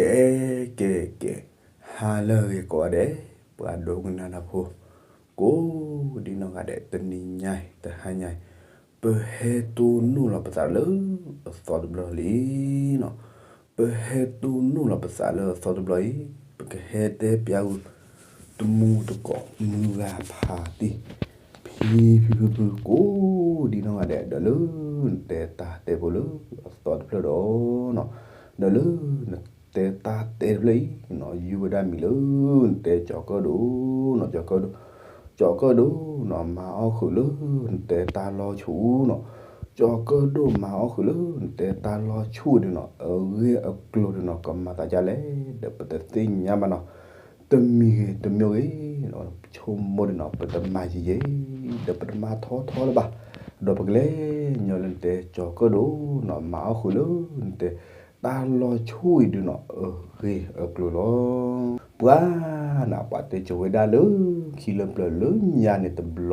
ကဲ ကဲ ကဲ, ဟါလၢအဂ့ၤကိးဂၤဒဲး, ပှၤဒိကနၣ်တၢ်ဖိ ကိးဒံနီၢ်ဂၤဒဲး, တနံၤညါအံၤ တဟါညါအံၤ ပဟဲတိၢ်နီၣ်လီၤပသးလၢအသီတဘျီလံနီၤ. ပဟဲတိၢ်နီၣ်လီၤပသးလၢအသီတဘျီအံၤ, ပကဟဲတဲပျးဂုာ် တမူတကိးမုၢ်ဂၤဖးတံၢ် ဖံဖံဖုဖု ကိးဒံနီၢ်ဂၤဒဲး, ဒီးလၢနတဲတၢ်တဲဖိလၢအသီတဖျၢၣ်ဒီးနီၤ, ဒီးလၢနတဲတၢ်တဲတဖျၢၣ်အံၤနီၤ, ယုၢ်ဝဲဒၣ်မံၤလၢနတဲကၠီၤကၢၣ်ဒိၣ်နီၤ, ကၠီၤကၢၣ်ဒိၣ်, ကၠီၤကၢၣ်ဒိၣ်နီၤ, မၤအီၣ်ဃုာ်လၢနတဲတၢ်လီၤဆူၣ်နီၤ, ကၠီၤကၢၣ်ဒိၣ်မၤအီၣ်ဃုာ်လၢနတဲတၢ်လီၤဆူၣ်ဒုးနီၤ, အဂ့ၢ်အကျိၤဒုးနီၤ ကမၤသးဒ်လဲၣ် ဒီးပတသ့ၣ်ညါဘၣ်နီၤ. တမံၤဂ့ၤတမံၤဂ့ၤ, ဆိကမိၣ်ဒုးနီၤ ပတမၤယံာ်ယံာ်, ဒီးပတမၤထီထီလၢၤဘၣ်, ဒီးပကလဲၤညီလၢနတဲကၠီၤကၢၣ်ဒိၣ်နီၤ, မၤအီၣ်ဃုာ်လၢနတဲ တၢ်လီၤဆူၣ်အံၤဒုးနီၤ အဂ့ၢ်အကျိၤလီၤ. ပှၤနီၤ ပှၤတဲကၠိၤဝဲဒၣ်လၢခံလၢပျၢၤလၢညါန့ၣ်တဘျီ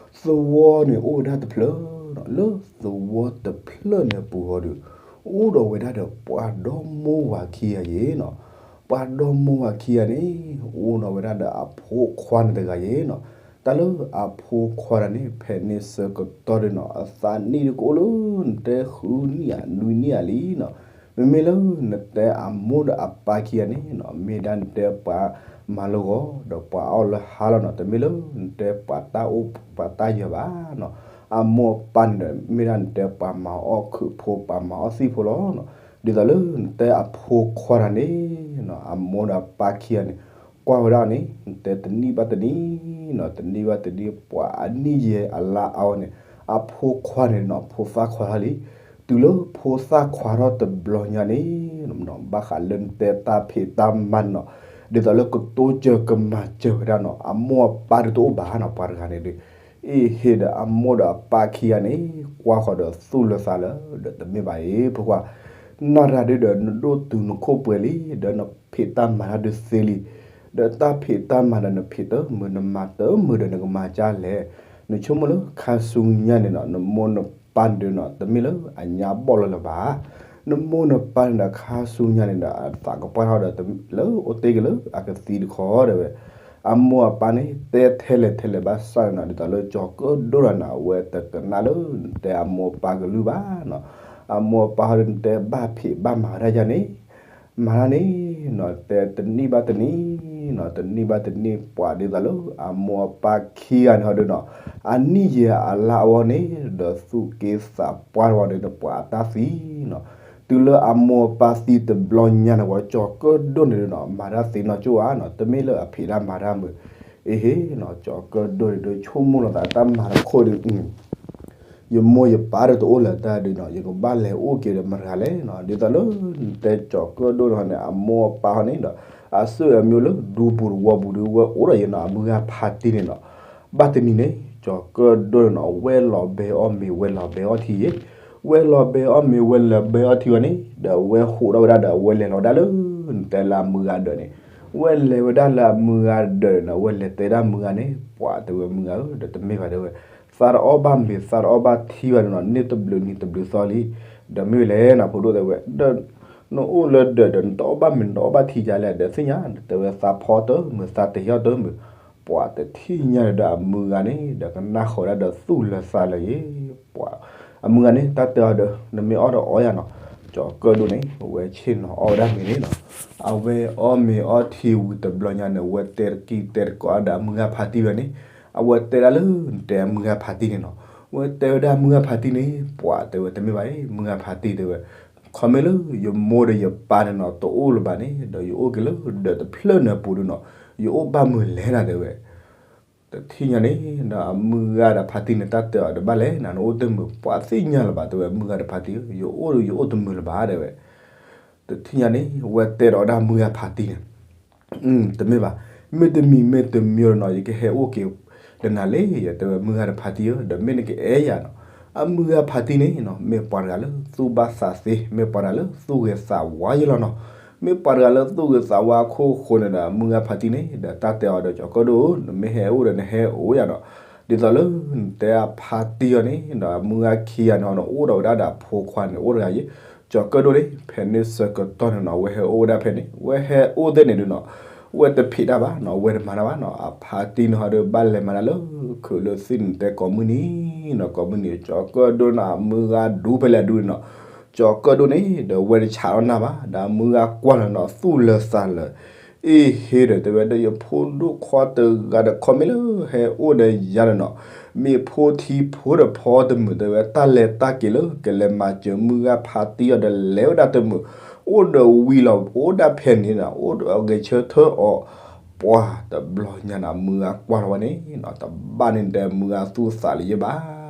နီၤ, သဝီန့ၣ်အိၣ်ဝဲဒၣ်တဖျၢၣ်နီၤ, လၢသဝီတဖျၢၣ်န့ၣ်အပူၤဃီဒီး အိၣ်ဒီးဝဲဒၣ်ဒီးပှၤဒီမါဝၤခံဂၤယဲနီၤ. ပှၤဒီမါဝၤခံဂၤန့ၣ် အိၣ်ဒီးဝဲဒၣ်ဒီးအဖိခွါန့ၣ်တဂၤယဲနီၤ. တၢ်လၢအဖိခွါတဂၤန့ၣ် ဖဲန့ၣ်ဆၢကတီၢ်ဒီးနီၤ အသးနံၣ်ဒုးကအိၣ်လၢနတဲဃုနံၣ်ဧါ နွံနံၣ်ဧါလံနီၤ. မ့မ့ၢ်လၢနတဲအမိၢ်ဒီးအပၢ်ခံဂၤန့ၣ်နီၤ မ့ၢ်ဒၣ်နတဲပှၤမၤလၢဂီၤ ဒီးပှၤအီၣ်လၢဟါလီၤနီၤ, တမ့ၢ်လၢနတဲပှၤတၢ်အိၣ်ပှၤတၢ်ယၢၤဘၣ်နီၤ. အမိၢ်အပၢ်န့ၣ်ဒီး မ့ၢ်ဒၣ်နတဲပှၤမၤအီၣ်ခုးဖိ ပှၤမၤအီၣ်သံၣ်ဖိလီၤနီၤ. ဒ်သိးလၢနတဲအဖိခွါတဂၤန့ၣ်နီၤ အမိၢ်ဒီးအပၢ်ခံဂၤန့ၣ် ကွၢ်ဝဲဒၣ်န့ၣ် နတဲတနံၣ်ဘၣ်တနံၣ်နီၤ, တနံၣ်ဘၣ်တနံၣ် ပှၤအနံၣ်ယဲၢ်အလါအါဝဲန့ၣ် အဖိခွါန့ၣ်နီၤ ဖိသၣ်ခွါထီၣ်လံ. တုၤလၢဖိသၣ်ခွါထီၣ်တဘျီညါန့ၣ် ဘၣ်ဃးလၢနတဲတၢ်ဖံးတၢ်မၤန့ၣ်နီၤ ဒ်သိးလၢကတိစၢၤကမၤစၢၤဝဲဒၣ်နီၤ အမိၢ်အပၢ်ဒုးတအိၣ်ဘၣ်နီၤ ပှၤတဂၤန့ၣ်ဒီး အ့ၣ် ဟ့ၣ်ဒီးအမိၢ်ဒီးအပၢ်ခံဂၤန့ၣ် ကွၢ်ဃီၤဒီးသူၣ်လၢသးလၢ ဒီးတမ့ၢ်ဘၣ်အံၤ ဖိခွါ နၤတဂၤဒုးဒီး နဒိၣ်တုၤနခိၣ်ပှဲၤလံ ဒီးနဖံးတၢ်မၤတၢ်ဒုးသ့လံ, ဒီးတၢ်ဖံးတၢ်မၤဒီး နဖံးတမုာ် နမၤတမုာ်ဒီး နကမၤဒ်လဲၣ်. နဆိကမိၣ်လၢခါဆူညါန့ၣ်နီၤ နမိၢ်နပၢ်န့ၣ်ဒီးနီၤ တမ့ၢ်လၢအညါဘီၣ်လီၤလၢၤဘၣ်. နမိၢ်နပၢ်န့ၣ်ဒီး ခါဆူညါန့ၣ်ဒီး အသးကပှၢ်ထီၣ်ဒီး လၢအိၣ်တ့ၢ်က့ၤလၢအကသံတခီဒီးဝဲ အမိၢ်အပၢ်န့ၣ် တဲထဲလဲၣ်ထဲလဲၣ်ဘၣ်ဆၣ်န့ၣ်နီၤ ဒ်သိးလၢကၠီၤကၢၣ်ဒိၣ်တဂၤန့ၣ် အဝဲတကနၣ်လၢနတဲအမိၢ်အပၢ်ကလုၢ်ဘၣ်နီၤ. အမိၢ်အပၢ်ဟီဒုး နတဲဘၣ်ဖံးဘၣ်မၤဝဲဒၣ်ယၤန့ၣ် မၤတၢ်န့ၣ်နီၤ တဲတနံၣ်ဘၣ်တနံၣ်နီၤ တနံၣ်ဘၣ်တနံၣ် ပှၤဒ်သိးလၢအမိၢ်အပၢ်ခံဂၤန့ၣ်ဟီဒုးနီၤ အနံၣ်ယဲၢ်အလါအဝဲန့ၣ် ဒီးသူၣ်က့သးပှၢ်ဝဲဒီး ပှၤအတၢ်သံနီၤ. တုၤလၢအမိၢ်အပၢ်သံတဘျီညါန့ၣ် ဝဲကၠီၤကၢၣ်ဒိၣ်န့ၣ်ဒီးနီၤ မၤတၢ်သ့နီၢ်ကၠိၣ်ဧါနီၤ တမ့ၢ်လၢအဖံးတၢ်မၤတၢ်မုာ်. အ့ဟ့နီၤ ကၠီၤကၢၣ်ဒိၣ်န့ၣ်ဒီး ဆိကမိၣ်လီၤသးတၢ်မၤတခိၣ်ဒီး ယမိၢ်ယပၢ်ဒီးတအိၣ်လၢၤတၢ်ဒုးနီၤ ယကဘၣ်လဲၤအိၣ်က့ၤဒီးမတၤတဂၤလဲၣ်နီၤ. ဒ်သိးလၢနတဲကၠီၤကၢၣ်ဒိၣ်န့ၣ်ဟီန့ၣ် အမိၢ်အပၢ်ဟီန့ၣ်ဒီး အသုးအမံၤလၢဒူပူၤတဝီပူၤဒီး ဝဲအိၣ်ဒီးယဲနီၤ အမုၢ်ဂၤဖးတံၢ်န့ၣ်နီၤ. ဘၣ်တနံၤန့ၣ် ကၠီၤကၢၣ်ဒိၣ်န့ၣ်နီၤ ဝဲလီၤဘဲအီၣ်မ့ၤ ဝဲလီၤဘဲအီၣ်ထံယဲ ဝဲလီၤဘဲအီၣ်မ့ၤ ဝဲလီၤဘဲအီၣ်ထံဝဲန့ၣ် ဒီးဝဲဟူးထီၣ်ဝဲဒၣ်ဒီး ဝဲလဲၤလီၤဝဲဒၣ်လၢ နတဲလၢအမုၢ်ဂၤဒၢးန့ၣ် ဝဲလဲၤဝဲဒၣ်လၢအမုၢ်ဂၤဒၢးန့ၣ်နီၤ ဝဲလဲၤတဲဒၣ်မုၢ်ဂၤန့ၣ် ပှၤတဲဝဲမုၢ်ဂၤဧၢ ဒီးတမ့ၢ်ဘၣ်တဲဝဲ သးတအီၣ်ဘၣ်မ့ၤ သးတအီၣ်ဘၣ်ထံဘၣ်န့ၣ်နီၤ န့ၢ်တဘျုးနံၤတဘျုးသီလံ. ဒီးမ့ၢ်ဝဲလဲၣ်နီၤ ဖိဒိၣ်တဲဝဲ ဒီး နအိၣ်လၢဒၢးဒီး နတအီၣ်ဘၣ်မ့ၤ နတအီၣ်ဘၣ်ထံဒ်လဲၣ် ဒီးသ့ၣ်ညါ တဲဝဲသးဖီတမုာ် သးတဟ့အီၣ်တမုာ် ပှၤတထံၣ်ညါဒီးအမုၢ်ဂၤန့ၣ် ဒီးကနၣ်ဃီၤဒၣ်ဒီးသူၣ်လၢသးလၢယဲ ပှၤ အမုၢ်ဂၤန့ၣ် တၢ်တဲအီၤဒီး နမ့ၢ်အီၣ်ဒီးအီၣ်ယၤနီၤ. ကၠီၤကၢၣ်ဒိၣ်န့ၣ် အဝဲဆ့ၣ်နီၤအီၣ်ဝဲဒၣ်မ့ၤန့ၣ်နီၤ. အဝဲအီၣ်မ့ၤအီၣ်ထံဝံၤတဘျီညါန့ၣ် အဝဲတဲတကံၢ်တဲတကိးဒီးအမုၢ်ဂၤဖးတံၢ်ဝဲန့ၣ် အဝဲတဲဒၣ်လၢနတဲအမုၢ်ဂၤဖးတံၢ်န့ၣ်နီၤ. ဝဲတဲဝဲဒၣ်မုၢ်ဂၤဖးတံၢ်န့ၣ် ပှၤတဲဝဲတမ့ၢ်ဘၣ်အံၤ မုၢ်ဂၤဖးတံၢ်တဲဝဲ ခီမ့ၢ်လၢယမိၢ်ဒီးယပၢ်န့ၣ်နီၤ တအိၣ်လၢၤဘၣ်န့ၣ် ဒီးယအိၣ်က့ၤလၢဒၢးတဖျၢၣ်န့ၣ်အပူၤဒုးနီၤ ယအိၣ်ဘၣ်မုာ်လဲၣ်နၤတဲဝဲ တထံၣ်ညါန့ၣ် ဒီးအမုၢ်ဂၤဒီးဖးတံၢ်န့ၣ် တၢ်တဲအီၤဒီးဘၣ်လဲၣ်နၤ နအိၣ်တမုာ် ပှၤသ့ၣ်ညါလၢၤဘၣ်တဲဝဲ မုၢ်ဂၤဒီးဖးတံၢ်ဧၢ ယအိၣ်ဒီးယအိၣ်တမုာ်လၢၤဘၣ်တဲဝဲ တထံၣ်ညါန့ၣ် ဝဲတဲဒီးဝဲဒၣ်မုၢ်ဂၤဖးတံၢ်န့ၣ် တမ့ၢ်ဘၣ်, မ့ၢ်တမံၤမ့ၢ်တမံၤဒီးနီၤ ယကဟဲအိၣ်က့ၤဒီးနၤလံ ယတဲဝဲမုၢ်ဂၤဒီးဖးတံၢ်ဧၢ ဒီးမ့ၢ်နကအဲၣ်ယၤနီၤ, အမုၢ်ဂၤဖးတံၢ်န့ၣ်နီၤ မ့ၢ်ပှၤတဂၤလၢသူၣ်ဘၣ်သးသ့ မ့ၢ်ပှၤတဂၤလၢသူၣ်ဂ့ၤသးဝါယဲလီၤနီၤ, မ့ၢ်ပှၤတဂၤလၢသူၣ်ဂ့ၤသးဝါအခိၣ်ဃိန့ၣ်ဒီး မုၢ်ဂၤဖးတံၢ်န့ၣ် ဒီးတၢ်တဲအီၤဒီးကၠီၤကၢၣ်ဒိၣ် နမ့ၢ်ဟဲအိၣ်ဒီးနဟဲအိၣ်ယၤနီၤ, ဒ်သိးလၢနတဲအဖးတံၢ်အီၤန့ၣ် ဒီးမုၢ်ဂၤခံဂၤန့ၣ် နအိၣ်ဒီးဝဲဒၣ်ဒီးအဖိခွါန့ၣ် အိၣ်တဂၤယဲ ကၠီၤကၢၣ်ဒိၣ်န့ၣ် ဖဲန့ၣ်ဆၢကတီၢ်န့ၣ်နီၤ အဝဲဟဲအိၣ်ဝဲဒၣ်ဖဲန့ၣ် အဝဲဟဲအိၣ်သ့ၣ်န့ၣ်ဒုးနီၤ အဝဲတဖံးတၢ်ဘၣ်နီၤ အဝဲတမၤတၢ်ဘၣ်နီၤ အဖါတံၢ်န့ၣ်ဟီဒုးဘၣ်လဲၤမၤတၢ်လၢခုးလၢသံၣ်န့ၣ်တဲကိးမုၢ်နံၤနီၤ ကိးမုၢ်နံၤ ကၠီၤကၢၣ်ဒိၣ်န့ၣ် အမုၢ်ဂၤဒူဖဲလဲၣ်ဒူန့ၣ်နီၤ ကၠီၤကၢၣ်ဒိၣ်န့ၣ် ဒီးအဝဲတဆးထီၣ်နၢ်ဘၣ် ဒီးအမုၢ်ဂၤကွၢ်လီၤနီၤ သူၣ်လၢာ်သးလၢာ် အ့ၣ်ဟ့ဒီးတဲဝဲ ဒီးယဖိဒိၣ်ခွါတဂၤဒီး ခီမ့ၢ်လၢဟဲအိၣ်ဒီးယၤန့ၣ်နီၤ မ့ၢ်ဖိထံဖိဒီးဖီတမုာ်တဲဝဲ တၢ်လဲၤတၢ်က့ၤလၢကလဲၤမၤစၢၤမုၢ်ဂၤဖါတံၢ်အီၤဒီးလဲၤဝဲဒၣ်တမုာ် အိၣ်ဒီးဝံၤလီၤ အိၣ်ဒၣ်ဖဲန့ၣ်နီၤ အိၣ်ဒီးအဂဲၤဆၢထၢၣ်အီၤ ပှၤတဘျီညါန့ၣ် အမုၢ်ဂၤကွၢ်လီၤဝဲန့ၣ်နီၤ တဘၣ်န့ၣ်တဲမုၢ်ဂၤသူၣ်သးလၢယဘၣ်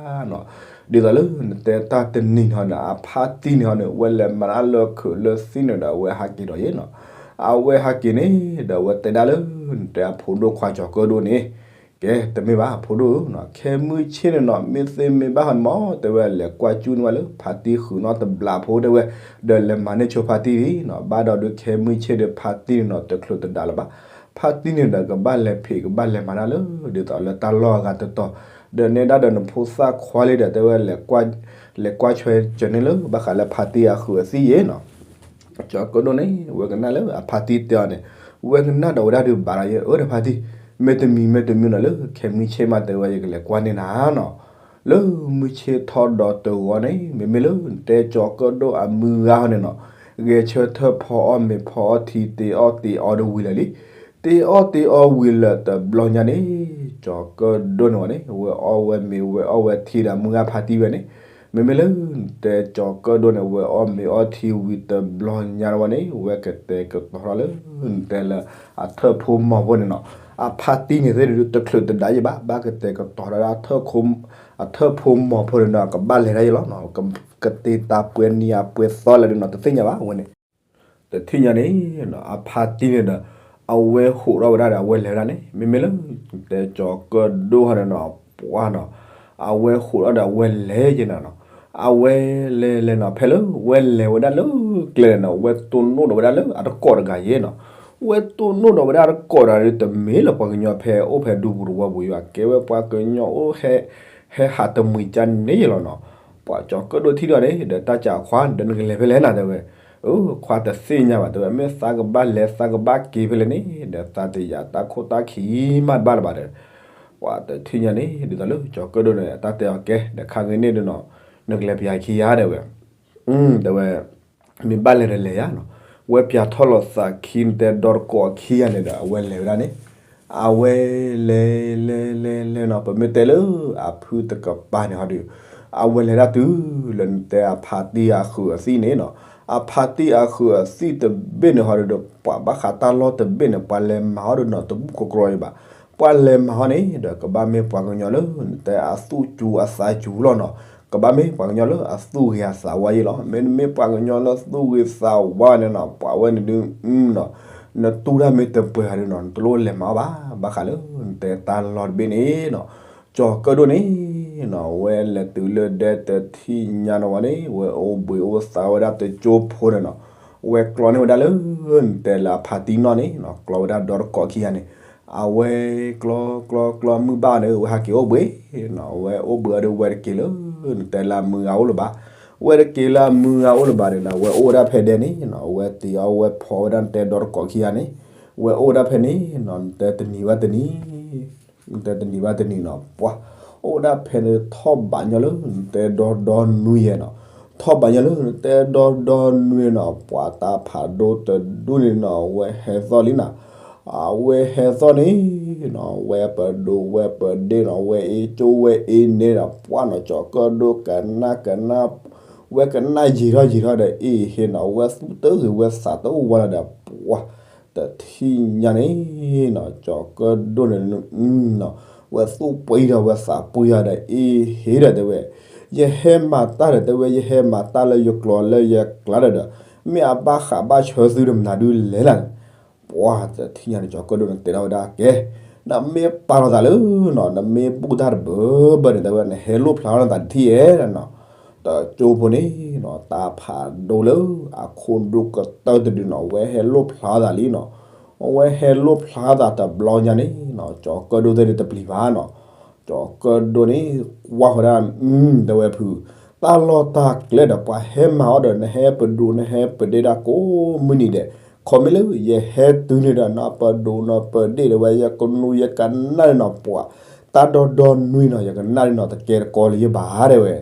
နီၤ ဒ်သိးလၢနတဲတၢ်တနံၤန့ၣ်ဟီဒီး အဖါတံၢ်န့ၣ်ဟီန့ၣ် အဝဲလဲၤမၤတၢ်လၢခုးလၢသံၣ်န့ၣ်ဒီး အဝဲဟးက့ၤဒီးယဲနီၤ အဝဲဟးက့ၤန့ၣ် ဒီးအဝဲတဲဒၣ်လၢ နတဲအဖိဒိၣ်ခွါကၠီၤကၢၣ်ဒိၣ်န့ၣ် ကဲတမ့ၢ်ဘၣ်ဖိဒိၣ်ဧၢနီၤ ခဲမုၢ်ဆ့ၣ်န့ၣ်နီၤ မ့ၢ်သ့မ့ၢ်ဘၣ်ဟီန့ၣ်မး တဲဝဲလဲၤကွၢ်ကၠူၣ်န့ၢ်ဝဲလၢ ဖါတံၢ်ဃုာ်နီၣ်တဘျးဖိတဲဝဲ ဒီးလဲၤမၤန့ၢ်ဆိဖါတံၢ်လံနီၤ ဘၣ်ဒီးဒုးခဲမုၢ်ဆ့ၣ်ဒီးဖါတံၢ်န့ၣ်နီၤ တချုးတဒါလၢၤဘၣ် ဖါတံၢ်န့ၣ်ဒီးကဘၣ်လဲၤဖံးကဘၣ်လဲၤမၤတၢ်လၢ ဒ်သိးလၢတၢ်လီၢ်အဂၤတတီၤ ဒီးနဲဒၣ်ဒီးနဖိသၣ်ခွါလံဒီးတဲဝဲ လဲၤကွၢ်ဆွဲကၢၤန့ၢ်လၢ ဘၣ်ဃးလၢဖါတံၢ်အဃုာ်အသံၣ်ယဲနီၤ ကၠီၤကၢၣ်ဒိၣ်န့ၣ် ဝဲကနၣ်လၢအဖါတံၢ်တဲအီၤန့ၣ် ဝဲကနၣ်ဒီးဝဲဒၣ်ဒုးဘၣ်ဒီးယဲ အၢတဖါတံၢ် မ့ၢ်တမံၤမ့ၢ်တမံၤနီၤ လၢခဲမုၢ်ဆ့ၣ်မးတဲဝဲ ယကလဲၤကွၢ်န့ၢ်နၤနီၤ လၢမုၢ်ဆ့ၣ်ထီၣ်ဒီးတဂီၤန့ၣ် မ့မ့ၢ်လၢနတဲကၠီၤကၢၣ်ဒိၣ်အမုၢ်ဂၤဟီန့ၣ်နီၤ ဂဲၤဆၢထၢၣ်ဖီအီၣ်မ့ၤဖီအီထံ တ့အီၣ်တ့အီဒီးဝံၤလၢာ်လံ တ့အီၣ်တ့အီဝံၤလၢာ်တဘျီညါန့ၣ် ကၠီၤကၢၣ်ဒိၣ်န့ၣ်ဝဲန့ၣ် ဝဲအီၣ်ဝဲမ့ၤဝဲအီၣ်ဝဲထံဒီးမုၢ်ဂၤဖါတံၢ်ဝဲန့ၣ် မ့မ့ၢ်လၢနတဲကၠီၤကၢၣ်ဒိၣ်န့ၣ် ဝဲအီၣ်မ့ၤအီၣ်ထံဝံၤတဘျီညါန့ၣ်ဝဲန့ၣ် ဝဲကတဲာ်ကတီၤထီၣ်လၢ နတဲလၢ အထၢၣ်ဖိမီၤဖိန့ၣ်နီၤ အဖါတံၢ်န့ၣ်သ့ၣ်ဒုး တချုးတဒါယဲဘၣ် ဘၣ်ကတဲာ်ကတီၤထီၣ်ဒၣ် အထၢၣ်ဖိမီၤဖိန့ၣ်နီၤ ကဘၣ်လဲၤဒၣ်ယဲလီၤနီၤ ကတ့တၢ်ပှဲၤနံၤအပှဲၤသီလဲၣ်ဒုးနီၤ တသ့ၣ်ညါဘၣ်ဝဲန့ၣ် တထံၣ်ညါန့ၣ်နီၤ အဖါတံၢ်န့ၣ်ဒီး အဝဲဟိးထီၣ်ဝဲဒၣ်ဒီး အဝဲလဲၤဝဲဒၣ်န့ၣ် မ့မ့ၢ်လၢ နတဲကၠီၤကၢၣ်ဒိၣ်ဟီန့ၣ်နီၤ ပှၤနီၤ အဝဲဟိးထီၣ်ဒီးအဝဲလဲၤက့ၤနၤနီၤ အဝဲလဲၤလဲၤနီၤ ဖဲလၢဝဲလဲၤဝဲဒၣ်လၢကျဲန့ၣ်နီၤ ဝဲတိၢ်နီၣ်ဒီးဝဲဒၣ်လၢအတကိးတဂၤယဲနီၤ ဝဲတိၢ်နီၣ်ဒီးဝဲဒၣ်အတကိးတဂၤဒီး တမ့ၢ်လၢပှၤကညီဖဲအိၣ်ဖဲဒူပူၤတဝီပူၤယွၤ ကဲဝဲပှၤကညီအိၣ်ဟဲ ဟဲဟးတမှံၤကါန့ၣ်ယဲလီၤနီၤ ပှၤကၠီၤကၢၣ်ဒိၣ်ထံၣ်ဒီးန့ၣ် ဒီးတၢ်စံးအခွါန့ၣ်ဒီး နကလဲၤဖဲလဲၣ်နၤတဲဝဲ အခွါတသ့ၣ်ညါဘၣ်တဲဝဲ မ့ၢ်သးကဘၣ်လဲၤသးကဘၣ်က့ၤဖဲလဲၣ်န့ၣ် ဒီးသးတယာ်တၢ်ခိၣ်တၢ်ခံမးတဘၣ်လၢၤဘၣ်ဒီး ပှၤတထံၣ်ညါန့ၣ် ဒ်သိးလၢကၠီၤကၢၣ်ဒိၣ်န့ၣ် တၢ်တဲအီၤကဲ ဒီးခါဂ့ၤန့ၣ်ဒုးနီၤ နကလဲၤပျးခံယါတဲဝဲ တဲဝဲ မ့ၢ်ဘၣ်လဲၤဒီးလဲၤယါနီၤ ဝဲပျးထီၣ်လီၤသးခံ နတဲဒီတကိးခံဂၤန့ၣ်ဒီး အဝဲလဲၤဝဲဒၣ်န့ၣ် အဝဲလဲၤလဲၤလဲၤလဲၤနီၤ ပမ့ၢ်တဲလၢအဖုတကပၤန့ၣ်ဟီဒီး အဝဲလဲၤဒၣ်တုၤလၢနတဲအဖါတံၢ်အဃုာ်အသံၣ်န့ၣ်နီၤ အဖါတံၢ်အဃုာ်အသံၣ်တဘ့ၣ်န့ၣ်ဟီဒီး ပှၤဘၣ်ဃးတၢ်လီၢ်တဘ့ၣ်န့ၣ် ပှၤလဲၤမၤဟီဒီးနီၤ တဘူၣ်ကီကီအံၤဘၣ် ပှၤလဲၤမၤဟီန့ၣ်ဒီး ကဘၣ်မ့ၢ်ပှၤကညီလၢနတဲအသူၣ်စူၤအသးစူၤလီၤနီၤ ကဘၣ်မ့ၢ်ပှၤကညီလၢအသူၣ်ဂ့ၤအသးဝါယဲလီၤ မ့တမ့ၢ်ပှၤကညီလၢသူၣ်ဂ့ၤသးဝါန့ၣ်နီၤ ပှၤဝဲန့ၣ်ဒုးနီၤ နတူၢ်တၢ်မ့ၢ်တပှဲၤဂၤဒီးနီၤ နတလိၣ်လဲၤမၤအီၣ်ဘၣ် ဘၣ်ဃးလၢနတဲတၢ်လီၢ်တဘ့ၣ်န့ၣ်နီၤ ကၠီၤကၢၣ်ဒိၣ်န့ၣ်နီၤ ဝဲလဲၤတုၤလၢဒဲတထံၣ်ညါနီၤဝဲန့ၣ် ဝဲအိၣ်ဘှံးအိၣ်သါဝဲဒၣ်တကၠိဖိန့ၣ်နီၤ ဝဲကျီန့ၢ်ဝဲဒၣ်လၢ နတဲလၢအဖါတံၢ်နီၢ်န့ၣ်နီၤ ကျီဝဲဒၣ်ဒီတကိးခံဂၤန့ၣ် အဝဲကျီကျီကျီမုၢ်ဘၣ်န့ၣ် ဝဲဟးက့ၤအိၣ်ဘှံးနီၤ ဝဲအိၣ်ဘှံးအီၤဒီး ဝဲတက့ၤလၢ နတဲလၢအမုၢ်ဂၤအိၣ်လၢၤဘၣ် ဝဲတက့ၤလၢအမုၢ်ဂၤအိၣ်လၢၤဘၣ်န့ၣ်နီၤ ဝဲအိၣ်ဝဲဒၣ်ဖဲဒဲန့ၣ်နီၤ ဝဲတ့အီၣ်ဝဲဖီဝဲဒၣ်နတဲဒီတကိးခံဂၤန့ၣ် ဝဲအိၣ်ဝဲဒၣ်ဖဲန့ၣ်နီၤ နတဲတနံၤဘၣ်တနံၤ နတဲတနံၤဘၣ်တနံၤနီၤ ပှၤ အိၣ်ဝဲဒၣ်ဖဲန့ၣ်ထီၣ်ဘးညီလၢ နတဲဒီဒီနွံယဲၢ်နီၤ ထီၣ်ဘးညီလၢ နတဲဒီဒီနွံနီၤ ပှၤတၢ်ဖးဒိၣ်တဒူၣ်န့ၣ်နီၤ ဝဲဟဲသီၣ်လံနီၤ အဝဲဟဲသီၣ်န့ၣ်နီၤ ဝဲပဒိၣ်ဝဲပဒ့ၣ်နီၤ ဝဲအ့ကၠိဝဲအ့န့ၣ်နီၤ ပှၤနီၤ ကၠီၤကၢၣ်ဒိၣ်ကနၣ်ကနၣ် ဝဲကနၣ်ယံာ်ထီၣ်ယံာ်ထီၣ်ဒီး အ့ဟ့နီၤ ဝဲသူၣ်တဂ့ၤဝဲသးတအိၣ်ဝဲလီၤဒီး ပှၤ တထံၣ်ညါန့ၣ်နီၤ ကၠီၤကၢၣ်ဒိၣ်န့ၣ် ဝဲသူၣ်ပှံၤဒီးဝဲသးပှံၤဒီး အ့ဟ့ဒီးတဲဝဲ ယဟဲမၤတၢ်ဒီးတဲဝဲ ယဟဲမၤတၢ်လၢယကျိၤလၢယကျါဒီး မ့ၢ်အဘၣ်ဃးဘၣ်ဆၢသုတမနုၤဒုးလဲၣ်လၢ်န့ၣ် ပှၤတထံၣ်ညါန့ၣ် ကၠီၤကၢၣ်ဒိၣ်န့ၣ် တဲထီၣ်ဝဲဒၣ်ကဲ နမ့ၢ်ပာ်လီၤသးလၢနီၤ နမ့ၢ်ဘူၣ်တၢ်တဘၢဘၢန့ၣ် တဲဝဲ နဟဲလိၣ်ဖျါထီၣ်နသးတထံၣ်ဧဲနီၤ တကၠိဖိန့ၣ်နီၤ တၢ်ဖးဒိၣ်လၢအခိၣ်ဒိၣ်ကတၢၢ်တဒုနီၤ ဝဲဟဲလိၣ်ဖျါသးလံနီၤ ဝဲဟဲလိၣ်ဖျါသးတဘျီညါန့ၣ်နီၤ ကၠီၤကၢၣ်ဒိၣ်သ့ၣ်န့ၣ်တပျံၤဘၣ်နီၤ ကၠီၤကၢၣ်ဒိၣ်န့ၣ် ကွၢ်ဃီဒၣ် တဲဝဲဖု တၢ်လီၢ်တၢ်ကျဲဒီး ပှၤဟဲမၤအီၣ်ဒီး နဟဲပဒိး နဟဲပဒ့ဒၣ်ကိးမုၢ်နံၤဒဲး, ခီမ့ၢ်လၢယဟဲတုၤန့ၣ်ဒီး နပဒိးနပဒ့ဒီးဝဲ ယကနူၤယကနၣ်န့ၣ်နီၤ ပှၤ တၢ်ဒီဒီနွံနီၤ ယကနၣ်န့ၣ်နီၤ တကဲတကီလၢၤယဘၣ်တဲဝဲ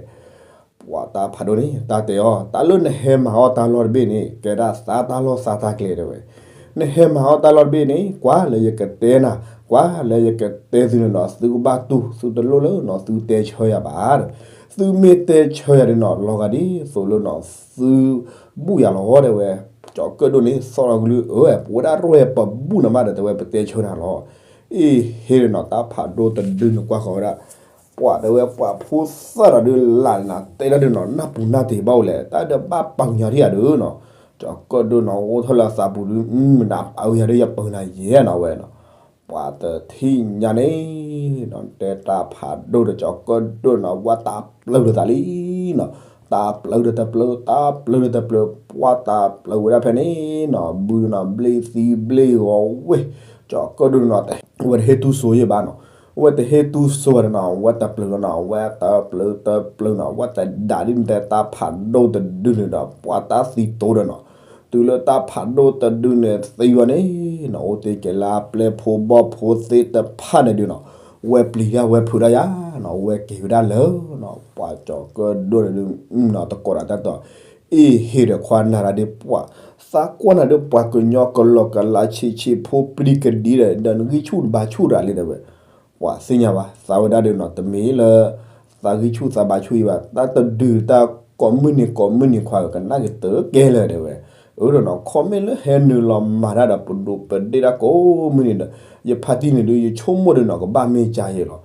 ပှၤတၢ်ဖးဒိၣ်န့ၣ် တၢ်တဲအီၤ တၢ်လၢနဟဲမၤအီၣ်တၢ်လီၢ်တဘ့ၣ်န့ၣ် ကဲဒၣ်သးတၢ်လီၢ်သးတၢ်ကျဲတဲဝဲ, နဟဲမၤအီၣ်တၢ်လီၢ်တဘ့ၣ်န့ၣ် ကွၢ်လၢယကတဲနၤ, ကွၢ်လၢယကတဲသုန့ၣ်နီၤ သုကဘၣ်တူၢ် သုတလိၣ်လၢနီၤ သုတဲဆၢယၤဘၣ်ဒီး, သုမ့ၢ်တဲဆၢယၤဒီးနီၤ လီၤဂာ်ဒ်သိးလၢနီၤ သုဘူၣ်ယၤလီၤတဲဝဲ, ကၠီၤကၢၣ်ဒိၣ်န့ၣ် သီၣ်လီၤကလုၢ်အၢ ပဝဲဒၣ်ရဲၣ်ပဘူၣ်နၤမးဒီး တဲဝဲပတဲဆၢနၤလီၤ, အ့ၣ်ဟ့ဒီးနီၤ တၢ်ဖးဒိၣ်တဒုန့ၣ်ကွၢ်ဃီၤဝဲဒၣ် ပှၤတဲဝဲပှၤဖိသၣ်ဒီးဒုးလၢ်နၤ တဲဒၣ်ဒုးနီၤ နၢ်ပူၤနၢ်တ့ၢ်ဘၣ်အိၣ်လဲၣ် တၢ်ဒုးဘၣ်ပာ်ကညီထံၣ်ယၤဒုးနီၤ, ကၠီၤကၢၣ်ဒိၣ်နီၤ အိၣ်ထီၣ်လၢအသးပူၤဒုး မနၤပာ်ဝဲယၤဒုး ယပၢၤနၤယဲနီၤဝဲနီၤ, ပှၤတထံၣ်ညါန့ၣ်နီၤ တဲတၢ်ဖးဒိၣ်ဒီးကၠီၤကၢၣ်ဒိၣ်နီၤ ဝဲတၢ်ပျၢၤဒီးသးလံနီၤ, တၢ်ပျၢၤဒီးတပျၢၤ တၢ်ပျၢၤဒီးတပျၢၤ ပှၤတၢ်ပျၢၤဝဲဒၣ်ဖဲန့ၣ်နီၤ ဘုနီၤ ဘျ့သံဘျ့ဂီၤဝ့ၢ်, ကၠီၤကၢၣ်ဒိၣ်နီၤ ဝဲတဟ့ၣ်တူၢ်ဆိယဲဘၣ်နီၤ, ဝဲတဟ့ၣ်တူၢ်ဆိဘၣ်ဒီးနီၤ ဝဲတပျၢၤလီၤနီၤ ဝဲတပျၢၤတပျၢၤနီၤ ဝဲတဒၣ်ဒ်နတဲတၢ်ဖးဒိၣ်တဒုန့ၣ်ဒီး ပှၤတၢ်သံတိၤဒီးနီၤ, တုၤလၢတၢ်ဖးဒိၣ်တဒုန့ၣ်သံဝဲန့ၣ်နီၤ အိၣ်တ့ၢ်က့ၤလၢအပျဲၢ်ဖိဘီၣ်ဖိသ့ၣ်တဖၣ်န့ၣ်ဒုးနီၤ, ဝဲပျံၤတၢ်ဝဲဖုးတၢ်ယၤနီၤ ဝဲက့ၤဝဲဒၣ်လၢနီၤ ပှၤကၠီၤကၢၣ်ဒိၣ်န့ၣ်ဒုးနီၤ တကိးဒီးတၢ်တီၤ အ့ၣ်ဟ့ဒီးခွါနၤရၤဒ့ပှၤ, သးကွၢ်နၤဒုးပှၤကညီကလီၤကလးဆံးဆံးဖိပျံၤကဒံဒီး နဂံၢ်ဆူၣ်နဘါဆူၣ်တၢ်လံတဲဝဲ, ပှၤသ့ၣ်ညါဘၣ် သးဝဲဒၣ်ဒုးနီၤ တမ့ၢ်လၢ သးဂံၢ်ဆူၣ်သးဘါဆူၣ်အံၤဘၣ် တၢ်တဒုးတၢ်ကိးမုၢ်နံၤကိးမုၢ်နံၤခွါကနၣ်က့ၤတကဲလၢာ်တဲဝဲ, အၢဒီးနီၤ ခီမ့ၢ်လၢဟဲနုာ်လီၤမၤတၢ်ဒီးပဒိးပဒ့ၣ်တၢ်ကိးမုၢ်နံၤဒီး ယဖါတံၢ်န့ၣ်ဒုး ယဆိကမိၣ်ဒီးနီၤ ကဘၣ်မ့ၢ်ကါယဲလီၤ,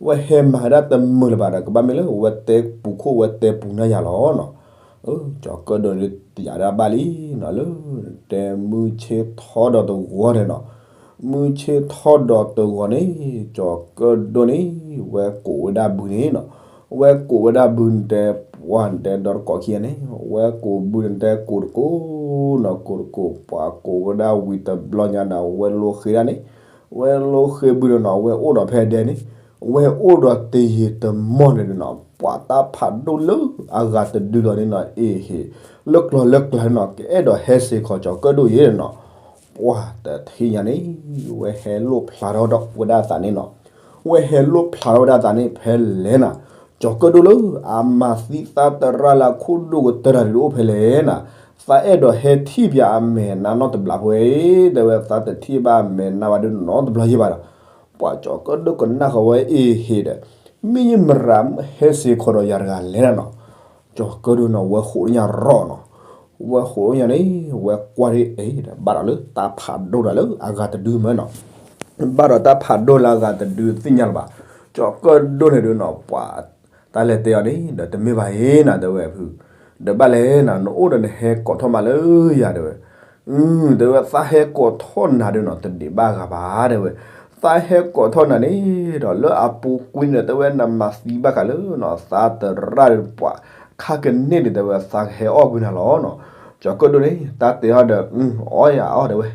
ဝဲဟဲမၤဒၣ်တမုာ်လၢၤဘၣ်ဒီး ကဘၣ်မ့ၢ်လၢ ဝဲတဲပူၤခိၣ်ဝဲတဲပူၤနၢ်ယၤလီၤနီၤ, ကၠီၤကၢၣ်ဒိၣ်န့ၣ် တယာ်ဒၣ်ဘၣ်လံနီၤ လၢ တဲမုၢ်ဆ့ၣ်ထီဒီးတဂီၤန့ၣ်နီၤ, မုၢ်ဆ့ၣ်ထီဒီးတဂီၤန့ၣ် ကၠီၤကၢၣ်ဒိၣ်န့ၣ် ဝဲကိးဝဲဒၣ်ဘုန့ၣ်နီၤ, ဝဲကိးဝဲဒၣ်ဘုနတဲ ပှၤနတဲဒီတကိးခံဂၤန့ၣ် ဝဲကိးဘုနတဲကိးတကိးနီၤ ကိးတကိး ပှၤကိးဝဲဒၣ်ဝံၤတဘျီညါဒီး ဝဲလိဃ့ဒၣ်န့ၣ်, ဝဲလိဃ့ဘုဒီးနီၤ ဝဲအိၣ်ဒီးဖဲဒဲန့ၣ်, ဝဲအိၣ်ဒီးတယံာ်တမီၢ်န့ၣ်ဒီးနီၤ ပှၤတၢ်ဖးဒိၣ်လၢအဂၤတဒုလီၤန့ၣ်နီၤ အ့ၣ်ဟ့ လၢကျီၤလၢကျါန့ၣ်နီၤ ကအဲၣ်ဒိးဟဲစ့ၢ်ကီးကၠီၤကၢၣ်ဒိၣ်ယဲနီၤ, ပှၤတထံၣ်ညါန့ၣ် ဝဲဟဲလိၣ်ဖျါထီၣ်ဝဲဒၣ်အသးန့ၣ်နီၤ, ဝဲဟဲလိၣ်ဖျါထီၣ်ဝဲဒၣ်အသးန့ၣ် ဖဲလဲၣ်နၤ, ကၠီၤကၢၣ်ဒိၣ်လၢအမၤသံသးတရၣ်လၢအခိၣ်ဒိၣ်ကတၢၢ်တၢ်ဒုးအိၣ်ဖဲလဲၣ်နၤ, သးအဲၣ်ဒိးဟဲထံၣ်ပၠးအမဲာ်နါနီတဘျီဖိ တဲဝဲသးတထံၣ်ဘၣ်အမဲာ်နါဝဲဒုးနီတဘျီယဲဘၣ်ဒီး, ပှၤကၠီၤကၢၣ်ဒိၣ်ကနၣ်ဃီၤဝဲအ့ၣ်ဟ့ဒီး, မ့ၢ်ယမရၤဟဲစ့ၢ်ကီးဒီးယၤတဂၤလဲၣ်နၤနီၤ, ကၠီၤကၢၣ်ဒိၣ်နီၤ ဝဲဃိးညါရီၣ်နီၤ, ဝဲဃိးညါန့ၣ် ဝဲကွၢ်ဒ်အံၤဒီး ဘၣ်ဒီးလၢတၢ်ဖးဒိၣ်တၢ်လၢအဂၤတဒုမ့ၢ်နီၤ, ဘၣ်ဒီးတၢ်ဖးဒိၣ်လၢအဂၤတဒုသ့ၣ်ညါလၢၤဘၣ်, ကၠီၤကၢၣ်ဒိၣ်န့ၣ်ဒုးနီၤ ပှၤ တၢ်လဲၤတဲအီၤန့ၣ် ဒီးတမ့ၢ်ဘၣ်အံၤနၤ တဲဝဲဖု, ဒီးဘၣ်လဲၣ်နၤ နအိၣ်ဒီးနဟဲကိးထီၣ်မးလၢယၤတဲဝဲ, တဲဝဲသးဟဲကိးထီၣ်နၤဒုးနီၤ တဒံးဘၣ်ဂၤဘၣ်တဲဝဲ, သးဟဲကိးထီၣ်နၤန့ၣ်ဒီး လၢအပူၤကွံာ်န့ၣ်ဒီး တဲဝဲနမၤသံဘၣ်ဃးလၢနီၤ သးတရၣ်ဒီးပှၤ ခါကန့ၢ်ဒုးတဲဝဲသးကဟဲအီၣ်ကွံာ်နၤလီၤနီၤ, ကၠီၤကၢၣ်ဒိၣ်န့ၣ် တၢ်တဲအီၤဒီး အီၣ်ယၤအီၣ်တဲဝဲ,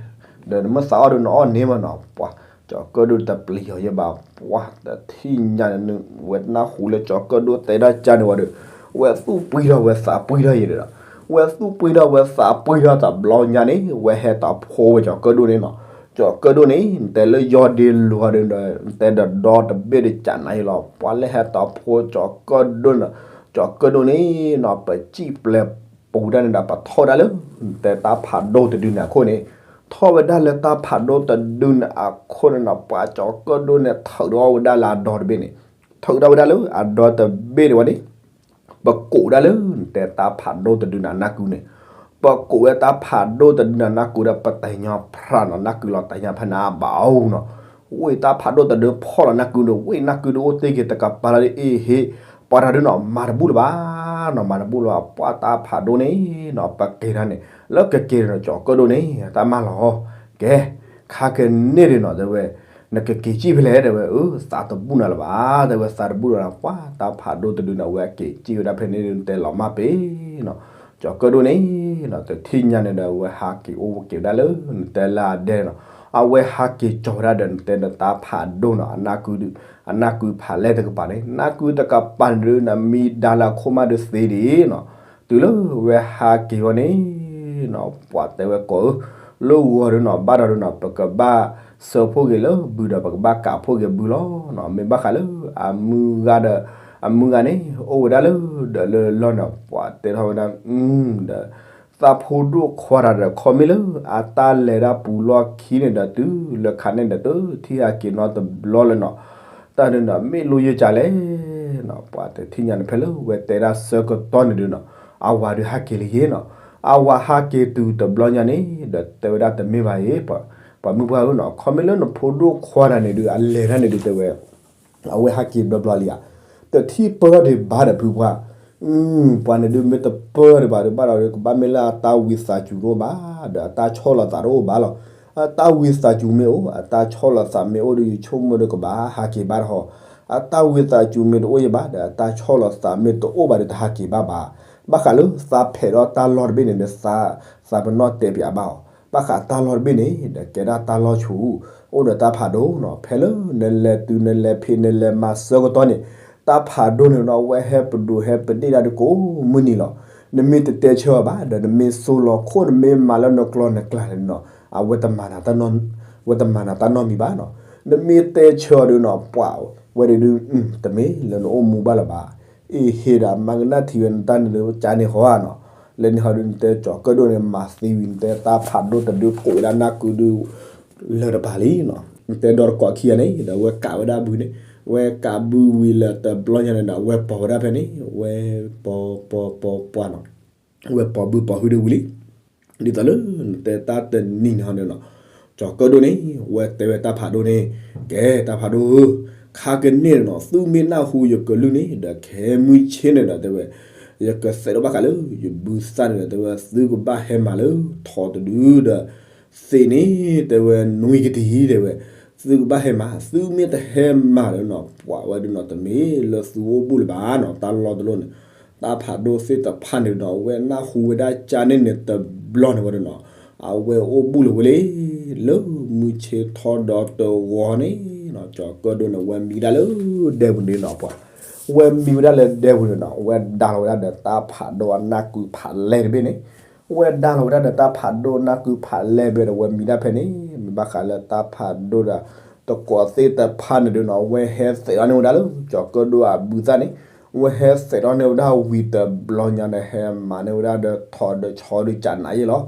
ဒီးနမ့ၢ်သးအီၣ်ဒုးနအီၣ်န့ၢ်မးနီၤ ပှၤ ကၠီၤကၢၣ်ဒိၣ်တပျံၤအီၤယဲဘၣ် ပှၤတထံၣ်ညါန့ၣ် ဝဲနၢ်ဟူလၢကၠီၤကၢၣ်ဒိၣ်တဲဒၣ်ကၢ်န့ၣ်ဝံၤဒီး, ဝဲသူၣ်ပှံထီၣ်ဝဲသးပှံထီၣ်ယဲဒီး, ဝဲသူၣ်ပှံထီၣ်ဝဲသးပှံထီၣ်တဘျီညါန့ၣ် ဝဲဟဲတၢ်ဖိဝဲကၠီၤကၢၣ်ဒိၣ်န့ၣ်နီၤ, ကၠီၤကၢၣ်ဒိၣ်န့ၣ် နတဲလၢယီၢ်ဒ့လိၤဒီး နတဲဒီးဒီတဘ့ၣ်ဒီးကၢ်နၤယဲလီၤ ပှၤလၢဟဲတၢ်ဖိကၠီၤကၢၣ်ဒိၣ်န့ၣ်, ကၠီၤကၢၣ်ဒိၣ်န့ၣ်နီၤ ပစံၣ်ပျဲပူၤဒၣ်န့ၣ်ဒီး ပထီၣ်ဝဲဒၣ်လၢ နတဲတၢ်ဖးဒိၣ်တဒုန့ၣ်အခိၣ်န့ၣ်, ထီၣ်ဝဲဒၣ်လၢတၢ်ဖးဒိၣ်တဒုန့ၣ်အခိၣ်န့ၣ်နီၤ ပှၤကၠီၤကၢၣ်ဒိၣ်န့ၣ် ထုးထီၣ်ဝဲဒၣ်လၢအဒီတဘ့ၣ်န့ၣ်, ထုးထီၣ်ဝဲဒၣ်လၢအဒီတဘ့ၣ်န့ၣ်ဝဲန့ၣ်, ပကိးဒၣ်လၢ နတဲတၢ်ဖးဒိၣ်တဒုန့ၣ်အနၢ်ကုန့ၣ်, ပကိးဝဲတၢ်ဖးဒိၣ်တဒုန့ၣ်အနၢ်ကုဒီး ပတဲညီဖျါနီၤ နၢ်ကုလီၤတဲညီဖဲန့ၣ်အဘၣ်အိၣ်နီၤ, ဝဲတၢ်ဖးဒိၣ်တဒုဖီၣ်လီၤနၢ်ကုဒီး ဝဲနၢ်ကုဒီးအိၣ်တ့ၢ်က့ၤတကပၤလၢအ့ၣ်ဟ့, ပှၤတၢ်ဒုးနီၤ မၤတဘူၣ်လၢၤဘၣ်နီၤ မၤတဘူၣ်လၢၤဘၣ် ပှၤတၢ်ဖးဒိၣ်န့ၣ်နီၤ ပက့ၤတၢ်န့ၣ် လၢကက့ၤဒီးကၠီၤကၢၣ်ဒိၣ်န့ၣ် တၢ်မၤလီၤ, ကဲ, ခါကန့ၢ်ဒုးနီၤ တဲဝဲ, နကက့ၤစံၣ်ဖဲလဲၣ်တဲဝဲ အၢ သးတဘူၣ်နၤလၢၤဘၣ် တဲဝဲသးတဘူၣ်လၢၤဘၣ် ပှၤတၢ်ဖးဒိၣ်တဒုန့ၣ် အဝဲက့ၤစံၣ်ဝဲဒၣ်ဖဲန့ၣ်ဒုး နတဲလီၤမၢ်ပ့ၤနီၤ, ကၠီၤကၢၣ်ဒိၣ်န့ၣ်နီၤ တထံၣ်ညါန့ၣ်ဒီး အဝဲဟးက့ၤအိၣ်က့ၤဝဲဒၣ်လၢ နတဲလၢအဒဲန့ၣ်နီၤ, အဝဲဟးက့ၤကၠီၤဝဲဒၣ်ဒီးနတဲဒီးတၢ်ဖးဒိၣ်နီၤ, အနၢ်ကုဒုး, အနၢ်ကုဖးလဲၢ်တကပၤန့ၣ်, နၢ်ကုတကပၤန့ၣ်ဒုး နမံဒါလၢအခိၣ်မးဒုးသ့ဒံးနီၤ, တုၤလၢဝဲဟးက့ၤဝဲန့ၣ်နီၤ, ပှၤတဲဝဲကိးဧၢ, လၢဂီၤဒုးနီၤ, ဘၣ်ဒီးဒုးနီၤ, ပကဘၣ်စၢဖှိၣ်က့ၤလၢဘုဒီး ပကဘၣ်ကးဖှိၣ်က့ၤဘုလီၤနီၤ, မ့ၢ်ဘၣ်ဃးလၢအမုၢ်ဂၤဒီး, အမုၢ်ဂၤန့ၣ် အိၣ်ဝဲဒၣ်လၢ ဒီးလၢလီၢ်န့ၣ်, ပှၤတဲထီၣ်ဝဲဒၣ်, ဒီး သးဖိဒိၣ်ခွါတဂၤဒီး ခီမ့ၢ်လၢအတၢ်လဲၤဒၣ်ပူၤလီၢ်ခံန့ၣ်ဒီး တုၤလၢခါန့ၣ်ဒီး တထံၣ်ဟးက့ၤနီတဘျီလၢၤနီၤ, တၢ်ဒုးနီၤ မ့ၢ်လိယကလဲၣ်နီၤ, ပှၤတထံၣ်ညါန့ၣ် ဖဲလၢဝဲတဲဒၣ်ဆၢကတီၢ်န့ၣ်ဒုးနီၤ, အဝၤဒုးဟးက့ၤလံယ့နီၤ, အဝၤဟးက့ၤတုၤတဘျီညါန့ၣ်ဒီး တဲဝဲဒၣ်တမ့ၢ်ဘၣ်ယ့, ပှၤမုၢ်ပှၢ်ဧၢနီၤ, ခီမ့ၢ်လၢနဖိဒိၣ်ခွါတဂၤန့ၣ်ဒုး အလဲၤတၢ်န့ၣ်ဒုးတဲဝဲ အဝဲဟးက့ၤဘျီဘျီလံဧါ, တထံၣ်ပၢၢ်ဒံးဘၣ်ဒီးဖုပှၢ်, ပှၤန့ၣ်ဒုးမ့ၢ်တပၢၢ်ဒံးဘၣ်ဒုး ဘၣ်ဒီးဒုး ကဘၣ်မ့ၢ်လၢအတၢ်ဝံသးစူၤတအိၣ်ဘၣ်, ဒီးအတၢ်ဆီၣ်လီၤသးတအိၣ်ဘၣ်လီၤ, အတၢ်ဝံသးစူၤမ့ၢ်အိၣ် အတၢ်ဆီၣ်လီၤသးမ့ၢ်အိၣ်ဒီး ယဆိကမိၣ်ဒီးကဘၣ်ဟးက့ၤဘၣ်တဟီ, အတၢ်ဝံသးစူၤမ့ၢ်တအိၣ်ယဘၣ်ဒီး အတၢ်ဆီၣ်လီၤသးမ့ၢ်တအိၣ်ဘၣ်ဒီး တဟးက့ၤဘၣ်ဘၣ်, ဘၣ်ဃးလၢသးဖဲးဒီးတၢ်လီၢ်တဘ့ၣ်န့ၣ်ဒီး သးပနီၣ်တဲပၠးဘၣ်အီၤ, ဘၣ်ဃးတၢ်လီၢ်တဘ့ၣ်န့ၣ်ဒီး ကဲဒၣ်တၢ်လီၢ်ဆူၣ်, အိၣ်ဒီးတၢ်ဖးဒိၣ်နီၤ, ဖဲလၢနလဲၤတုၤနလဲၤဖံး နလဲၤမၤဆၢကတီၢ်န့ၣ်, တၢ်ဖးဒိၣ်န့ၣ်နီၤ အဝဲဟဲပဒိၣ်ဟဲပဒ့ၣ်ဒၣ်ဒီးကိးမုၢ်နံၤလီၤ, နမ့ၢ်တတဲဆၢအီၤဘၣ်ဒီး နမ့ၢ်စိလီၤခိၣ် နမ့ၢ်မၤလၢနကျီနကျါန့ၣ်နီၤ, အဝဲတမၤနၤ, ဝဲတမၤနၤတၢ်နီတမံၤဘၣ်နီၤ, နမ့ၢ်တဲဆၢအီၤဒုးနီၤ ပှၤဝဲဒၣ်ဒုး တမ့ၢ်လၢနအိၣ်မူဘၣ်လၢၤဘၣ်, အ့ၣ် ဟ့ၣ်ဒီးမၤကနၣ်ထံဝဲနတၢ်န့ၣ်လၢကန့ၣ်ဃီဧါနီၤ, လၢန့ၣ်ဃီဒုး နတဲကၠီၤကၢၣ်ဒိၣ်န့ၣ် မၤသံဝံၤ နတဲတၢ်ဖးဒိၣ်တဒုကိးဝဲဒၣ်နၢ်ကုဒုး လၢတပၤလံနီၤ, နတဲဒီးတကိးခံဂၤန့ၣ်ဒီး အဝဲကးဝဲဒၣ်ဘုန့ၣ်, ဝဲကးဘုဝံၤလၢတဘျီညါန့ၣ်ဒီး အဝဲပိာ်ဝဲဒၣ်ဖဲန့ၣ်, ဝဲပိာ်ပိာ်ပိာ်ပှၢ်နီၤ, ဝဲပိာ်ဘုပိာ်ဟုဒၣ်ဝံၤလံ, ဒ်သိးလၢနတဲတၢ်တနံၤန့ၣ်ဟီန့ၣ်နီၤ, ကၠီၤကၢၣ်ဒိၣ်န့ၣ် ဝဲတဲဝဲတၢ်ဖးဒိၣ်န့ၣ်, ကဲတၢ်ဖးဒိၣ်ဧၢ, ခါကန့ၣ်နီၤ သုမ့ၢ်နၢ်ဟူယကလုၢ်န့ၣ်ဒီး ခဲမုၢ်ဆ့ၣ်န့ၣ်ဒီးတဲဝဲ, ယကသဲးထီၣ်ဘၣ်ဃးလၢယဘုသၣ်န့ၣ်ဒီး တဲဝဲ သုကဘၣ်ဟဲမၤလၢထီတဒုဒီး သ့ၣ်န့ၣ် တဲဝဲနွံကတံၢ် တဲဝဲ, သုကဘၣ်ဟဲမၤ, သုမ့ၢ်တဟဲမၤဒီးနီၤ ပှၤဝဲဒုးနီၤ တမ့ၢ်လၢသုအိၣ်ဘူးလၢၤဘၣ်နီၤ, တၢ်လီၢ်တလီၢ်န့ၣ်, တၢ်ဖးဒိၣ်သ့ၣ်တဖၣ်န့ၣ်ဒီး အဝဲနၢ်ဟူဝဲဒၣ်ကန့ၣ်န့ၣ်တဘျီန့ၣ်ဝဲဒၣ်နီၤ, အဝဲအိၣ်ဘူးလၢၤဝဲလံ, လၢမုၢ်ဆ့ၣ်ထီဒီးတဂီၤန့ၣ်နီၤ ကၠီၤကၢၣ်ဒိၣ်န့ၣ် ဝဲမံဒၣ်လၢဒဲပူၤန့ၣ်နီၤ ပှၤ, ဝဲမံဝဲဒၣ်လၢဒဲပူၤန့ၣ်နီၤ ဝဲဒါလီၤဝဲဒၣ်ဒီးတၢ်ဖးဒိၣ်အနၢ်ကုဖးလဲၢ်တဘ့ၣ်န့ၣ်, ဝဲဒါလီၤဝဲဒၣ်ဒီးတၢ်ဖးဒိၣ်နၢ်ကုဖးလဲၢ်ဘ့ၣ်ဒီး ဝဲမံဒၣ်ဖဲန့ၣ်, မ့ၢ်ဘၣ်ဃးလၢတၢ်ဖးဒိၣ်ဒီး တကိးသ့ၣ်တဖၣ်န့ၣ်ဒုးနီၤ ဝဲဟဲသဲးထီၣ်န့ၢ်ဝဲဒၣ်လၢ ကၠီၤကၢၣ်ဒိၣ်အဘုသၣ်န့ၣ်, ဝဲဟဲသဲးထီၣ်န့ၢ်ဝဲဒၣ်ဝံၤတဘျီညါန့ၣ် ဟဲမၤန့ၢ်ဝဲဒၣ်ဒီးထီဒီးဆီဒီးကနးယ့ၣ်လီၤ,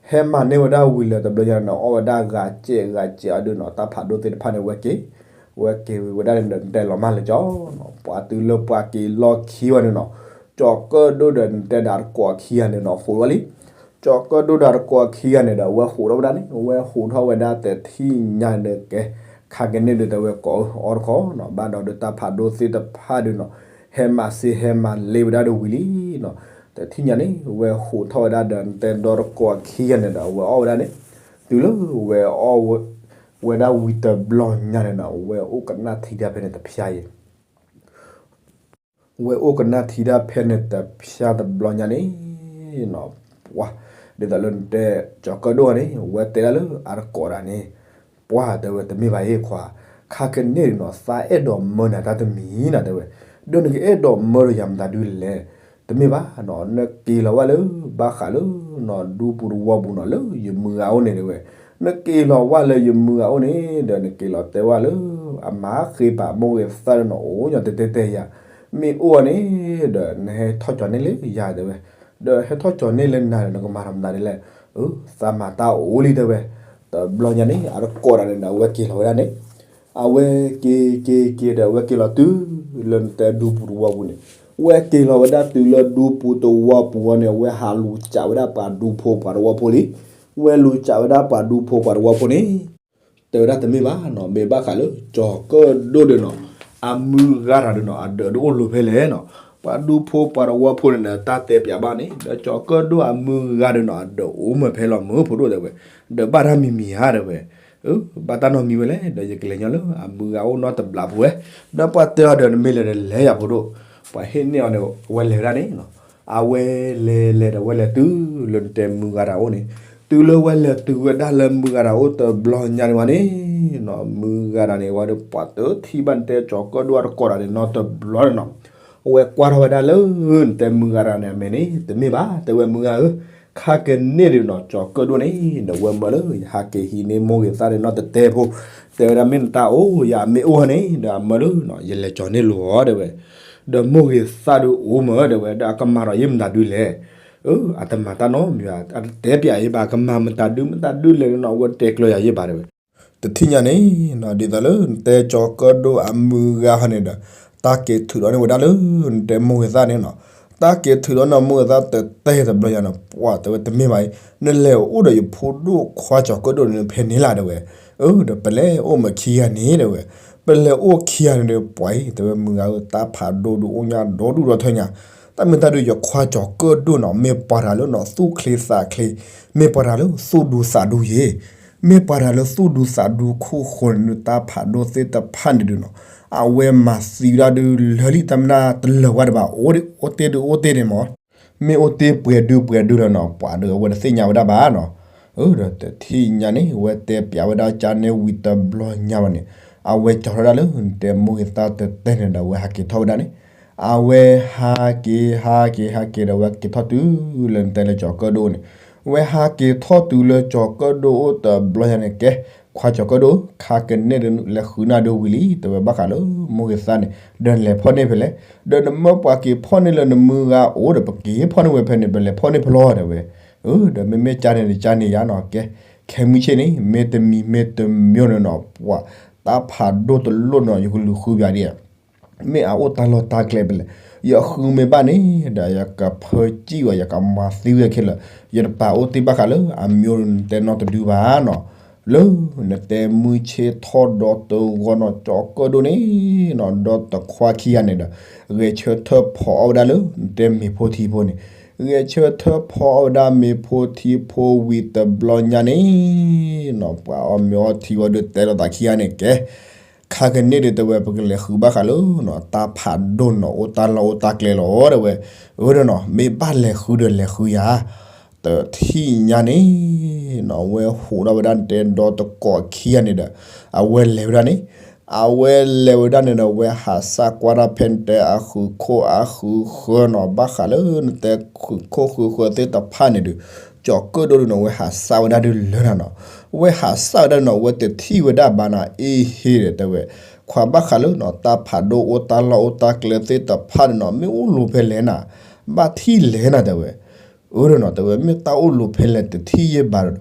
ဟဲမၤန့ၢ်ဝဲဒၣ်ဝံၤလၢတဘျီညါန့ၣ် အီၣ်ဝဲဒၣ်ဂၤစဲးဂၤစဲးအီၤဒုးနီၤ တၢ်ဖးဒိၣ်သ့ၣ်တဖၣ်န့ၣ် ဝဲက့ၤ, ဝဲက့ၤဝံၤဝဲဒၣ်န့ၣ်ဒီး နတဲလီၤမၢ်လၢကၠီနီၤ ပှၤတုၤလၢပှၤက့ၤလီၢ်ခံဝဲန့ၣ်နီၤ, ကၠီၤကၢၣ်ဒိၣ်ဒီးနတဲဒၣ်တကိးခံဂၤန့ၣ်နီၤ ဃိးဝဲလံ ကၠီၤကၢၣ်ဒိၣ်ဒီးတကိးခံဂၤန့ၣ်ဒီး အဝဲဃိးထီၣ်ဝဲဒၣ်န့ၣ် အဝဲဃိးထီၣ်ဝဲဒၣ်တထံၣ်ညါန့ၣ်ကဲ, ခါကန့ၣ်ဒုးတဲဝဲကိးအီၤတခီနီၤ ဘၣ်ဒီးဒုးတၢ်ဖးဒိၣ်သ့ၣ်တဖၣ်ဒုးနီၤ, ဟဲမၤစ့ဟဲမၤလ့ဝဲဒၣ်ဒီးဝံၤလံနီၤ, တထံၣ်ညါန့ၣ် ဝဲဃိးထီၣ်ဝဲဒၣ်ဒီးနတဲဒီတကိးခံဂၤန့ၣ်ဒီး အဝဲအီၣ်ဝဲဒၣ်န့ၣ်, တုၤလၢဝဲအီၣ်ဝဲဒၣ်ဝံၤတဘျီညါန့ၣ်နီၤ ဝဲအိၣ်ကနၣ်ထံဒၣ်ဖဲန့ၣ်တဖျါအံၤ ဝဲအိၣ်ကနၣ်ထံဒၣ်ဖဲန့ၣ်တဖျါတဘျီညါန့ၣ်, ပှၤ, ဒ်သိးလၢနတဲ, ကၠီၤကၢၣ်ဒိၣ်န့ၣ် ဝဲတဲဒၣ်လၢအတကိးတၢ်န့ၣ်, ပှၤတဲဝဲတမ့ၢ်ဘၣ်အံၤခွါ, ခါကန့ၣ်နီၤ သးအဲၣ်ဒိးမၢနၤတၢ်တမံၤနၤတဲဝဲ, ဒီးနကအဲၣ်ဒိးမၢဒီးယၤမတၤဒုလဲၣ်, တမ့ၢ်ဘၣ်နီၤ နက့ၤလီၤဝဲလၢ ဘၣ်ဃးလၢနီၤ ဒူပူၤတဝီပူၤနီၤ လၢယမုၢ်ဂၤအိၣ်န့ၣ်တဲဝဲ, နက့ၤလီၤဝဲလၢယမုၢ်ဂၤအိၣ်န့ၣ် ဒီးနက့ၤလီၤတဲဝဲလၢ အမၤဃ့ပာ်မိၢ်ဂ့ၤသၣ်ဒီးနီၤ အိၣ်ညီတဲတဲတဲယၤ, မ့ၢ်အိၣ်န့ၣ် ဒီးနဟဲထီၣ်ကၠီၤန့ၢ်လၢယၤတဲဝဲ, ဒီးဟဲထီၣ်ကၠီၤန့ၢ်လၢနၤဒီး နကမၤထီၣ်မတၤဒ်လဲၣ်, အၢ သးမၤတၢ်အိၣ်လံတဲဝဲ, တဘျီညါန့ၣ် အတကိးတၢ်န့ၣ်ဒီး အဝဲက့ၤလီၤဝဲဒၣ်န့ၣ်, အဝဲက့ၤက့ၤက့ၤဒီး အဝဲက့ၤလီၤတုၤလၢနတဲဒူပူၤတဝီပူၤန့ၣ်, ဝဲက့ၤလီၤဝဲဒၣ်တုၤလၢဒူပူၤတဝီပူၤဝဲန့ၣ် အဝဲဟးလူၤစးဝဲဒၣ်ပှၤဒူဖိပှၤတဝီဖိလံ, ဝဲလူၤစးဝဲဒၣ်ပှၤဒူဖိပှၤတဝီဖိန့ၣ် တဲဝဲဒၣ်တမ့ၢ်ဘၣ်နီၤ မ့ၢ်ဘၣ်ဃးလၢ ကၠီၤကၢၣ်ဒိၣ်ဒီးနီၤ အမုၢ်ဂၤတၢ်ဒီးနီၤ အဒၢးဒၣ်အိၣ်လိၤဖဲလဲၣ်နီၤ, ပှၤဒူဖိပှၤတဝီဖိန့ၣ်ဒီး တၢ်တဲပၠးဘၣ်န့ၣ် ဒီးကၠီၤကၢၣ်ဒိၣ်အမုၢ်ဂၤဒီးနီၤ အဒၢးအိၣ်မၢဖဲလီၤမၢဖိဒိၣ်တဲဝဲ, ဒီးဘၣ်တၢ်မံၤမံၤဧါတဲဝဲ, အၢ ဘၣ်တၢ်နီတမံၤဝဲလဲၣ် ဒီးယကလဲၤညီလၢအမုၢ်ဂၤအိၣ်နီတဘျီဖိဝဲ, ဒီးပှၤတဲအီၤဒီးနမ့ၢ်လဲၤဒီးလဲၤယၤဖိဒိၣ်, ပှၤဟ့ၣ်န့ၢ်အီၤန့ၣ် အဝဲလဲၤဝဲဒၣ်န့ၣ်နီၤ, အဝဲလဲၤလဲၤဒီးဝဲလဲၤတုၤလၢနတဲမုၢ်ဂၤတၢ်အိၣ်န့ၣ်, တုၤလၢဝဲလဲၤတုၤဝဲဒၣ်လၢမုၢ်ဂၤတၢ်အိၣ်တဘျီညါန့ၣ်ဝဲန့ၣ်နီၤ, မုၢ်ဂၤတၢ်န့ၣ် ဝဲဒီးပှၤတထံၣ်ဘၣ်နတဲကၠီၤကၢၣ်ဒိၣ်အတကိးတၢ်န့ၣ်နီတဘျီန့ၣ်နီၤ, အဝဲကွၢ်ထီၣ်ဝဲဒၣ်လၢ နတဲမုၢ်ဂၤတၢ်န့ၣ်အမဲာ်န့ၣ် တမ့ၢ်ဘၣ် တဲဝဲမုၢ်ဂၤဧၢ, ခါကန့ၢ်ဒုးနီၤ ကၠီၤကၢၣ်ဒိၣ်န့ၣ် ဒီးဝဲမၢလၢ ယဟးက့ၤဟံးန့ၢ်မိၢ်ဂ့ၤသၣ်န့ၣ်နီတတဲဖိ, တဲဝဲဒၣ်မ့ၢ်နတၢ်အိၣ် ယၤမ့ၢ်အိၣ်ဟဲန့ၣ် ဒီးအမၢလၢ ယလဲၤကၠီၤန့ၢ်လိာ်အီၤ တဲဝဲ, ဒီးမိၢ်ဂ့ၤသၣ်ဒုးအိၣ်မၢ တဲဝဲ ဒီးအကမၤဒီးယ့ၢ်မတၤဒုလဲၣ်, အတမၤတၢ်နီတမံၤဘၣ် အတတဲပျးယ့ၢ်ဘၣ် ကမၤမတၤဒုမတၤဒုလဲၣ်နီၤ အဝဲတဲကျၢၤယၤယ့ၢ်ဘၣ်တဲဝဲ, တထံၣ်ညါန့ၣ်နီၤ ဒ်သိးလၢနတဲကၠီၤကၢၣ်ဒိၣ်အမုၢ်ဂၤဟီန့ၣ်ဒီး တၢ်က့ၤထုးဒီးန့ၢ်ဝဲဒၣ်လၢ နတဲမိၢ်ဂ့ၤသၣ်န့ၣ်နီၤ, တၢ်က့ၤထုးဒီးန့ၢ်မိၢ်ဂ့ၤသၣ်တတဲတဘျီညါနီၤ ပှၤတဲဝဲတမ့ၢ်ဘၣ်အံၤ, နလဲၤအိၣ်ဒီးယဖိဒိၣ်ခွါကၠီၤကၢၣ်ဒိၣ်န့ၣ်ဖဲန့ၣ်လၢ်တဲဝဲ, အၢဒီးပလဲၤအိၣ်မ့ၢ်ခံဂၤန့ၣ်တဲဝဲ, ပလဲၤအိၣ်ခံဂၤန့ၣ်ဒီး ပှၤအံၤ တဲဝဲမုၢ်ဂၤဧၢ တၢ်ဖးဒိၣ်ဒုးအိၣ်ညါဒီဒူၣ်ဒီထၢညါ, တၢ်မ့ၢ်တၢ်ဒုးယခွါကၠီၤကၢၣ်ဒိၣ်နီၤ မ့ၢ်ပှၤတဂၤလၢနီၤ သူၣ်ချ့သးချ့, မ့ၢ်ပှၤတဂၤလၢသူၣ်ဒူသးဒူယ့ၤ, မ့ၢ်ပှၤတဂၤလၢသူၣ်ဒူသးဒူခိၣ်ဃိန့ၣ် တၢ်ဖးဒိၣ်သ့ၣ်တဖၣ်န့ၣ်ဒုးနီၤ, အဝဲမၤသံဝဲဒၣ်ဒုးလၢာ်လံ တၢ်မနုၤတလၢာ်ဝဲတဘၣ် အိၣ်တ့ၢ်ဒုးအိၣ်တ့ၢ်န့ၣ်မး မ့ၢ်အိၣ်တ့ၢ်ပှဲၤဒုပှဲၤဒုလီၤနီၤ ပှၤဒီးအဝဲတသ့ၣ်ညါဝဲဒၣ်ဘၣ်နီၤ, အၢဒီးတထံၣ်ညါန့ၣ် အဝဲတဲပျးဝဲဒၣ်ကၠါန့ၣ်ဝံၤတဘျီညါဘၣ်န့ၣ်, အဝဲကၠီၤထီၣ်ဝဲဒၣ်လၢ နတဲမိၢ်ဂ့ၤသၣ်တတဲန့ၣ်ဒီး အဝဲဟးက့ၤထီၣ်ဝဲဒၣ်န့ၣ်, အဝဲဟးက့ၤဟးက့ၤဟးက့ၤဒီး အဝဲက့ၤထီၣ်တုၤလၢနတဲလၢကၠီၤကၢၣ်ဒိၣ်န့ၣ်, အဝဲဟးက့ၤထီၣ်တုၤလၢကၠီၤကၢၣ်ဒိၣ်အိၣ်တဘျီညါန့ၣ် ကဲ ခွါကၠီၤကၢၣ်ဒိၣ် ခါကန့ၢ်ဒုးလဲၤဃုနၢ်ဒုးဝံၤလံ တဲဝဲဘၣ်ဃးလၢမိၢ်ဂ့ၤသၣ်န့ၣ် ဒီးနလဲၤဖီၣ်န့ၢ်ဖဲလဲၣ်, ဒီးနမၢပှၤက့ၤဖီၣ်န့ၢ်လၢနမုၢ်ဂၤအိၣ်ဒီး ပက့ၤဖီၣ်န့ၢ်ဝဲဖဲန့ၣ် ပလဲၤဖီၣ်န့ၢ်ဖဲလဲၣ်တဲဝဲ, အၢဒီးမ့မ့ၢ်ကၠါန့ၣ်ဒီးကၠါန့ၣ်ယါနီၤ ကဲ, ခဲမုၢ်ဆ့ၣ်န့ၣ် မ့တမံၤမ့တမံၤန့ၣ်နီၤ ပှၤ တၢ်ဖးဒိၣ်တလိၣ်နီၤ ယကလူၤဃုပၠးဒ် မ့ၢ်အအိၣ်တၢ်လီၢ်တၢ်ကျဲဖဲလဲၣ်, ယဃုမ့ၢ်ဘၣ်န့ၣ် ဒီးယကဖၢစံၣ်ဝဲ ယကမၤသံဝဲခဲလၢာ်, ယတပာ်အိၣ်တ့ၢ်ဘၣ်ဃးလၢအမံၤအိၣ်ဒီးနတဲနီတဒုဘၣ်နီၤ, လၢနတဲမုၢ်ဆ့ၣ်ထီၣ်ဒီတဂီၤနီၤ ကၠီၤကၢၣ်ဒိၣ်န့ၣ်နီၤ ဒီတခွါခံဂၤန့ၣ်ဒီး ဂဲၤဆၢထၢၣ်ဖီအီၣ်ဝဲဒၣ်လၢ နတဲမ့ၤဖိထံဖိန့ၣ်, ဂဲၤဆၢထၢၣ်ဖီအီၣ်ဝဲဒၣ်မ့ၤဖိထံဖိဝံၤတဘျီညါန့ၣ်နီၤ ပှၤအီၣ်မ့ၤအီထံဝံၤဒီးတဲလိာ်သးခံဂၤန့ၣ် ကဲ ခါကန့ၢ်ဒုးတဲဝဲ ပကလဲၤဃုဘၣ်ဃးလၢနီၤ တၢ်ဖးဒိၣ်နီၤ အိၣ်တၢ်လီၢ်အိၣ်တၢ်ကျဲလီၤ တဲဝဲ, အၢဒီးနီၤ မ့ၢ်ဘၣ်လဲၤဃုဒီးလဲၤဃုယၤ, တထံၣ်ညါန့ၣ်နီၤ အဝဲဟူးထီၣ်ဝဲဒၣ်နတဲဒီတကိးခံဂၤန့ၣ်ဒီး အဝဲလဲၤဝဲဒၣ်န့ၣ်, အဝဲလဲၤဝဲဒၣ်န့ၣ်ဒီး အဝဲဟးစၢ်ကွၢ်တၢ်ဖဲနတဲအဃုာ်ခိၣ်အဃုာ်ဃၢၤနီၤ ဘၣ်ဃးလၢနတဲဃုာ်ခိၣ်ဃုာ်ဃၢၤသ့ၣ်တဖၣ်န့ၣ်ဒီး ကၠီၤကၢၣ်ဒိၣ်ဒုးနီၤ အဝဲဟးစၢ်ဝဲဒၣ်ဒုးလၢာ်နီၤ, အဝဲဟးစၢ်ဝဲဒၣ်နီၤ အဝဲတထံၣ်ဝဲဒၣ်ဘၣ်နီၤ အ့ဟ့ဒီးတဲဝဲ, ခွါဘၣ်ဃးလၢနီၤ တၢ်ဖးဒိၣ်အိၣ်တၢ်လီၢ်အိၣ်တၢ်ကျဲသ့ၣ်တဖၣ်န့ၣ်နီၤ မ့ၢ်အိၣ်လိၤဖဲလဲၣ်နၤ, ဘၣ်ထံၣ်လဲၣ်နၤတဲဝဲ အၢဒီးနီၤ တဲဝဲ မ့ၢ်တၢ်အိၣ်လိၤဖဲလဲၣ်တထံၣ်ယဲၢ်ဘၣ်ဒီး,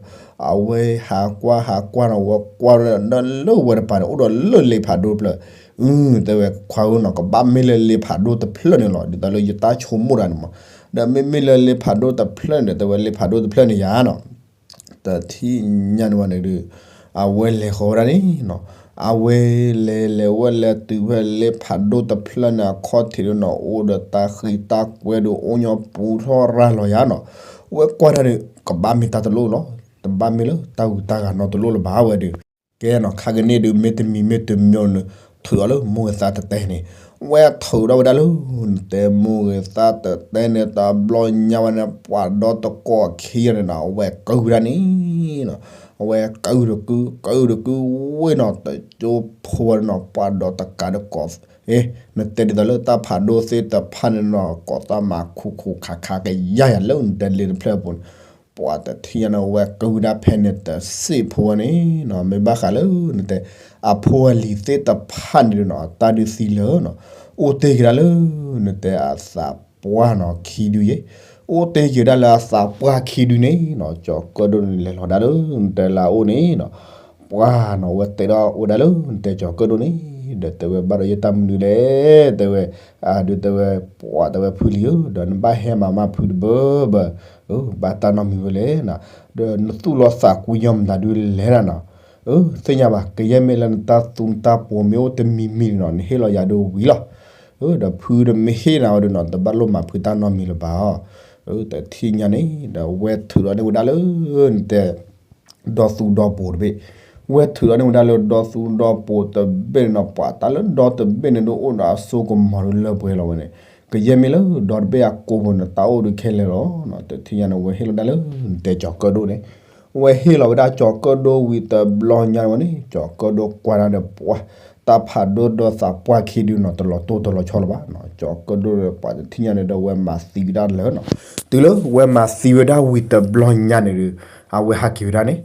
အဝဲဟးကွၢ်ဟးကွၢ်နီၤ အဝဲကွၢ်ဝဲဒၣ်လၢဝဲတပၤန့ၣ် အိၣ်ဒီးလၢလ့ဖးဒိၣ်တဖျၢၣ်, အု တဲဝဲခွါဧၢနီၤ ကဘၣ်မ့ၢ်လၢလ့ဖးဒိၣ်တဖျၢၣ်န့ၣ်လီၤ ဒ်သိးလၢယတၢ်ဆိကမိၣ်တၢ်န့ၣ်မး, ဒီးမ့မ့ၢ်လၢလ့ဖးဒိၣ်တဖျၢၣ်န့ၣ် တဲဝဲလ့ဖးဒိၣ်တဖျၢၣ်န့ၣ်ယၤနီၤ တထံၣ်ညါန့ၣ်ဝဲန့ၣ်ဒီး အဝဲလဲၤဃီၤဝဲဒၣ်န့ၣ်နီၤ, အဝဲလဲၤလဲၤဝဲလဲၤတုၤဖဲလ့ဖးဒိၣ်တဖျၢၣ်န့ၣ် အခီၣ်ထံးဒုးနီၤ အိၣ်ဒီးတၢ်ဃံတၢ်ကွဲဒီး အိၣ်ညီပူထီၣ်ရၤလီၤယၤနီၤ, အဝဲကွၢ်တၢ်ဒီး ကဘၣ်မ့ၢ်တၢ်တလိၣ်လီၤ, တဘၣ်မ့ၢ်လၢတၢ်ဂုၤတၢ်ဂၤနီတလိၣ်လၢၤဘၣ်ဝဲဒီး ကဲနီၤ ခါကန့ၢ်ဒုး မ့တမံၤမ့တမံၤန့ၣ် ထုးအီၤလၢမိၢ်ဂ့ၤသၣ်တတဲန့ၣ်, ဝဲထုးထီၣ်ဝဲဒၣ်လၢ နတဲမိၢ်ဂ့ၤသၣ်တတဲန့ၣ် တဘျီညါဝဲန့ၣ် ပှၤဒီတကိးခံဂၤန့ၣ်နီၤ အဝဲကုၢ်ဝဲဒၣ်န့ၣ်နီၤ, အဝဲကုၢ်တကုၢ် ကုၢ်တကုၢ်ဝဲနီၤ တကၠိဖိဝဲနီၤ ပှၤဒီတကးတကိး, အ့ နတဲဒ်သိးလၢတၢ်ဖးဒိၣ်သ့ၣ်တဖၣ်န့ၣ်နီၤ ကိးတၢ်မၤခူၣ်ခူၣ်ခါခါကယါယၤလၢနတဲလ့တဖျၢၣ်အပူၤန့ၣ် ပှၤတထံၣ်ညါန့ၣ် အဝဲကုၢ်ဝဲဒၣ်ဖဲန့ၣ်တစ့ၢ်ဖိဝဲန့ၣ်နီၤ, မ့ၢ်ဘၣ်ဃးလၢနတဲ အဖိအလံၤသ့ၣ်တဖၣ်န့ၣ်ဒီးနီၤ တၢ်ဒုးသံလၢာ်နီၤ, အိၣ်တ့ၢ်က့ၤဒၣ်လၢ နတဲအသးပှၢ်နီၤခံဒုယဲ, အိၣ်တ့ၢ်က့ၤဒၣ်လၢအသးပှၢ်ခံဒုန့ၣ်နီၤ, ကၠီၤကၢၣ်ဒိၣ်န့ၣ် လဲၤလီၤဒၣ်လၢနတဲလၢအအိၣ်န့ၣ်နီၤ, ပှၢ်နီၤ အဝဲတဲဒီးအိၣ်ဝဲဒၣ်လၢနတဲကၠီၤကၢၣ်ဒိၣ်န့ၣ်, ဒီးတဲဝဲဘၣ်ဒီးယတၢ်မနုၤလဲၣ်, တဲဝဲ, အဒုးတဲဝဲ, ပှၢ်တဲဝဲဖုလံၤဧၢ, ဒီးနဘၣ်ဟဲမၤမၢ်ဖုတဘၢဘၢ, ဘၣ်တၢ်နီတမံၤဝဲလဲၣ်နီၤ, ဒီးနသူၣ်လီၤသးကွံညီမတၤဒုလဲၣ်နၤနီၤ, သ့ၣ်ညါဘၣ် ကယဲၢ်မ့ၢ်လၢနတၢ်သူနတၢ်ပိာ်မ့ၢ်အိၣ်တမံၤမံၤန့ၣ်နီၤ နဟ့ၣ်လီၤယၤဒုးဝံၤလီၤ, ဒီးဖုတမ့ၢ်ဟ့ၣ်နၤဝဲဒုးနီၤ တဘၣ်လိၣ်မၤဖုတၢ်နီတမံၤလၢၤဘၣ်အီၤ, တထံၣ်ညါန့ၣ် ဒီးဝဲထုးဒီးန့ၢ်ဝဲဒၣ်လၢ နတဲ ဒီသူဒီပိာ်တဘ့ၣ်, ဝဲထုးဒီးန့ၢ်ဝဲဒၣ်လၢဒီသူဒီပိာ်တဘ့ၣ်န့ၣ်နီၤ ပှၤတၢ်လၢဒီတဘ့ၣ်န့ၣ်ဒုးအိၣ်ဒီးအစိကမီၤဒုးလၢပှဲၤလီၤဝဲန့ၣ်, ကယဲၢ်မ့ၢ်လၢဒီတဘ့ၣ်အကိာ်ပူၤန့ၣ် တၢ်အိၣ်ဒုးခဲလၢာ်လီၤ, တထံၣ်ညါန့ၣ် ဝဲဟ့ၣ်လီၤဒၣ်လၢ နတဲကၠီၤကၢၣ်ဒိၣ်န့ၣ်, ဝဲဟ့ၣ်လီၤဝဲဒၣ်ကၠီၤကၢၣ်ဒိၣ်ဝံၤတဘျီညါန့ၣ်ဝဲန့ၣ် ကၠီၤကၢၣ်ဒိၣ်ကွၢ်ဒၣ်ဒီးပှၤ တၢ်ဖးဒိၣ်ဒီးသးပှၢ်ခံဒုနီၤ တလီၤတိၢ်တလီၤဆီလၢၤဘၣ်နီၤ. ကၠီၤကၢၣ်ဒိၣ်ဒီးပှၤတထံၣ်ညါန့ၣ်ဒီး ဝဲမၤသံဝဲဒၣ်လၢနီၤ. တုၤလၢဝဲမၤသံဝဲဒၣ်ဝံၤတဘျီညါန့ၣ်ဒီး အဝဲဟးက့ၤဝဲဒၣ်န့ၣ်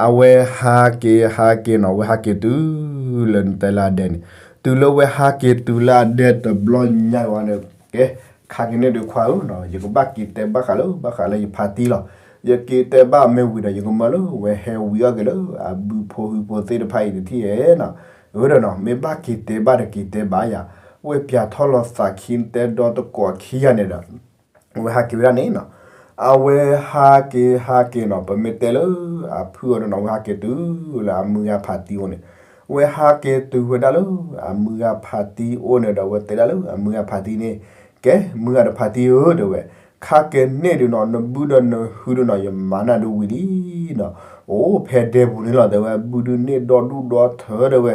အဝဲဟးက့ၤဟးက့ၤနီၤ ဝဲဟးက့ၤတုၤလၢနတဲလၢအဒဲန့ၣ် တုၤလၢဝဲဟးက့ၤတုၤလၢအဒဲတဘျီညါန့ၣ်ဝဲန့ၣ် ကဲ ခါကန့ၣ်ဒုးခွါဧၢနီၤ ယကဘၣ်က့ၤတဲဘၣ်ဃးလၢ ဘၣ်ဃးလၢယဖါတံၢ်လီၤ. ယက့ၤတဲဘၣ်မ့ၢ်ဝံၤဒီး ယကမၢလၢဝဲဟဲဝံၤအီၣ်က့ၤလၢ အဘုဖိဟုဖိသ့ၣ်တဖၣ်အံၤတထံၣ်ဧဲနီၤ. အၢဒီးနီၤ မ့ၢ်ဘၣ်က့ၤတဲဘၣ်ဒီးက့ၤတဲဘၣ်ယၤ ဝဲပၠးထီၣ်လီၤသးခံတဲဒီတကိးခံဂၤန့ၣ်ဒီး ဝဲဟးက့ၤဝဲဒၣ်န့ၣ်နီၤ. အဝဲဟးက့ၤဟးက့ၤနီၤ ပမ့ၢ်တဲလၢအဖုၣ်အီၤဒီးနီၤ ဝဲဟးက့ၤတုၤလၢအမုၢ်ဂၤဖါတံၢ်အိၣ်န့ၣ် ဝဲဟးက့ၤတုၤဝဲဒၣ်လၢအမုၢ်ဂၤဖါတံၢ်အိၣ်န့ၣ်ဒီး ဝဲတဲဒၣ်လၢအမုၢ်ဂၤဖါတံၢ်န့ၣ် ကဲ မုၢ်ဂၤဒီးဖါတံၢ်ဧၢ တဲဝဲ, ခါကဲန့ၣ်ဒုးနီၤ နဘုၣ်ဒီးနဟုဒီးနီၤ ယမၤနၢ်ဒုးဝံၤလံနီၤ. အိၣ်ဖဲဒဲပူၤန့ၣ်လီၤ တဲဝဲ, ဘုၣ်ဒုးန့ၢ်ဒီဒူၣ်ဒီထၢ တဲဝဲ,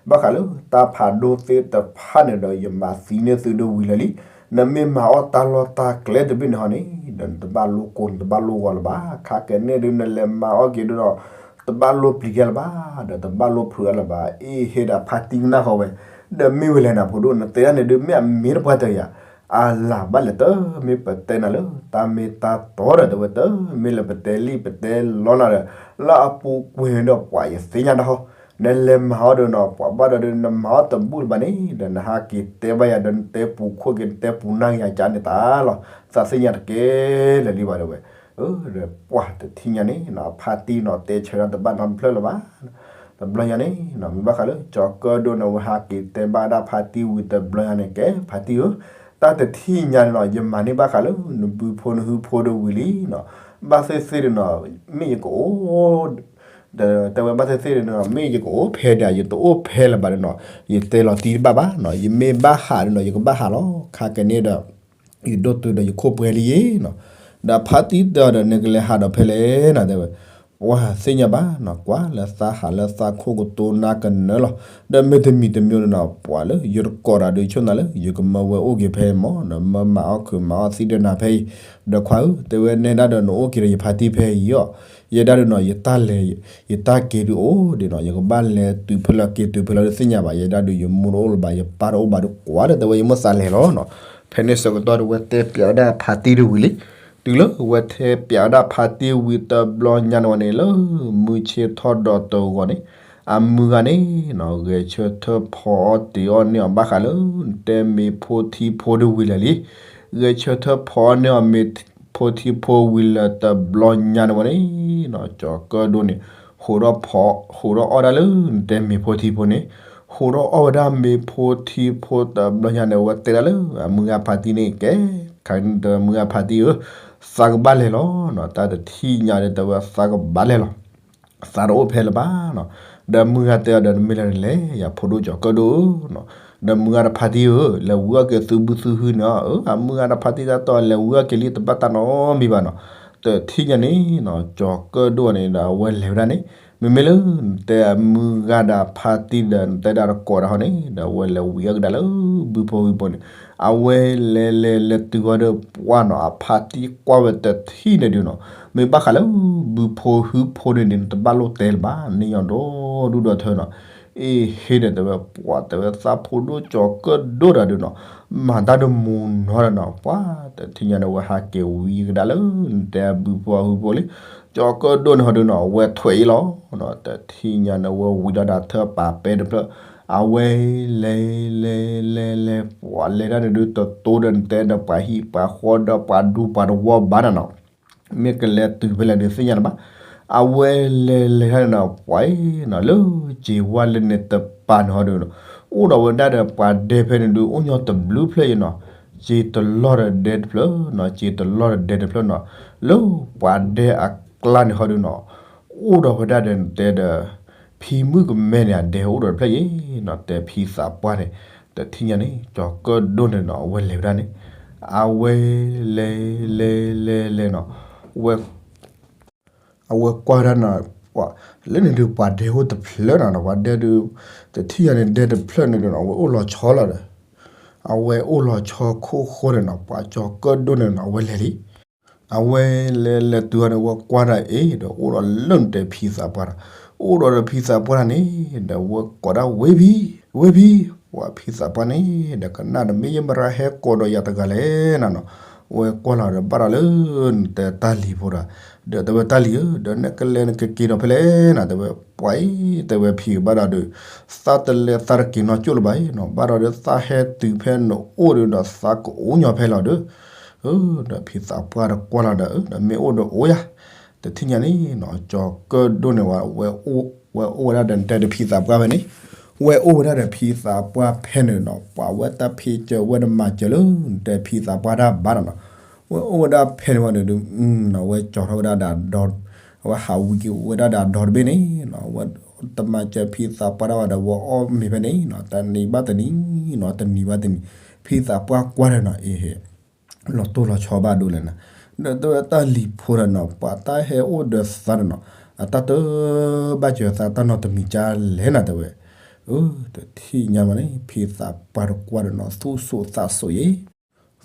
ဘၣ်ဃးလၢတၢ်ဖးဒိၣ်သ့ၣ်တဖၣ်န့ၣ်ဒီး ယမၤသံန့ၢ်သုဒုးဝံၤလၢာ်လံ. နမ့ၢ်မၤအီၣ်တၢ်လီၢ်တၢ်ကျဲတဘ့ၣ်န့ၣ်ဟီန့ၣ် ဒီးနတဘၣ်လိၣ်ကိၢ် နတဘၣ်လိၣ်ဂီၤလၢၤဘၣ်. ခါကဲန့ၣ်ဒုး နလဲၤမၤအီၣ်က့ၤဒုးဒီး တဘၣ်လိၣ်ပျံၤက့ၤလၢၤဘၣ်, ဒီးတဘၣ်လိၣ်ဖုးအါလၢၤဘၣ်. အ့ၣ်ဟ့ဒီးဖါတံၢ်ကနၣ်ဃီဝဲ, ဒီးမ့ၢ်ဝဲလဲၣ်နၤဖိဒိၣ် နတဲဒၣ်န့ၣ်ဒုး မ့ၢ်အမ့ၢ်တပှၢ်တၢၢ်ယၤ, အလၤဘၣ်လဲၣ်တမ့ၢ်ပတဲနၤလၢ တၢ်မ့ၢ်တၢ်တီဒီးတဲဝဲ တမ့ၢ်လၢပတဲလံပတဲလီနၤဒီး လၢအပူၤကွံာ်ဒီးပှၤယသ့ၣ်ညါတၢ်ဟီ, နလဲၤမၤအီၣ်ဒီးနီၤ ပှၤဘၣ်ဒီးဒုး နမၤအီၣ်တဘူၣ်လၢၤဘၣ်န့ၣ် ဒီးနဟးက့ၤတဲဘၣ်ယၤ ဒီးနတဲပူၤခိၣ်က့ၤ နတဲပူၤနၢ်က့ၤယၤကန့ၣ်တၢ်လီၤ. သးသ့ၣ်ညါတကဲလၢာ်လံဘၣ်တဲဝဲ ဒီးပှၤတထံၣ်ညါန့ၣ်နီၤ ဖါတံၢ်နီၤ တဲဆၢဒီးတဘၣ်နီတဖျၢၣ်လၢၤဘၣ်. တဘျီညါန့ၣ်နီၤ မ့ၢ်ဘၣ်ဃးလၢ ကၠီၤကၢၣ်ဒိၣ်န့ၣ် ဝဲဟးက့ၤတဲဘၣ်ဒၣ်ဖါတံၢ်ဝံၤတဘျီညါန့ၣ် ကဲ ဖါတံၢ်ဧၢ, တၢ်တထံၣ်ညါန့ၣ်နီၤ ယမၤန့ၢ်ဘၣ်ဃးလၢ နဘုဖိနဟုဖိဒီးဝံၤလံနီၤ. ဘၣ်သ့ၣ်သ့ၣ်ဒီးနီၤ မ့ၢ်ယကအိၣ် ဒီးတဲဝဲ ဘၣ်သ့ၣ်သ့ၣ်ဒီးနီၤ မ့ၢ်ယကအိၣ်ဖဲဒၣ် ယတအိၣ်ဖဲလၢၤဘၣ်ဒီးနီၤ ယတဲလီၤတံၢ်တဘၣ်ဘၣ်နီၤ ယမ့ၢ်ဘၣ်ဟးဒီးနီၤ ယကဘၣ်ဟးလီၤ. ခါကဲန့ၣ်ဒီး ယဒိၣ်တုၤဒီးယခိၣ်ပှဲၤလံယ့နီၤ. ဒီးဖါတံၢ်တဲအီၤဒီး နကလဲၤဟးဒီးဖဲလဲၣ်နီၤ တဲဝဲ, ပှၤသ့ၣ်ညါဘၣ်နီၤ ကွၢ်လၢသးဟးလၢသးခိၣ်ကတိၤနၤကနၢလီၤ. ဒီးမ့ၢ်တမံၤတမံၤဒီးနီၤ ပှၤလၢယတကိးတၢ်ဒုးဆိၣ်နၤလၢ ယကမၢဝဲအိၣ်က့ၤဖဲမီၤ ဒီးမၢမၤအီၣ်ခုးမၤအီၣ်သံဒီးနၤဖဲအံၤ, ဒီးခွါဧၢ တဲဝဲနဲဒၣ်ဒီးနအိၣ်က့ၤဒီးယဖါတံၢ်ဖဲအံၤအီၤ, ယဲဒၣ်ဒုးနီၤ ယတၢ်လဲၤ ယတၢ်က့ၤဒုးအိၣ်ဒံးနီၤ ယကဘၣ်လဲၤတုၤဖဲလဲၣ်က့ၤတုၤဖဲလဲၣ်ဒုးသ့ၣ်ညါဘၣ် ယဲဒၣ်ဒုးယမိၢ်တအိၣ်လၢၤဘၣ် ယပၢ်တအိၣ်ဘၣ်ဒီးကွၢ်ဒီးတဲဝဲယမိၢ်သးလဲၤလီၤနီၤ. ဖဲန့ၣ်ဆၢကတီၢ်ဒီးဝဲတဲပျးဝဲဒၣ်ဖါတံၢ်ဒုးဝံၤလံ. တုၤလၢဝဲတဲပျးဝဲဒၣ်ဖါတံၢ်ဝံၤတဘျီညါန့ၣ်ဝဲန့ၣ် လၢမုၢ်ဆ့ၣ်ထီၣ်ဒီးတဂီၤန့ၣ် အမုၢ်ဂၤန့ၣ်နီၤ ဂဲၤဆၢထၢၣ်ဖီအီၣ်တ့ၤအီၣ်န့ၢ်အီၤဘၣ်ဃးလၢ နတဲမ့ၤဖိထံဖိဒုးဝံၤလၢာ်လံ. ဂဲၤဆၢထၢၣ်ဖီအီၣ်န့ၢ်အီၤမ့ၤဖိထံဖိဝံၤလၢာ်တဘျီညါန့ၣ်ဝဲန့ၣ် ကၠီၤကၢၣ်ဒိၣ်န့ၣ် ဟူးထီၣ်ဖီ ဟူးထီၣ်အီၣ်ဒၣ်လၢနတဲမ့ၤဖိထံဖိန့ၣ်, ဟူးထီၣ်အီၣ်ဝဲဒၣ်မ့ၤဖိထံဖိတဘျီညါန့ၣ် ဝဲတဲဒၣ်လၢအမုၢ်ဂၤဖါတံၢ်န့ၣ် ကဲ ခါန့ၣ်တဲမုၢ်ဂၤဖါတံၢ်ဧၢ, သးကဘၣ်လဲၤလီၤနီၤ တၢ်တထံၣ်ညါဒီးတဲဝဲသးကဘၣ်လဲၤလီၤ သးတအိၣ်ဖဲလၢၤဘၣ်နီၤ. ဒီးမုၢ်ဂၤတဲအီၤဒီး နမ့ၢ်လဲၤန့ၣ်လဲၤ ယၤဖိဒိၣ်ကၠီၤကၢၣ်ဒိၣ်ဧၢနီၤ. ဒီးမုၢ်ဂၤဒီးဖါတံၢ်ဧၢ လဲၤဝံၤအီၣ်က့ၤသုဘုသုဟုန့ၣ်, အမုၢ်ဂၤဒီးဖါတံၢ်တၢ်တီလဲၤဝံၤအီၣ်က့ၤလံ တဘၣ်တၢ်နီတမံၤဘၣ်နီၤ. တထံၣ်ညါန့ၣ်နီၤ ကၠီၤကၢၣ်ဒိၣ်န့ၣ်ဒီး အဝဲလဲၤဝဲဒၣ်န့ၣ် မ့မ့ၢ်လၢ နတဲအမုၢ်ဂၤဒီးဖါတံၢ်ဒီး နတဲဒၣ်တကိးတၢ်ဟီန့ၣ် ဒီးအဝဲလဲၤဝံၤအီၣ်ကဒါလၢ ဘုဖိဟုဖိန့ၣ် အဝဲလဲၤလဲၤလဲၤတုၤဃီဒီးပှၢ်နီၤ အဖါတံၢ်ကွၢ်ဝဲတထံၣ်န့ၣ်ဒုးနီၤ မ့ၢ်ဘၣ်ဃးလၢ ဘုဖိဟုဖိန့ၣ်န့ၣ် နတဘၣ်လိၣ်တဲလၢၤဘၣ် န့ၢ်ညီဒီဒူၣ်ဒီထၢနီၤ. အ့ဟ့ဒီးတဲဝဲ ပှၢ်တဲဝဲသးဖိဒိၣ်ကၠီၤကၢၣ်ဒိၣ်တၢ်ဒုးနီၤ မၤတၢ်ဒိၣ်မူနီၤဒီးနီၤ ပှၢ်တထံၣ်ညါန့ၣ် အဝဲဟးက့ၤဝံၤကဒါလၢ နတဲဘုဖိဟုဖိလံ ကၠီၤကၢၣ်ဒိၣ်န့ၣ်ဟီဒုးနီၤ အဝဲထွဲးအံၤလီၤ. တထံၣ်ညါန့ၣ် အဝဲဝံၤဒီးဒၣ်ထၢၣ်ပာ်ပဲတဖျၢၣ် အဝဲလဲၤလဲၤလဲၤလဲၤလဲၤ ပှၢ်လဲၤတၢ်န့ၣ်ဒုး တတိဒီးနတဲဒီးပှၤဟံၣ်ပှၤဃီဒီးပှၤဒူပှၤတဝီဘၣ်နီၤနီၤ မ့ၢ်ကလဲၤတုၤဖဲလဲၣ်ဒုးသ့ၣ်ညါတဘၣ်. အဝဲလဲၤလဲၤတၢ်န့ၣ်နီၤ ပှၢ်အံၤနီၤ လၢစ့ဝါလၢန့ၣ်တပၤန့ၣ်ဟီဒုးနီၤ အိၣ်ဒီးဝဲဒၣ်ဒီးပှၤဒဲဖဲန့ၣ်ဒုး အိၣ်ညီတဘျုးဖျၢၣ်အံၤနီၤ စ့တလီၢ်ဒီးဒဲတဖျၢၣ်နီၤ စ့တလီၢ်ဒီးဒဲတဖျၢၣ်နီၤ လၢပှၤဒဲအကျါန့ၣ်ဟီဒုးနီၤ အိၣ်ဒီးဝဲဒၣ်ဒီးနတဲဒီး ဖံမုၣ်ကမဲန့ၣ် အဒဲအိၣ်ဒီးတဖျၢၣ်အံၤနီၤ တဲဖံသးပှၢ်န့ၣ် တထံၣ်ညါန့ၣ် ကၠီၤကၢၣ်ဒိၣ်န့ၣ်နီၤ အဝဲလဲၤဝဲဒၣ်န့ၣ် အဝဲလဲၤလဲၤလဲၤလဲၤနီၤ ဝဲ အဝဲကွၢ်ဒၣ်နီၤ ပှၤ လၢန့ၣ်ဒုးပှၤဒဲအိၣ်တဖျၢၣ်နီၤ ပှၤဒဲဒုး တထံၣ်ညါန့ၣ်ဒဲတဖျၢၣ်န့ၣ်ဒုးနီၤ အဝဲအိၣ်လီၤဆီလီၤဒီး အဝဲအိၣ်လီၤဆီခိၣ်ဃိန့ၣ်နီၤ ပှၤကၠီၤကၢၣ်ဒိၣ်န့ၣ်နီၤ အဝဲလဲၤလံ အဝဲလဲၤလဲၤတုၤအီၤန့ၣ် ဝဲကွၢ်တၢ်အ့ၣ်ဒီး အိၣ်ဒီးလၢနတဲဖံသးပှၢ်ဒီး, အိၣ်ဒီးဒီးဖံသးပှၢ်န့ၣ်, ဒီးဝဲကိးဒၣ်ဝ့ၢ်ဖံ, ဝ့ၢ်ဖံ, ပှၤဖံသးပှၢ်န့ၣ် ဒီးကနၣ်ဒီး မ့ၢ်ယမရၢဟဲကိးဒီးယၤတဂၤလဲၣ်နၤနီၤ, ဝဲကွၢ်လီၤဒီး ဘၣ်ဒီးလၢနတဲတၢ်လံၤဖိဒီး, ဒီးတဲဝဲတၢ်လံၤဧၢ, ဒီးနကလဲၤနကက့ၤဒီးဖဲလဲၣ်နၤ, တဲဝဲပှၤအံၤ, တဲဝဲဖံဧၢ ဘၣ်ဒီးဒီး သးတလဲၤသးတက့ၤနီတကၠိၢ်လၢၤဘၣ်အံၤနီၤ, ဘၣ်ဒီးဒီးသးဟဲတုၤဖဲနအိၣ်ဒီး ဒီးသးကအိၣ်ညီဖဲလီၤဒီး ဒီးဖံသးပှၢ်တကွၢ်လီၤဒီး ဒီးမ့ၢ်အိၣ်ဒီးအိၣ်ယၤ, တထံၣ်ညါန့ၣ်နီၤ, ကၠီၤကၢၣ်ဒိၣ်န့ၣ်ဝဲ, ဝဲအိၣ်ဝဲဒၣ်ဒီးနတဲဒီးဖံသးပှၢ်ဖဲန့ၣ်, ဝဲအိၣ်ဝဲဒၣ်ဒီးဖံသးပှၢ်ဖဲန့ၣ်နီၤ, ပှၤဝဲတၢ်ဖံးစၢၤဝဲတမၤစၢၤလၢနတဲဖံသးပှၢ်တၢ်ဘၣ်နီၤနီၤ, ဝဲအိၣ်ဝဲဒၣ်ဖဲန့ၣ်ဝဲဒီး ဝဲကၠီၤထီၣ်ဝဲဒၣ်ဒီးဒီ, အဝဲဟးဝံက့ၤဝဲဒၣ်ဒီးဒီတဘ့ၣ်န့ၣ်, ဝဲတမၤစၢၤဖံသးပှၢ်တၢ်ဘၣ်ဒီး ဝဲအီၣ်မ့ၤဖဲန့ၣ်နီၤ, တနံၤဘၣ်တနံၤနီၤ, တနံၤဘၣ်တနံၤ, ဖံသးပှၢ်ကွၢ်ဒီးနီၤ, အ့ဟ့ၣ် လီၤတိၢ်လီၤဆီဘၣ်ဒိလဲၣ်နၤ, ဒီးတဲဝဲတၢ်လံၤဖိဒီးနီၤ, ပှၤတၢ်ဟဲအိၣ်ဒီးသးဒီးနီၤ, အတၢ်တဘၣ်စၢၤသးတၢ်နီတမံၤကၢ်လဲၣ်နၤ တဲဝဲ, တထံၣ်ညါမးန့ၣ် ဖံသးပှၢ်တကွၢ်ဒီးနီၤ, သူၣ်စိးသးစိးယဲ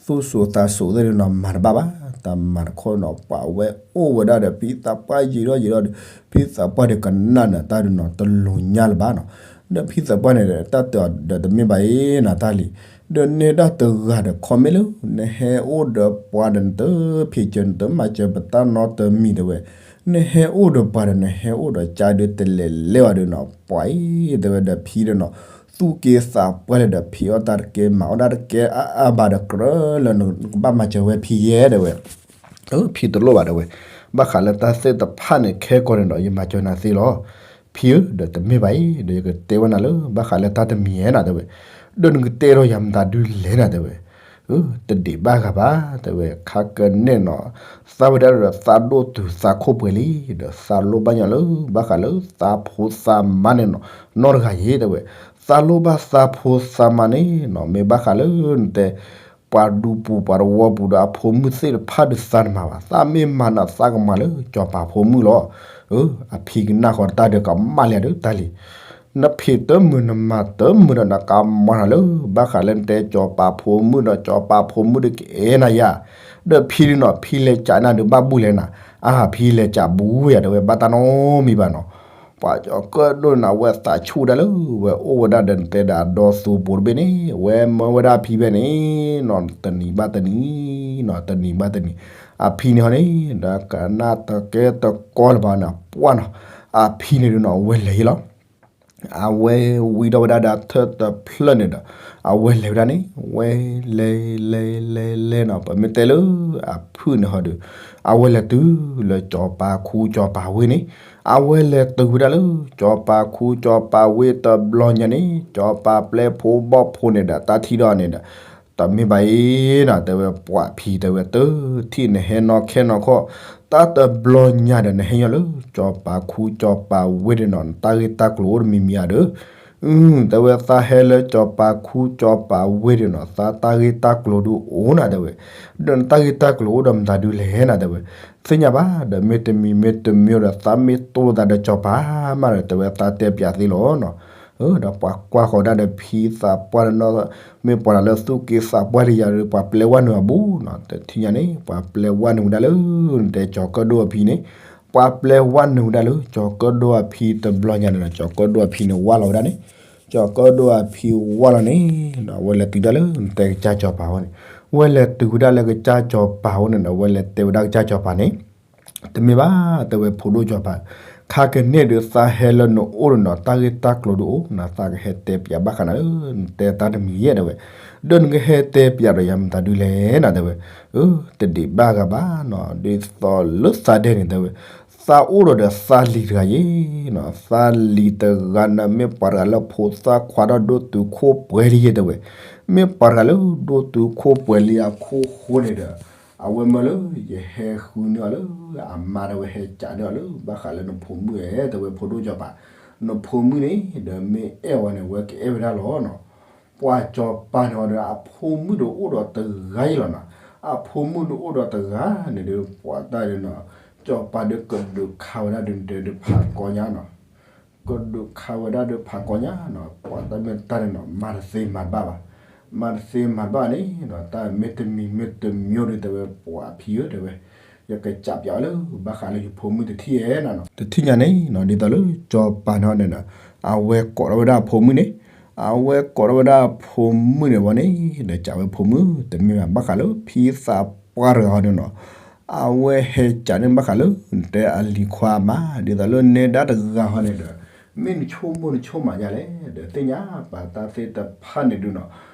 သူၣ်စိးသးစိးသ့ၣ်ဒီးနီၤ မၤတဘၣ်ဘၣ်, တၢ်မၤတခီနီၤ, ပှၤဝဲအိၣ်ဝဲဒၣ်ဒီးဖံသးပှၢ်ယံာ်ထီၣ်ယံာ်ထီၣ်ဒီး, ဖံသးပှၢ်ဒီးကနၣ်နၤတၢ်ဒီးနီၤ တလိၤညါလၢၤဘၣ်နီၤ, ဒီးဖံသးပှၢ်န့ၣ်ဒီး တၢ်တဲအီၤဒီးတမ့ၢ်ဘၣ်အံၤနၤတၢ်လံၤ, ဒီးနဲဒၣ်တဂၤဒီး ခီမ့ၢ်လၢ နဟဲအိၣ်ဒီးပှၤဒီးနတဖံးစၢၤ နတမၤစၢၤပတၢ်နီတမံၤတဲဝဲ, နဟဲအိၣ်ဒီးပှၤဒီး နဟဲအိၣ်ဒီးကၢ်ဒီးတလဲၤလဲၤဘၣ်ဒီးနီၤ, ပှၤအံၤ တဲဝဲဒီးဖံဒီးနီၤ, သူၣ်က့သးပှၢ်လဲၣ်ဒီး ဖံအီၣ်တၢ်တကဲ မၤအီၣ်တၢ်တကဲအါအါဘၣ်ဒီး ကြၢးလၢနကဘၣ်မၤစၢၤဝဲဖံယဲ တဲဝဲ ဖံတလိၣ်ဘၣ်တဲဝဲ, ဘၣ်ဃးလၢတၢ်သ့ၣ်တဖၣ်န့ၣ် ခဲကီၢ်န့ၣ်ဒီး ယမၤစၢၤနၤသ့လီၤ. ဖံဧၢ, ဒီးတမ့ၢ်ဘၣ်အံၤ, ဒီးယကတဲဝဲနၤလၢ ဘၣ်ဃးလၢတၢ်တမံၤဧဲနၤတဲဝဲ, ဒီးနကတဲဒီးယၤမတၤဒုလဲၣ်နၤတဲဝဲ, တဒံးဘၣ်ဂၤဘၣ်တဲဝဲ, ခါကနဲၣ်နီၤ, သးဝဲဒၣ်ဒီးသးဒိၣ်တုၤသးခိၣ်ပှဲၤလံ, ဒီးသးလိၣ်ဘၣ်ညီလၢ ဘၣ်ဃးလၢသးဖိသးမါန့ၣ်နီၤ, နီတဂၤယဲတဲဝဲ, သးလိၣ်ဘၣ်သးဖိသးမါန့ၣ်နီၤ, မ့ၢ်ဘၣ်ဃးလၢနတဲ ပှၤဒူပူၤပှၤတဝီပူၤဒီးအဖိမုၣ်သ့ၣ်တဖၣ်ဒီးသးတမၤဘၣ်, သးမ့ၢ်မၤနၤသးကမၤလၢစီၤပၤဖိမုၣ်လီၤ. အဖံကနၣ်ဃီတၢ်ဒီးကမၣ်လံဒီးတၢ်လံၤ, နဖံးတမုာ်နမၤတမုာ်ဒီးနကမၤနၤလၢ ဘၣ်ဃးလၢနတဲစီၤပၤဖိမုၣ်ဒီးစီၤပၤဖိမုၣ်ဒီးကအဲၣ်နၤယၤ, ဒီးဖံဒုးနီၤ ဖံလဲၤကးနၤဒုးဘၣ်ဘူၣ်လဲၣ်နၤ, အါဖံလဲၤကးဘူးယၤတဲဝဲဘၣ်တၢ်နီတမံၤဘၣ်နီၤ ပှၤကၠီၤကၢၣ်ဒိၣ်န့ၣ် အဝဲသးဆူၣ်ဒၣ်လၢ ဝဲအိၣ်ဝဲဒၣ်ဒီးနတဲဒီးအဒီသူပူၤတဘ့ၣ်န့ၣ် ဝဲမၢဝဲဒၣ်အဖံဖဲန့ၣ်နီၤ တနံၤဘၣ်တနံၤနီၤ တနံၤဘၣ်တနံၤ, အဖံန့ၣ်ဟီန့ၣ် ဒီးကနၣ်တကဲတကီလၢၤဘၣ်န့ၣ် ပှၢ်နီၤ, အဖံန့ၣ်ဒုးနီၤ အဝဲလဲၤယဲလီၤ အဝဲဝံထီၣ်ဝဲဒၣ်ဒီးထၢၣ်တဖျၢၣ်န့ၣ်ဒီး အဝဲလဲၤဝဲဒၣ်န့ၣ် ဝဲလဲၤလဲၤလဲၤလဲၤနီၤ ပမ့ၢ်တဲလၢ အဖုၣ်န့ၣ်ဟီဒီး အဝဲလဲၤတုၤလၢစီၤပၤခူစီၤပၤဝ့ၢ်န့ၣ် အဝဲလဲၤတုၤဝဲဒၣ်လၢ စီၤပၤခူစီၤပၤဝ့ၢ်တဘျီညါန့ၣ် စီၤပၤပျဲၢ်ဖိဘီၣ်ဖိန့ၣ်ဒီး တၢ်ထံၣ်ဒီးန့ၣ်ဒီး တမ့ၢ်ဘၣ်အံၤနီၤ တဲဝဲပှၤဖံတဲဝဲ တထံၣ်နဟဲနီၢ်ခဲနီၢ်ခီၣ် တၢ်တဘျီညါဒီးနဟဲညီလၢ စီၤပၤခူစီၤပၤဝ့ၢ်ဒီးနီၤ နတၢ်ဂ့ၢ်တၢ်ကျိၤအိၣ်တမံၤမံၤဧါဒီး အု တဲဝဲသးဟဲလၢစီၤပၤခူစီၤပၤဝ့ၢ်ဒီးနီၤ သးတၢ်ဂ့ၢ်တၢ်ကျိၤဒုးအိၣ်နၤတဲဝဲ, ဒီးနတၢ်ဂ့ၢ်တၢ်ကျိၤအိၣ်ဒီးမတၤဒုလဲၣ်နၤတဲဝဲ, သ့ၣ်ညါဘၣ် ဒီးမ့တမံၤမ့တမံၤဒီး သးမ့ၢ်တိၢ်လိာ်သးဒီးစီၤပၤမးဒီး တဲဝဲသးတဲပၠးသ့လီၤနီၤ. ဒီးပှၤကွၢ်ဃီၤဒၣ်ဒီးဖံသးပှၢ်ဒီးနီၤ မ့ၢ်ပှၤတၢ်လၢသူၣ်က့သးပှၢ်ဒီးယၤဒီး ပှၤပျဲဝဲနုာ်အဘူးနီၤ တထံၣ်ညါန့ၣ် ပှၤပျဲဝဲနုာ်ဝဲဒၣ်လၢ နတဲကၠီၤကၢၣ်ဒိၣ်အဖံန့ၣ် ပှၤပျဲဝဲနုာ်ဝဲဒၣ်လၢ ကၠီၤကၢၣ်ဒိၣ်အဖံတဘျီညါန့ၣ်ဒီး ကၠီၤကၢၣ်ဒိၣ်အဖံန့ၣ်ဝၢ်လီၤဝဲဒၣ်န့ၣ် ကၠီၤကၢၣ်ဒိၣ်အဖံဝၢ်လီၤန့ၣ် ဒီးအဝဲလဲၤတုၤဒၣ်လၢနတဲကစၢ်စီၤပၤဝဲန့ၣ်, ဝဲလဲၤတုၤဝဲဒၣ်လၢကစၢ်စီၤပၤဝဲန့ၣ်ဒီး ဝဲလဲၤတဲဝဲဒၣ်ကစၢ်စီၤပၤန့ၣ် တမ့ၢ်ဘၣ် တဲဝဲဖိဒိၣ်စီၤပၤ, ခါကန့ၣ်ဒီးသးဟဲလၢနအိၣ်ဒီးနီၤ တၢ်ဂ့ၢ်တၢ်ကျိၤဒုးအိၣ် နသးကဟဲတဲပၠးဘၣ်ဃးနၤလၢ နတဲတၢ်တမံၤယဲၢ်တဲဝဲ, ဒီးနကဟဲတဲပၠးဒီးယၤမတၤဒုလဲၣ်နၤတဲဝဲ, အ တဒံးဘၣ်ဂၤဘၣ်နီၤ ဒ်သိးလၢသးဒဲန့ၣ်တဲဝဲ, သးအိၣ်ဒီးဒီးသးလံၤတဂၤယဲၢ်နီၤ သးလံၤတဂၤန့ၣ်မ့ၢ်ပှၤတဂၤလၢဖိသၣ်ခွါဒီးဒိၣ်တုာ်ခိၣ်ပှဲၤလံယဲၢ်တဲဝဲ, မ့ၢ်ပှၤတဂၤလၢဒိၣ်တုာ်ခိၣ်ပှဲၤလံအခိၣ်ဃိန့ၣ်ဒီး အဝဲမၢလၢယဟဲဃုန့ၢ်အီၤလၢ အမါဒီးဝဲဟဲကးန့ၢ်အီၤလၢ ဘၣ်ဃးလၢနဖိမုၣ်ဧၢ တဲဝဲဖိဒိၣ်စီၤပၤ, နဖိမုၣ်န့ၣ် ဒီးမ့ၢ်အဲၣ်ဝဲန့ၣ် ဝဲကအဲၣ်ဝဲဒၣ်လီၤနီၤ. ပှၤစီၤပၤန့ၣ်ဒီး အဖိမုၣ်ဒီးအိၣ်ဒီးတဂၤအံၤလီၤနီၤ. အဖိမုၣ်ဒီးအိၣ်ဒီးတဂၤန့ၣ်ဒီး ပှၤတၢ်ဒီးနီၤ စီၤပၤဒီးကဒုးခးဝဲဒၣ်ဒီးနတဲဒီးဖးကီညါနီၤ ကဒုးခးဝဲဒၣ်ဒီးဖးကီညါနီၤ ပှၤတၢ်မ့ၢ်တၢ်န့ၣ်နီၤ မၤတသ့မၤတဘၣ်ဘၣ်. မၤတသ့မၤတဘၣ်န့ၣ်နီၤ တၢ်မ့တမံၤမ့တမံၤဒီးတဲဝဲပှၤဖံဧၢတဲဝဲ, ယကစးပၠးအီၤလၢ ဘၣ်ဃးလၢယဖိမုၣ်တထံၣ်ဧဲနီၤ. တထံၣ်ညါန့ၣ်နီၤ ဒ်သိးလၢစီၤပၤန့ၣ်န့ၣ်ဒီး အဝဲကိးထီၣ်ဝဲဒၣ်အဖိမုၣ်န့ၣ်, အဝဲကိးထီၣ်ဝဲဒၣ်အဖိမုၣ်န့ၣ်ဝံၤန့ၣ်ဒီး စံးဝဲဖိမုၣ် တမ့ၢ်ဘၣ် ဘၣ်ဃးလၢဖံသးပှၢ်တဂၤဟီန့ၣ်နီၤ, အဝဲဟဲစံးန့ၣ်ဘၣ်ဃးလၢ နတဲအလံၤခွါမး ဒ်သိးလၢနဲဒၣ်တဂၤဟီန့ၣ်ဒီး မ့ၢ်နဆိကမိၣ်နဆိကမးယါလဲၣ်, ဒီးသ့ၣ်ညါပာ်တၢ်သ့ၣ်တဖၣ်န့ၣ်ဒုးနီၤ,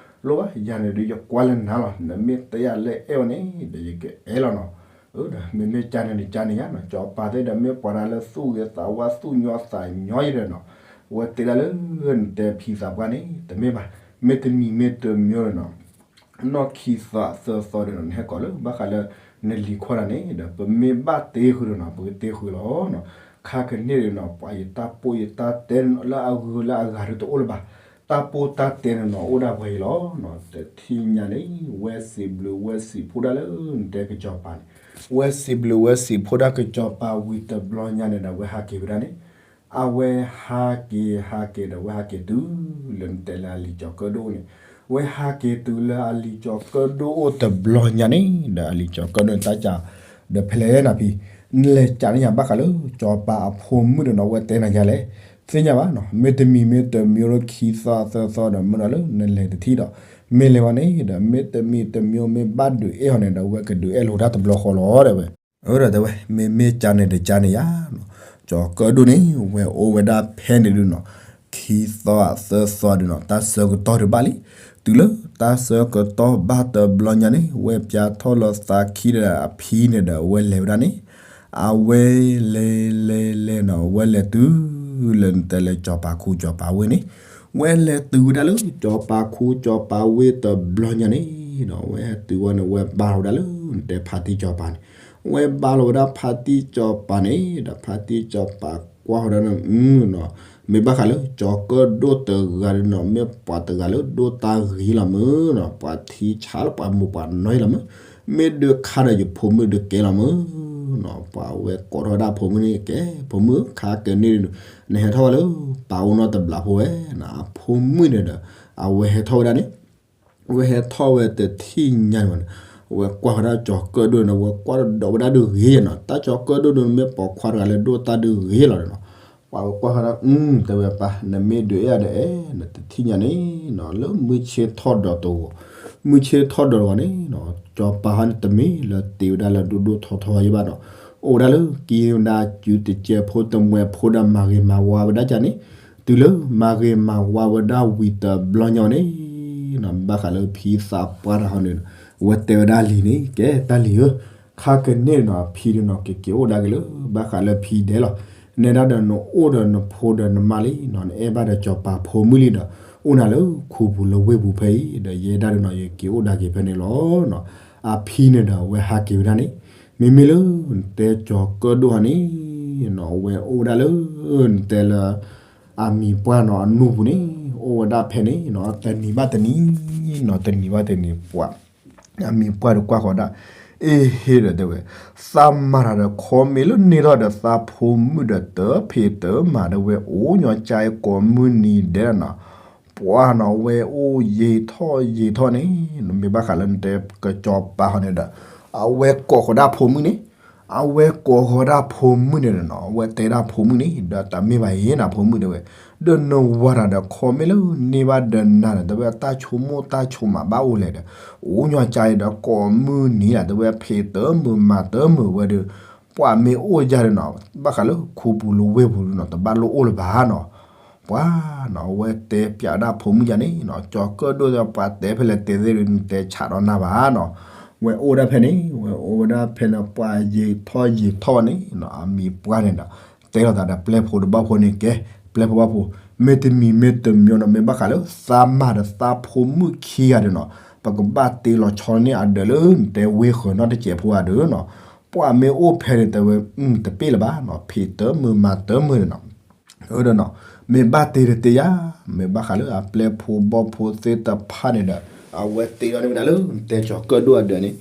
လိၣ်ဘၣ်ယၤန့ၣ်ဒုး ယကွၢ်လၢနၤလီၤ, နမ့ၢ်တဲယၤလၢအဲၣ်ဝဲန့ၣ်ဒီး ယကအဲၣ်လီၤနီၤ. အၢ ဒီးမ့မ့ၢ်ကန့ၣ်န့ၣ် ကန့ၣ်ယါနီၤ, စီၤပၤသ့ၣ်ဒီး မ့ၢ်ပှၤတဂၤလၢသူၣ်ဂ့ၤသးဝါ သူၣ်ညီသးညီယဲဒီးနီၤ, အဝဲတဲဒၣ်လၢ နတဲဖံသးပှၢ်န့ၣ် တမ့ၢ်ဘၣ်, မ့ၢ်တမံၤမ့ၢ်တမံၤဒီးနီၤ နီၢ်ခံသီသၢသီဒီးနီၤ နဟဲကိးလၢ ဘၣ်ဃးလၢ နလံၤခွါတဂၤန့ၣ်ဒီး ပမ့ၢ်ဘၣ်တ့ဃုာ်ဒီးနီၤ ပကတ့ဃုာ်လီၤနီၤ. ခါကန့ၣ်ဒီးနီၤ ပှၤယတၢ်ပိၢ်ယတၢ်တဲလၢအဂုၤလၢအဂၤဒုးတအိၣ်လၢၤဘၣ်, တၢ်ပိၢ်တၢ်တဲန့ၣ်နီၤ အိၣ်ဒၣ်ပှဲၤအံၤလီၤနီၤ. တထံၣ်ညါန့ၣ် ဝဲစံးဘျုးဝဲစံးဖှိၣ်ဒၣ်လၢ နတဲကစီၤပၤန့ၣ်, ဝဲစံးဘျုးဝဲစံးဖှိၣ်ဒၣ်ကစီၤပၤဝံၤတဘျီညါန့ၣ်ဒီး ဝဲဟးက့ၤဝဲဒၣ်န့ၣ် အဝဲဟးက့ၤဟးက့ၤဒီး ဝဲဟးက့ၤတုၤလၢနတဲလၢအလံၤကၠီၤကၢၣ်ဒိၣ်န့ၣ်, ဝဲဟးက့ၤတုၤလၢအလံၤကၠီၤကၢၣ်ဒိၣ်အိၣ်တဘျီညါန့ၣ်ဒီး အလံၤကၠီၤကၢၣ်ဒိၣ်န့ၣ် တၢ်စံးဒီး ဖဲလဲၣ်နၤဖံ, နလဲၤစံးန့ၢ်ယၤဘၣ်ဃးလၢ စီၤပၤအဖိမုၣ်ဒီးနီၤ ဝဲတဲနၤယါလဲၣ်, သ့ၣ်ညါဘၣ်နီၤ, မ့ၢ်တမံၤမ့ၢ်တမံၤဒီး ခံသီသၢသီဒီး မ့ၢ်ဒီးလၢနလဲၤတထံၣ်ဒီး မ့ၢ်လဲၤဝဲန့ၣ်ဒီး မ့ၢ်တမံၤတမံၤမ့ၢ်ဘၣ်ဒုးအဲၣ်အီၤန့ၣ်ဒီး ဝဲကဒုးအဲၣ်လိာ်တၢ်တဘျီဃီလီၤ တဲဝဲ. အၢ ဒီးတဲဝဲ မ့မ့ၢ်ကန့ၣ်ဒီးကန့ၣ်ယါနီၤ, ကၠီၤကၢၣ်ဒိၣ်န့ၣ် ဝဲအိၣ်ဝဲဒၣ်ဖဲန့ၣ်ဒုးနီၤ, ခံသီသၢသီဒုးနီၤ တၢ်ဆၢကတီၢ်ဒုးဘၣ်လံ, တုၤလၢတၢ်ဆၢကတီၢ်ဘၣ်တဘျီညါန့ၣ် ဝဲပၠါထီၣ်လီၤသးခံဒီးအဖံန့ၣ်ဒီး အဝဲလဲၤဝဲဒၣ်န့ၣ်, အဝဲလဲၤလဲၤလဲၤနီၤ ဝဲလဲၤတုၤလၢနတဲလၢစီၤပၤခူစီၤပၤဝ့ၢ်န့ၣ်, ဝဲလဲၤတုၤဝဲဒၣ်လၢစီၤပၤခူစီၤပၤဝ့ၢ်တဘျီညါန့ၣ်နီၤ, ဝဲတုၤဝဲန့ၣ် ဝဲဘါထီၣ်ဝဲဒၣ်လၢနတဲဖါတံၢ်စီၤပၤန့ၣ်, ဝဲဘါထီၣ်ဝဲဒၣ်ဖါတံၢ်စီၤပၤန့ၣ်ဒီး ဖါတံၢ်စီၤပၤကွၢ်ဃီၤဒၣ်န့ၣ် မ့ၢ်ဘၣ်ဃးလၢကၠီၤကၢၣ်ဒိၣ်တဂၤဒီးနီၤ မ့ၢ်ပှၤတဂၤလၢဒိၣ်တၢ်ဂ့ၤလီၤမ့ၢ်နီၤ, ပှၤထံဆးလၢပှၤမိၢ်ပှၤနီၢ်လီၤမ့ၢ်, မ့ၢ်ဒုးခါဒီးယဖိမုၣ်ဒုးကဲလီၤမ့ၢ်နီၤ, ပှၤဝဲကိးထီၣ်ဝဲဒၣ်ဖိမုၣ်န့ၣ် ကဲ ဖိမုၣ် ခါကန့ၣ်ဒုး နဟဲထီၣ်ဝဲလၢပၢ်အိၣ်နီတဘျီဖိဝဲနီၤ, အဖိမုၣ်န့ၣ်ဒီး အဝဲဟဲထီၣ်ဝဲဒၣ်န့ၣ် ဝဲဟဲထီၣ်ဝဲတထံၣ်ညါန့ၣ် ဝဲကွၢ်ဃီၤဒၣ်ကၠီၤကၢၣ်ဒိၣ်န့ၣ် ဝဲကွၢ်ဒီးဝဲဒၣ်ဒုးဂ့ၤနီၤ, တၢ်ကၠီၤကၢၣ်ဒိၣ်ဒုး မ့ၢ်ပိာ်ခွါတဂၤလၢဒိၣ်တၢ်ဒုးဂ့ၤလီၤနီၤ, ပှၤဝဲကွၢ်ဃီၤဒၣ် တဲဝဲပၢ် နမ့ၢ်ဒုးအဲၣ်ယၤဒီးအဲၣ် နတထံၣ်ညါန့ၣ်နီၤ လၢမုၢ်ဆ့ၣ်ထီၣ်ဒီးတဂီၤ, မုၢ်ဆ့ၣ်ထီၣ်ဒီးတဂီၤန့ၣ်နီၤ ကၠီၤပၤဟီန့ၣ် တမ့ၢ်လၢတ့ဝဲဒၣ်လၢဒိၣ်ဒိၣ်ထီထီယဲဘၣ်နီၤ, အိၣ်ဝဲဒၣ်လၢက့ၤဝဲဒၣ်စုတကဲဖိတမှဲၤဖိဒီး မၤဂ့ၤမၤဝါဝဲဒၣ်ကန့ၣ်, တုၤလၢမၤဂ့ၤမၤဝါဝဲဒၣ်ဝံၤတဘျီညါန့ၣ်နီၤ ဘၣ်ဃးလၢဖံသးပှၢ်တဂၤဟီန့ၣ် ဝဲတဲဝဲဒၣ်လံၤန့ၣ် ကဲတၢ်လံၤဧၢ, ခါကန့ၣ်နီၤ ဖံန့ၣ်နီၤ ကက့ၤအိၣ်ဒါက့ၤလၢ ဘၣ်ဃးလၢဖံဒဲးလီၤ, နဲဒၣ်ဒီးနအိၣ်ဒီးနဖိဒီးနမါလံနီၤ နအဲၣ်ဘၣ်ဒီးစီၤပၤဖိမုၣ်လံဒီး အိၣ်နၤလၢခူပူၤလၢဝ့ၢ်ပူၤဖဲအံၤ ဒီးယဲဒၣ်ဒီးနီၤ ယက့ၤအိၣ်ဒါက့ၤဖဲန့ၣ်လီၤနီၤ, အဖံန့ၣ်ဒီး အဝဲဟးက့ၤဝဲဒၣ်န့ၣ်, မ့မ့ၢ်လၢ နတဲကၠီၤကၢၣ်ဒိၣ်ဟီန့ၣ်နီၤ အဝဲအိၣ်ဝဲဒၣ်လၢ နတဲလၢ အမံၤပှၢ်နီၤ အနူၢ်ပူၤန့ၣ် အိၣ်ဝဲဒၣ်ဖဲန့ၣ်နီၤ တနံၤဘၣ်တနံၤနီၤ တနံၤဘၣ်တနံၤ ပှၤ အမံၤပှၢ်ဒီးကွၢ်ဃီၤဒၣ်, အ့ဟ့ဒီးတဲဝဲ, သးမၤတၢ်ဒီး ခီမ့ၢ်လၢန့ၢ်ထီၣ်ဒီးသးဖိမုၣ်ဒီး တဖံးတမၤဒီးဝဲ အိၣ်ညီကါအံၤကိးမုၢ်နံၤဒဲးနီၤ, ပှၤနီၤဝဲအိၣ်ယံာ်ထီၣ်ယံာ်ထီၣ်န့ၣ် မ့ၢ်ဘၣ်ဃးလၢနတဲကစီၤပၤဟီန့ၣ်ဒီး အဝဲကိးဃီၤဒၣ်ဖိမုၣ်န့ၣ်, အဝဲကိးဃီၤဒၣ်ဖိမုၣ်န့ၣ်ဒီးနီၤ အဝဲတဲဒၣ်ဖိမုၣ်န့ၣ် ဒီးတၢ်မ့ၢ်ဘၣ်အံၤနၤဖိမုၣ်တဲဝဲ, ဒီးနဝၤတၢ်ဒီး ခီမ့ၢ်လၢန့ၢ်ဘၣ်ဒီးနၤဒီး တဲဝဲတၢ်ဆိကမိၣ်တၢ်ဆိကမးဘၣ်အိၣ်လဲၣ်ဒီး အိၣ်ညီကါအံၤဒီးကိးမုၢ်နံၤလၢ တဲဝဲဖံးတမုာ်မၤတမုာ်ဝဲဒီး ပှၤမ့ၢ်အိၣ်ယၤဒီးနီၤ ဘၣ်ဃးလၢခူပူၤလၢဝ့ၢ်ပူၤဒီးနီၤ တဘၣ်လိၣ်အိၣ်လၢၤဘၣ်နီၤ, ပှၤနီၤ အဝဲတဲပၠးဒၣ်ဖိမုၣ်ယၤန့ၣ်နီၤ ကၠီၤကၢၣ်ဒိၣ်ဒီး ပှၤတဲဖဲလဲၣ်တဲသ့ၣ်ဒီး နတဲဆးဒီးနၤဘၣ်နီၤ, ဝဲအိၣ်ဒၣ်ဖဲန့ၣ် ဝဲအိၣ်ဝဲဒၣ်ဖဲန့ၣ် ပှၤယံာ်ထီၣ်ယံာ်ထီၣ်ဝဲန့ၣ်နီၤ အမံၤပှၢ်န့ၣ်ဒီး တဲလိာ်သးဒီးပျဲၢ်ဖိတဘီၣ်ဖိန့ၣ် ကဲ ပျဲၢ်ဖိဘီၣ်ဖိ မ့တမံၤမ့တမံၤနီၤ မ့ၢ်ဘၣ်ဃးလၢသးမၤဒီးသးဖိမုၣ်ခံဂၤဒီးနီၤ ပကဘၣ်တ့လီၤဆီန့ၢ်အဒၢးလၢနတဲဝ့ၢ်ဃၢၤနီၣ်တစဲးဖိဂၤဒီးနီၤ ပှၤမ့ၢ်အိၣ်ဖဲန့ၣ်တဲဝဲ တပ့ၢ်လၢၤဘၣ်နီၤ ဖံးတမုာ်မၤတမုာ်ဒီးနီၤ အၢဒီးနီၤ မ့ၢ်ဘၣ်တ့တတ့ယါ မ့ၢ်ဘၣ်ဃးလၢအပျဲၢ်ဖိဘီၣ်ဖိသ့ၣ်တဖၣ်န့ၣ်ဒီး အဝဲတ့ထီၣ်န့ၢ်ဝဲဒၣ်လၢနတဲကၠီၤကၢၣ်ဒိၣ်အဒၢးန့ၣ်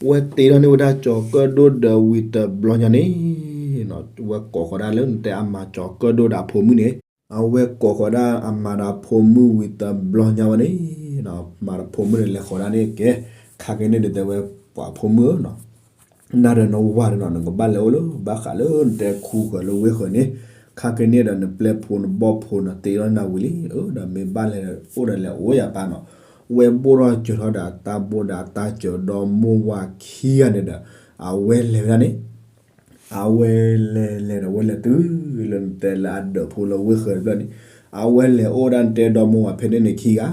ဝဲတ့ထီၣ်န့ၢ်ဝဲဒၣ်ကၠီၤကၢၣ်ဒိၣ်ဒီးဝံၤတဘျီညါန့ၣ် ဝဲကိးဃီၤဒၣ်လၢနတဲအမၤကၠီၤကၢၣ်ဒိၣ်ဒီးအဖိမုၣ်န့ၣ် အဝဲကိးဃီၤဒၣ်အမၤဒီးအဖိမုၣ်ဝံၤတဘျီညါဝဲန့ၣ် မၤဒီးဖိမုၣ်န့ၣ်လဲၤဃီၤဒၣ်န့ၣ်ကဲ ခါက့ၤန့ၣ်ဒီးတဲဝဲပှၤဖိမုၣ်ဧၢနီၤ နၤဒီးနဝၤဒီးနီၤ နကဘၣ်လဲၤအိၣ်လၢဘၣ်ဃးလၢနတဲခူဃၢၤလၢဝ့ၢ်ဃၢၤန့ၣ်, ခါကန့ၣ်ဒီးနပျဲၢ်ဖိနဘီၣ်ဖိနီၤ တ့လီၤနၤဝံၤလံ, ဒီးမ့ၢ်ဘၣ်လဲၤအိၣ်ဒီးလဲၤအိၣ်ယၤပၢ်နီၤ, ဝဲဘိၣ်ထီၣ်စၢၤထီၣ်ဒီးအတၢ်ဘိၣ်ဒီးအတၢ်စၢၤဒီးမိၢ်ဝၤခံဂၤန့ၣ်ဒီး အဝဲလဲၤဝဲဒၣ်န့ၣ် အဝဲလဲၤလဲၤဒီး အဝဲလဲၤတုၤလၢနတဲလၢအဒၢးဖိလၢဝ့ၢ်ဃၢၤတဖျၢၣ်န့ၣ်, အဝဲလဲၤအိၣ်ဒၣ်နတဲဒီမိၢ်ဝၤဖဲန့ၣ်န့ၣ်ခံဂၤ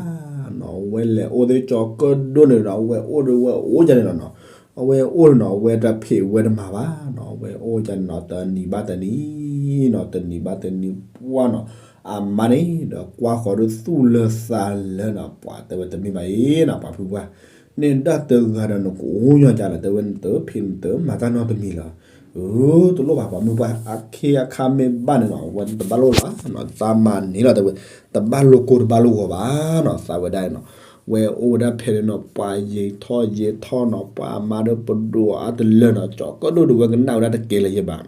နီၤ, အဝဲလဲၤအိၣ်သ့ၣ်ကၠီၤကၢၣ်ဒိၣ်န့ၣ်ဒီး အဝဲအိၣ်ဒီးဝဲအိၣ်ယၤန့ၣ်လီၤနီၤ, အဝဲအိၣ်န့ၣ်နီၤ အဝဲတဖံးဝဲတမၤဘၣ်နီၤ, အဝဲအိၣ်ယၤန့ၣ်နီၤ တနံၤဘၣ်တနံၤနီၤ တနံၤဘၣ်တနံၤပှၢ်နီၤ, အမါန့ၣ်ဒီးကွၢ်ဃီၤဒီးသူၣ်လၢသးလၢနီၤ ပှၤတဲဝဲတမ့ၢ်ဘၣ်အံၤနီၤ ပှၤဖုပှၢ် န့ၣ်ဒၣ်တဂၤဒီးနကအိၣ်ညီကၢ်လီၤ တဲဝဲ နတဖံးနတမၤတၢ်နီတမံၤလီၤ, အၢ တလိၣ်ဘၣ်ပှၤမုၢ်ပှၢ် အခ့အခါမ့ၢ်ဘၣ်န့ၣ်နီၤ ဝဲတဘၣ်လိၣ်လီၤနီၤ သးမၤန့ၢ်လီၤ တဲဝဲ တဘၣ်လိၣ်ကိၢ်တဘၣ်လိၣ်ဂီၤဘၣ်နီၤ သးဝဲဒၣ်နီၤ, ဝဲအိၣ်ဝဲဒၣ်ဖဲန့ၣ်နီၤ ပှၤယံာ်ထီၣ်ယံာ်ထီၣ်နီၤ ပှၤအမါဒီးပဒိၣ်အါတလၢနီၤ ကၠီၤကၢၣ်ဒိၣ်ဒီးဝဲကနၣ်ဝဲဒၣ်တကဲလၢၤယဲဘၣ် ဂ့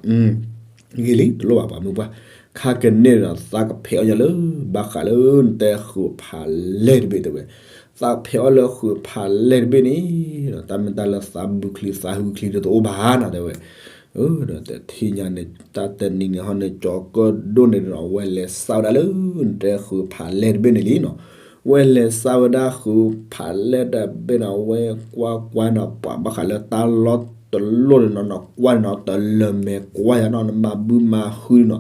ၤလံ တလိၣ်ဘၣ်ပှၤမုၢ်ပှၢ်, ခါကန့ၣ်ဒီး သးကဖဲးအီၣ်ညါလၢ ဘၣ်ဃးလၢနတဲဃုာ်ဖးလဲၢ်တဘ့ၣ်တဲဝဲ, သးဖဲးအီၣ်လၢဃုာ်ဖးလဲၢ်တဘ့ၣ်န့ၣ်, တၢ်မ့ၢ်တၢ်လၢသးဘုချံသးဟုချံဒီးတအိၣ်ဘၣ်နီၤတဲဝဲ, ဒီးတထံၣ်ညါန့ၣ် တၢ်တနံၤန့ၣ်ဟီန့ၣ် ကၠီၤကၢၣ်ဒိၣ်န့ၣ်ဒီး ဝဲလဲၤစၢ်ဝဲဒၣ်လၢ နတဲဃုာ်ဖးလဲၢ်တဘ့ၣ်န့ၣ်လံနီၤ, ဝဲလဲၤစၢ်ဝဲဒၣ်ဃုာ်ဖးလဲၢ်တဘ့ၣ်န့ၣ် ဝဲကွၢ်ကွၢ်နီၤ ပှၤဘၣ်ဃးလၢတၢ်လီၢ်တလီၢ်န့ၣ်နီၤ ကွၢ်န့ၣ်နီၤ တလၢၤမဲာ်ကွၢ်ယၤနီၤ နမၤဘုမၤဟုန့ၣ်နီၤ,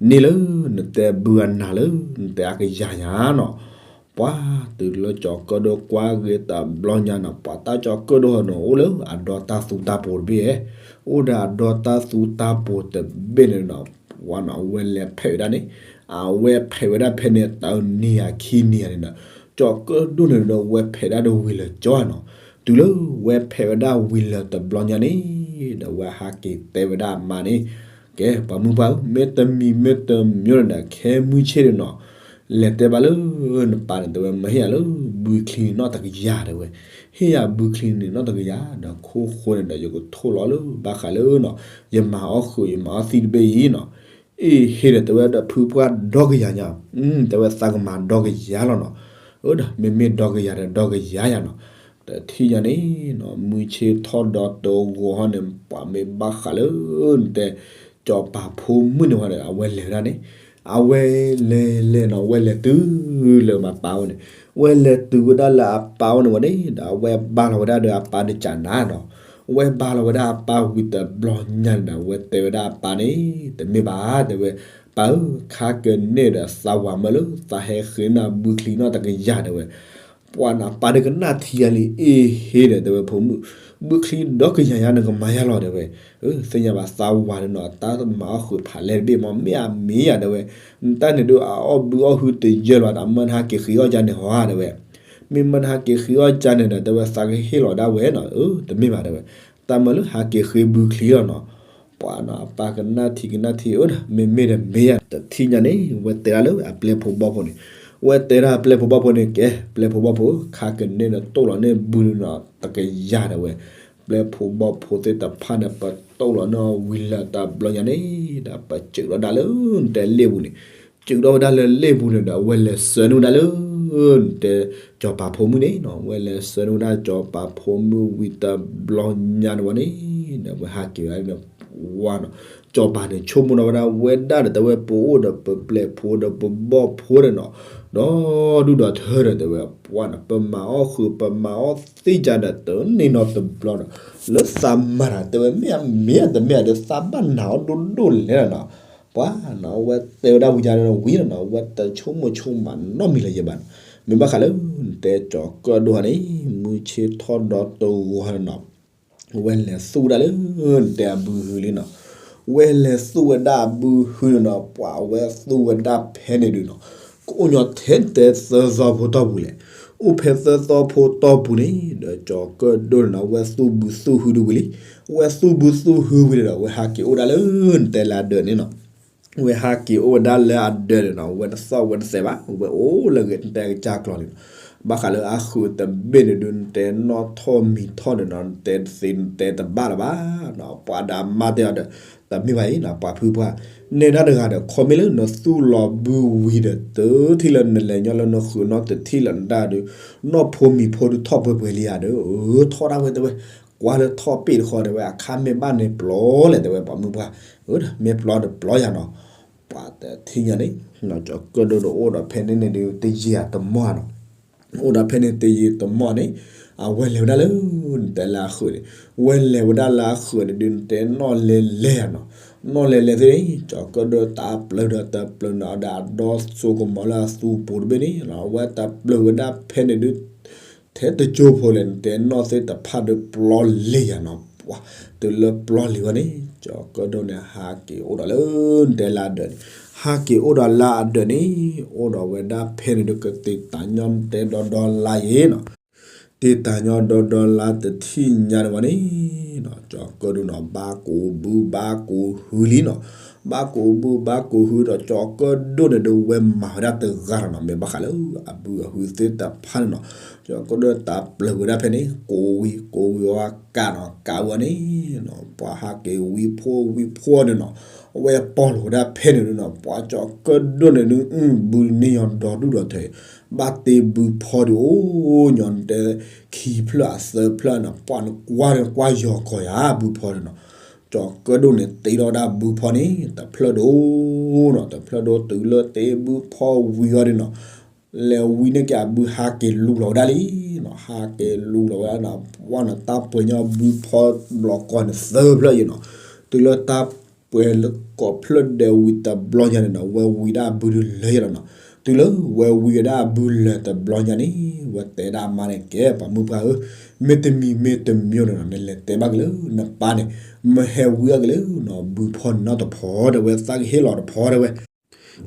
န့ၢ်လၢနတဲဘုအနၤလၢ နတဲအကယၤညါနီၤ, ပှၤတုၤလၢကၠီၤကၢၣ်ဒိၣ်ကွၢ်ဂ့ၤတဘျီညါနီၤ ပှၤတၢ်ကၠီၤကၢၣ်ဒိၣ်ဟီန့ၣ် အိၣ်လၢအဒီတၢ်သူတၢ်ပိၤတဘ့ၣ်, အိၣ်ဒီးအဒီတၢ်သူတၢ်ပိၤတဘ့ၣ်န့ၣ်နီၤ, ပှၤနီၤ အဝဲလဲၤဖဲးဝဲဒၣ်န့ၣ်, အဝဲဖဲးဝဲဒၣ်ဖဲန့ၣ် တနံၤယၤခံနံၤယၤန့ၣ်နီၤ, ကၠီၤကၢၣ်ဒိၣ်န့ၣ်ဒီး ဝဲဖဲးဒၣ်ဒီးဝံၤလၢာ်ကၠီနီၤ, တုၤလၢဝဲဖဲးဝဲဒၣ်ဝံၤလၢာ်တဘျီညါန့ၣ်, ဒီးဝဲဟးက့ၤတဲဝဲဒၣ်အမါန့ၣ်, ကဲ ပှၤမုၢ်ပှၢ်ဧၢ မ့တမံၤမ့တမံၤန့ၣ်ဒီး ခဲမုၢ်ဆ့ၣ်န့ၣ်နီၤ လဲၤတဲဘၣ်လၢနပၢ်န့ၣ် တဲဝဲမ့ၢ်ဟ့ၣ်ယၤလၢဘုချံနီၣ်တကယၤတဲဝဲ, ဟ့ၣ်ယၤဘုချံန့ၣ်နီၣ်တကယၤ ဒီးခိၣ်ဃိန့ၣ်ဒီး ယကထိၣ်လီၤလၢဘၣ်ဃးလၢနီၤ ယမၤအီၣ်ဃုာ်ယမၤအီၣ်သံတဘ့ၣ်အံၤနီၤ, အ့ၣ် ဟ့ၣ်ဒီးတဲဝဲဒီးဖုပှၢ်ဒီကယၤညါ, တဲဝဲသးကမၤဒီကယၤလီၤနီၤ, အၢ ဒီးမ့မ့ၢ်ဒီကယၤဒီးဒီကယၤယၤနီၤ, တထံၣ်ညါန့ၣ်နီၤ မုၢ်ဆ့ၣ်ထီၣ်ဒီတဂီၤဟီန့ၣ် ပှၤမ့ၢ်ဘၣ်ဃးလၢနတဲ ကၠီၤပၤဖိမုၣ်န့ၣ်ဝဲဒီး အဝဲလဲၤဝဲဒၣ်န့ၣ်, အဝဲလဲၤလဲၤနီၤ အဝဲလဲၤတုၤလၢအပၢ်အိၣ်န့ၣ်, အဝဲလဲၤတုၤဝဲဒၣ်လၢအပၢ်အိၣ်န့ၣ်ဝဲန့ၣ် ဒီးအဝဲဘါလီၤဝဲဒၣ်ဒီးအပၢ်န့ၣ်ကနၤနီၤ, အဝဲဘါလီၤဝဲဒၣ်အပၢ်ဝံၤတဘျီညါန့ၣ်ဒီး အဝဲတဲဝဲဒၣ်အပၢ်န့ၣ် တမ့ၢ်ဘၣ် တဲဝဲ, ပၢ်ဧၢ ခါကန့ၣ်ဒီးသးဝၤမၢလၢသးဟဲဃ့နၤဘုချံနီၣ်တကယၤတဲဝဲ ပှၤနပၢ်ဒီးကနၣ်ထံယၤလံ အ့ၣ် ဟ့ၣ်ဒီးတဲဝဲဖိမုၣ်, ဘုချံဒီကယၤယၤနကမၤယၤလီၤတဲဝဲ, သ့ၣ်ညါဘၣ်သးဝၤန့ၣ်နီၤ တၢ်မၤအီၣ်ဃုာ်ဖးလဲၢ်တဘ့ၣ်မ့ၢ်မ့ၢ်အမ့ၢ်ယၤတဲဝဲ, နတၢ်န့ၣ်ဒုးအအီၣ်ဘုအီၣ်ဟုတယၢလီၤဒီး မၢနဟးက့ၤဃ့အီၣ်ကၢန့ၣ်ဟီတဲဝဲ, မ့ၢ်မၢနဟးက့ၤဃ့အီၣ်ကၢန့ၣ်ဒီး တဲဝဲသးကဟ့ၣ်လီၤဒၣ်ဝဲနီၤ, အၢ တမ့ၢ်ဘၣ်တဲဝဲ, တၢ်မၢလၢဟးက့ၤဃ့ဘုချံလီၤနီၤ ပှၤနီၤ အပၢ်ကနၣ်ထံကနၣ်ထံ အၢ ဒီး မ့မ့ၢ်ဒီးမ့ၢ်ယၤ တထံၣ်ညါန့ၣ် ဝဲတဲဒၣ်လၢအပျဲၢ်ဖိဘီၣ်ဖိန့ၣ်, ဝဲတဲဒၣ်အပျဲၢ်ဖိဘီၣ်ဖိန့ၣ် ကဲ ပျဲၢ်ဖိဘီၣ်ဖိ ခါကန့ၣ်ဒီးတိၣ်လီၤန့ၢ်ဘုန့ၣ်နီၤ တကယၤတဲဝဲ, ပျဲၢ်ဖိဘီၣ်ဖိသ့ၣ်တဖၣ်န့ၣ် ပတိၣ်လီၤန့ၢ်ဝံၤလၢတဘျီညါန့ၣ် ဒီးပစၢၤထီၣ်ဒၣ်လၢ နတဲလ့ၣ်ပူၤန့ၣ်, စၢၤထီၣ်ဝဲဒၣ်လၢလ့ၣ်ပူၤန့ၣ်ဒီး အဝဲလဲၤဆှၢန့ၢ်ဝဲဒၣ်လၢ နတဲ ကၠီၤပၤဖိမုၣ်န့ၣ်နီၤ, အဝဲလဲၤဆှၢန့ၢ်ဝဲဒၣ်ကၠီၤပၤဖိမုၣ်ဝံၤတဘျီညါန့ၣ်ဝဲန့ၣ်, ဒီးအဝဲဟးက့ၤဝဲဒၣ်န့ၣ် ဝါနီၤ, ကၠီၤပၤန့ၣ် ဆိကမိၣ်ထီၣ်ဝဲဒၣ်ဝဲဒၣ်ဒီး တဲဝဲပအိၣ်ဒီးပပျဲၢ်ဖိဒီးပဘီၣ်ဖိဒီးနီၤ, ဒီဒူၣ်ဒီထၢဒီး တဲဝဲ ပှၤနီၤ ပမၤအီၣ်ဃုာ် ပမၤအီၣ်သံကၢဒီး တန့ၢ်နီတဘျီဒီး လၢသးမၤတၢ် တဲဝဲ မ့ၢ်အမ့ၢ်တမ့ၢ်ဒီး သးဘၣ်နာ်အီၤဒိၣ်ဒိၣ်လဲၣ်လီၤနီၤ, ပှၤနီၤ အဝဲတဲဝဲဒၣ်ဝံၤယၤန့ၣ်ဝံၤလီၤနီၤ, အဝဲတဆိကမိၣ်ဆိကမးနီတမံၤလၢၤယဲဘၣ်နီၤ, မ့ၢ်ဘၣ်ဃးလၢ နတဲကၠီၤကၢၣ်ဒိၣ်ဟီန့ၣ် မုၢ်ဆ့ၣ်ထီၣ်ဒီတဂီၤဟီန့ၣ်နီၤ ဝဲလဲၤသူၣ်ဝဲဒၣ်လၢ နတဲအဘုဟုလံနီၤ, ဝဲလဲၤသူၣ်ဝဲဒၣ်အဘုဟုန့ၣ်နီၤ, ပှၤဝဲသူၣ်ဝဲဒၣ်ဖဲန့ၣ်ဒုးနီၤ, ကအိၣ်ညီထဲတဲသၢသီဖိတီၢ်ပူၤလဲၣ်, အိၣ်ဖဲသၢသီဖိတီၢ်ပူၤန့ၣ် ဒီးကၠီၤကၢၣ်ဒိၣ်န့ၣ်နီၤ ဝဲသူၣ်ဘုသူၣ်ဟုဒုးဝံၤလံ, ဝဲသူၣ်ဘုသူၣ်ဟုဝံၤဒီး ဝဲဟးက့ၤအိၣ်ဒၣ်လၢ နတဲလၢအဒၢးန့ၣ်နီၤ ဝဲဟးက့ၤအိၣ်ဝဲဒၣ်လၢအဒၢးန့ၣ်နီၤ, ဝဲတသီၣ်ဝဲတသဲးဘၣ်, ဝဲအိၣ်လၢဂဲၤတဲကစၢ်ကျီၤန့ၣ်နီၤ, ဘၣ်ဃးလၢအဃုာ်တဘ့ၣ်န့ၣ်ဒုး နတဲနီၣ်ထီၣ်မံၤထီၣ်န့ၣ်နီၤ, နတဲတသ့ နတဲတဘၣ်လၢၤဘၣ်နီၤ, ပှၤဒီးအမါတဲအီၤဒီး တမ့ၢ်ဘၣ်အံၤနီၤ, ပှၤဖုပှၢ်, နဲဒၣ်တဂၤဒီး ခီမ့ၢ်လၢနသူၣ်လီၤဘုဝံၤဒီး တထံၣ်လၢနလဲၤညီလၢနဃုာ်နီၣ်တထံၣ်လၢနဒၣ်ဒီး နီၣ်ဖိမံၤဖိဒုးထီၣ်ပှဲၤပှဲၤလံဧါဒီး အၢ ထီၣ်ဒၣ်ဝဲတဲဝဲ ကွၢ်လၢထီၣ်ပ့ၣ်တဃီတဲဝဲ အခါမ့ၢ်ဘၣ်န့ၣ်ပျီလဲၣ်တဲဝဲ ပှၤမုၢ်ပှၢ်, မ့ၢ်ပျီတပျီယၤနီၤ, ပှၤတထံၣ်ညါန့ၣ် ကၠီၤကၢၣ်ဒိၣ်ဒီးအိၣ်ဒီးဖဲန့ၣ်န့ၣ်ဒုး တယံာ်အတမီၢ်နီၤ, အိၣ်ဒီးဖဲန့ၣ်တယံာ်တမီၢ်န့ၣ် အဝဲလဲၤဝဲဒၣ်လၢ နတဲလၢအဃၢၤန့ၣ်, ဝဲလဲၤဝဲဒၣ်လၢအဃၢၤန့ၣ်ဒုး နတဲနီၣ်လဲၤလဲၤယၤနီၤ, နီၣ်လဲၤလဲၤသ့ၣ်န့ၣ် ကၠီၤကၢၣ်ဒိၣ်တၢ်ပျၢၤဒီးတပျၢၤနီၤဒီးအဒီစိကမီၤလၢအသူပူၤတဘ့ၣ်န့ၣ် အဝဲတပျၢၤဝဲဒၣ်ဖဲန့ၣ်ဒုး ထဲတကၠိဖိလဲၣ် နတဲနီၣ်သ့ၣ်တဖၣ်ဒီးပျီလံၤယၤနီၤ, ပှၤ တုၤလၢပျီလံၤဝဲန့ၣ် ကၠီၤကၢၣ်ဒိၣ်န့ၣ် ဟးက့ၤအိၣ်ဒီးလၢ နတဲလၢအဒၢးန့ၣ်, ဟးက့ၤအိၣ်ဒီးလၢအဒၢးန့ၣ် အိၣ်ဒီးဝဲဒၣ်ဖဲန့ၣ်ဒုး ကသ့ၣ်တၢ်ညီနတဲဒီဒီလါယဲနီၤ, သ့ၣ်တၢ်ညီဒီဒီလါတထံၣ်ညါန့ၣ်ဝဲန့ၣ် ကၠီၤကၢၣ်ဒိၣ်နီၤ ဘၣ်ကိးဘုဘၣ်ကိးဟုလံနီၤ, ဘၣ်ကိးဘုဘၣ်ကိးဟုဒီး ကၠီၤကၢၣ်ဒိၣ်န့ၣ်ဒုး ဝဲမၤဝဲဒၣ်တဂၤလီၤနီၤ, မ့ၢ်ဘၣ်ဃးလၢအဘုအဟုသ့ၣ်တဖၣ်န့ၣ်နီၤ, ကၠီၤကၢၣ်ဒိၣ်တၢ်ပျၢၤဝဲဒၣ်ဖဲန့ၣ် ကိးဝံၤကိးဝံၤဝဲကးနီၤ ကးဝဲန့ၣ်နီၤ, ပှၤဟးက့ၤဝံဖိဝံဖိန့ၣ်နီၤ, အဝဲပီၢ်လီၤဝဲဒၣ်ဖဲန့ၣ်ဒုးနီၤ, ပှၤကၠီၤကၢၣ်ဒိၣ်န့ၣ်ဒုး ဘုန့ၢ်ယီၤဒီဒူၣ်ဒီထၢ ဘၣ်တ့ဘုဖီဒုးအိၣ်ညီနတဲ ခံဖျၢၣ်အသၢဖျၢၣ်နီၤ, ပှၤနကွၢ်ဒီးကွၢ်ယီၤကီၤယၤဘုဖီန့ၣ်နီၤ, ကၠီၤကၢၣ်ဒိၣ်န့ၣ် တ့ထီၣ်ဝဲဒၣ်ဘုဖီန့ၣ် တဖျၢၣ်ဒိၣ်နီၤ, တဖျၢၣ်ဒိၣ်တုၤလၢတ့ဘုဖီဝံၤအီၤဒုးနီၤ, လဲၤဝံန့ၢ်က့ၤအဘုဟးက့ၤလူလီၤဝဲဒၣ်လံနီၤ, ဟးက့ၤလူလီၤဝဲဒၣ်နီၤ, ပှၤနီၤတၢ်ပှဲၤညီဘုဖီဘျီကီၢ်န့ၣ်သၢဖျၢၣ်ယဲနီၤ, တုၤလၢတၢ် ပှဲၤလၢကိးဖျၢၣ်ဒဲးဝံၤတဘျီညါန့ၣ်နီၤ, ဝဲဝံဒၣ်အဘုဒုးလၢာ်ယဲလီၤနီၤ, တုၤလၢဝဲဝံဝဲဒၣ်အဘုလၢာ်တဘျီညါန့ၣ် ဝဲတဲဒၣ်အမါန့ၣ် ကဲပှၤမုၢ်ပှၢ်ဧၢ, မ့တမံၤမ့တမံၤန့ၣ်နီၤ နလဲၤတဲဘၣ်က့ၤလၢနပၢ်န့ၣ်, မဟဲဝံအီၤက့ၤလၢနဘုဖီနီတဖီတဲဝဲ သးကဟ့ၣ်လီၤတဖီတဲဝဲ ဒ်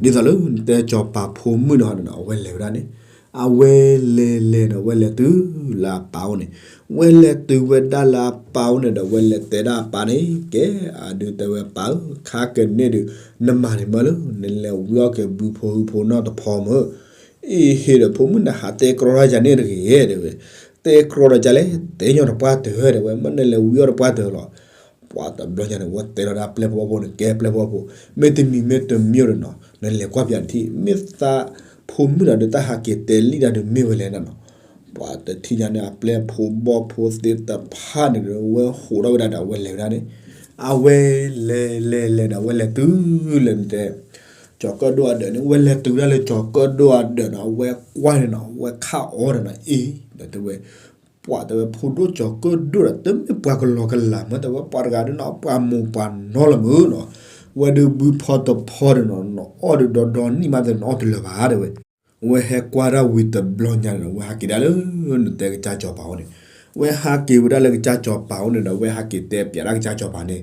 သိးလၢနတဲကၠီၤပၤဖိမုၣ်န့ၣ်ဟီန့ၣ်နီၤ အဝဲလဲၤဝဲဒၣ်န့ၣ်, အဝဲလဲၤလဲၤဒီး အဝဲလဲၤတုၤလၢအပၢ်အိၣ်န့ၣ်, ဝဲလဲၤတုၤဝဲဒၣ်လၢအပၢ်အိၣ်န့ၣ်ဒီး ဝဲလဲၤတဲဒၣ်အပၢ်န့ၣ် ကဲအဒုးတဲဝဲပၢ်ဧၢ, ခါကန့ၣ်ဒုး နမၤန့ၣ်မ့ၢ်လၢ နလဲၤဝံအီၣ်က့ၤဘုဖိဟုဖိနီတဖီမ့ၢ်, အ့ဟ့ၣ်ဒီးဖိမုၣ်န့ၣ် ဟးတဲကြီတၢ်ယၤန့ၣ်တဂ့ၤတဲဝဲ, တဲကြီတၢ်ယၤလဲၣ်, တဲညီတပှၢ်တၢၢ်တဲဝဲ, မ့ၢ်နလဲၤဝံအီၣ်တပှၢ်တၢၢ်လီၤ ပှၤတဘျီညါန့ၣ် ဝဲတဲထီၣ်ဒၣ်ပျဲၢ်ဖိဘီၣ်ဖိန့ၣ် ကဲပျဲၢ်ဖိဘီၣ်ဖိ, မ့တမံၤမ့တမံၤဒီးနီၤ နလဲၤကွၢ်ပၠးတထံၣ် မ့ၢ်သးဖိမုၣ်ဒီး တၢ်ဟးက့ၤတဲလံတၢ်ဒုးမ့ၢ်ဝဲလဲၣ်နီၤ. ပှၤတထံၣ်ညါန့ၣ် အပျဲၢ်ဖိဘီၣ်ဖိသ့ၣ်တဖၣ်န့ၣ်ဒီး ဝဲဟးထီၣ်ဝဲဒၣ်ဒီး အဝဲလဲၤဝဲဒၣ်န့ၣ်, အဝဲလဲၤလဲၤလဲၤဒီး အဝဲလဲၤတုၤလၢနတဲ ကၠီၤကၢၣ်ဒိၣ်အဒၢးန့ၣ်, ဝဲလဲၤတုၤဝဲဒၣ်လၢကၠီၤကၢၣ်ဒိၣ်အဒၢးနီၤ, အဝဲကွၢ်န့ၣ်နီၤ အဝဲခးအီၤဒီးနီၤ အ့ၣ် ဒီးတဲဝဲ ပှၤတဲဝဲ ဖိဒိၣ်ကၠီၤကၢၣ်ဒိၣ်ဒီး တမ့ၢ်ပှၤကလီကလးမ့ၢ် တဲဝဲ ပှၤတဂၤဒုးနီၤ ပှၤမိၢ်ပှၤနီလီၤမ့ၢ်နီၤ, ဝဲဒုးဘုဖီတဖီဒီးနီၤ နအီၣ်ဒီးဒီနံၣ်မး တဲနအီၣ်တလၢာ်ဘၣ် တဲဝဲ. ဝဲဟဲကွၢ်ဒၣ်ဝံၤတဘျီညါန့ၣ်ဒီး ဝဲဟးက့ၤဒၣ်လၢနတဲကစၢ်ကၠီၤပၤအိၣ်န့ၣ်, ဝဲဟးက့ၤဝဲဒၣ်လၢကစၢ်ကၠီၤပၤအိၣ်န့ၣ်ဒီး ဝဲဟးက့ၤတဲပၠးဒၣ်ကစၢ်ကၠီၤပၤန့ၣ်,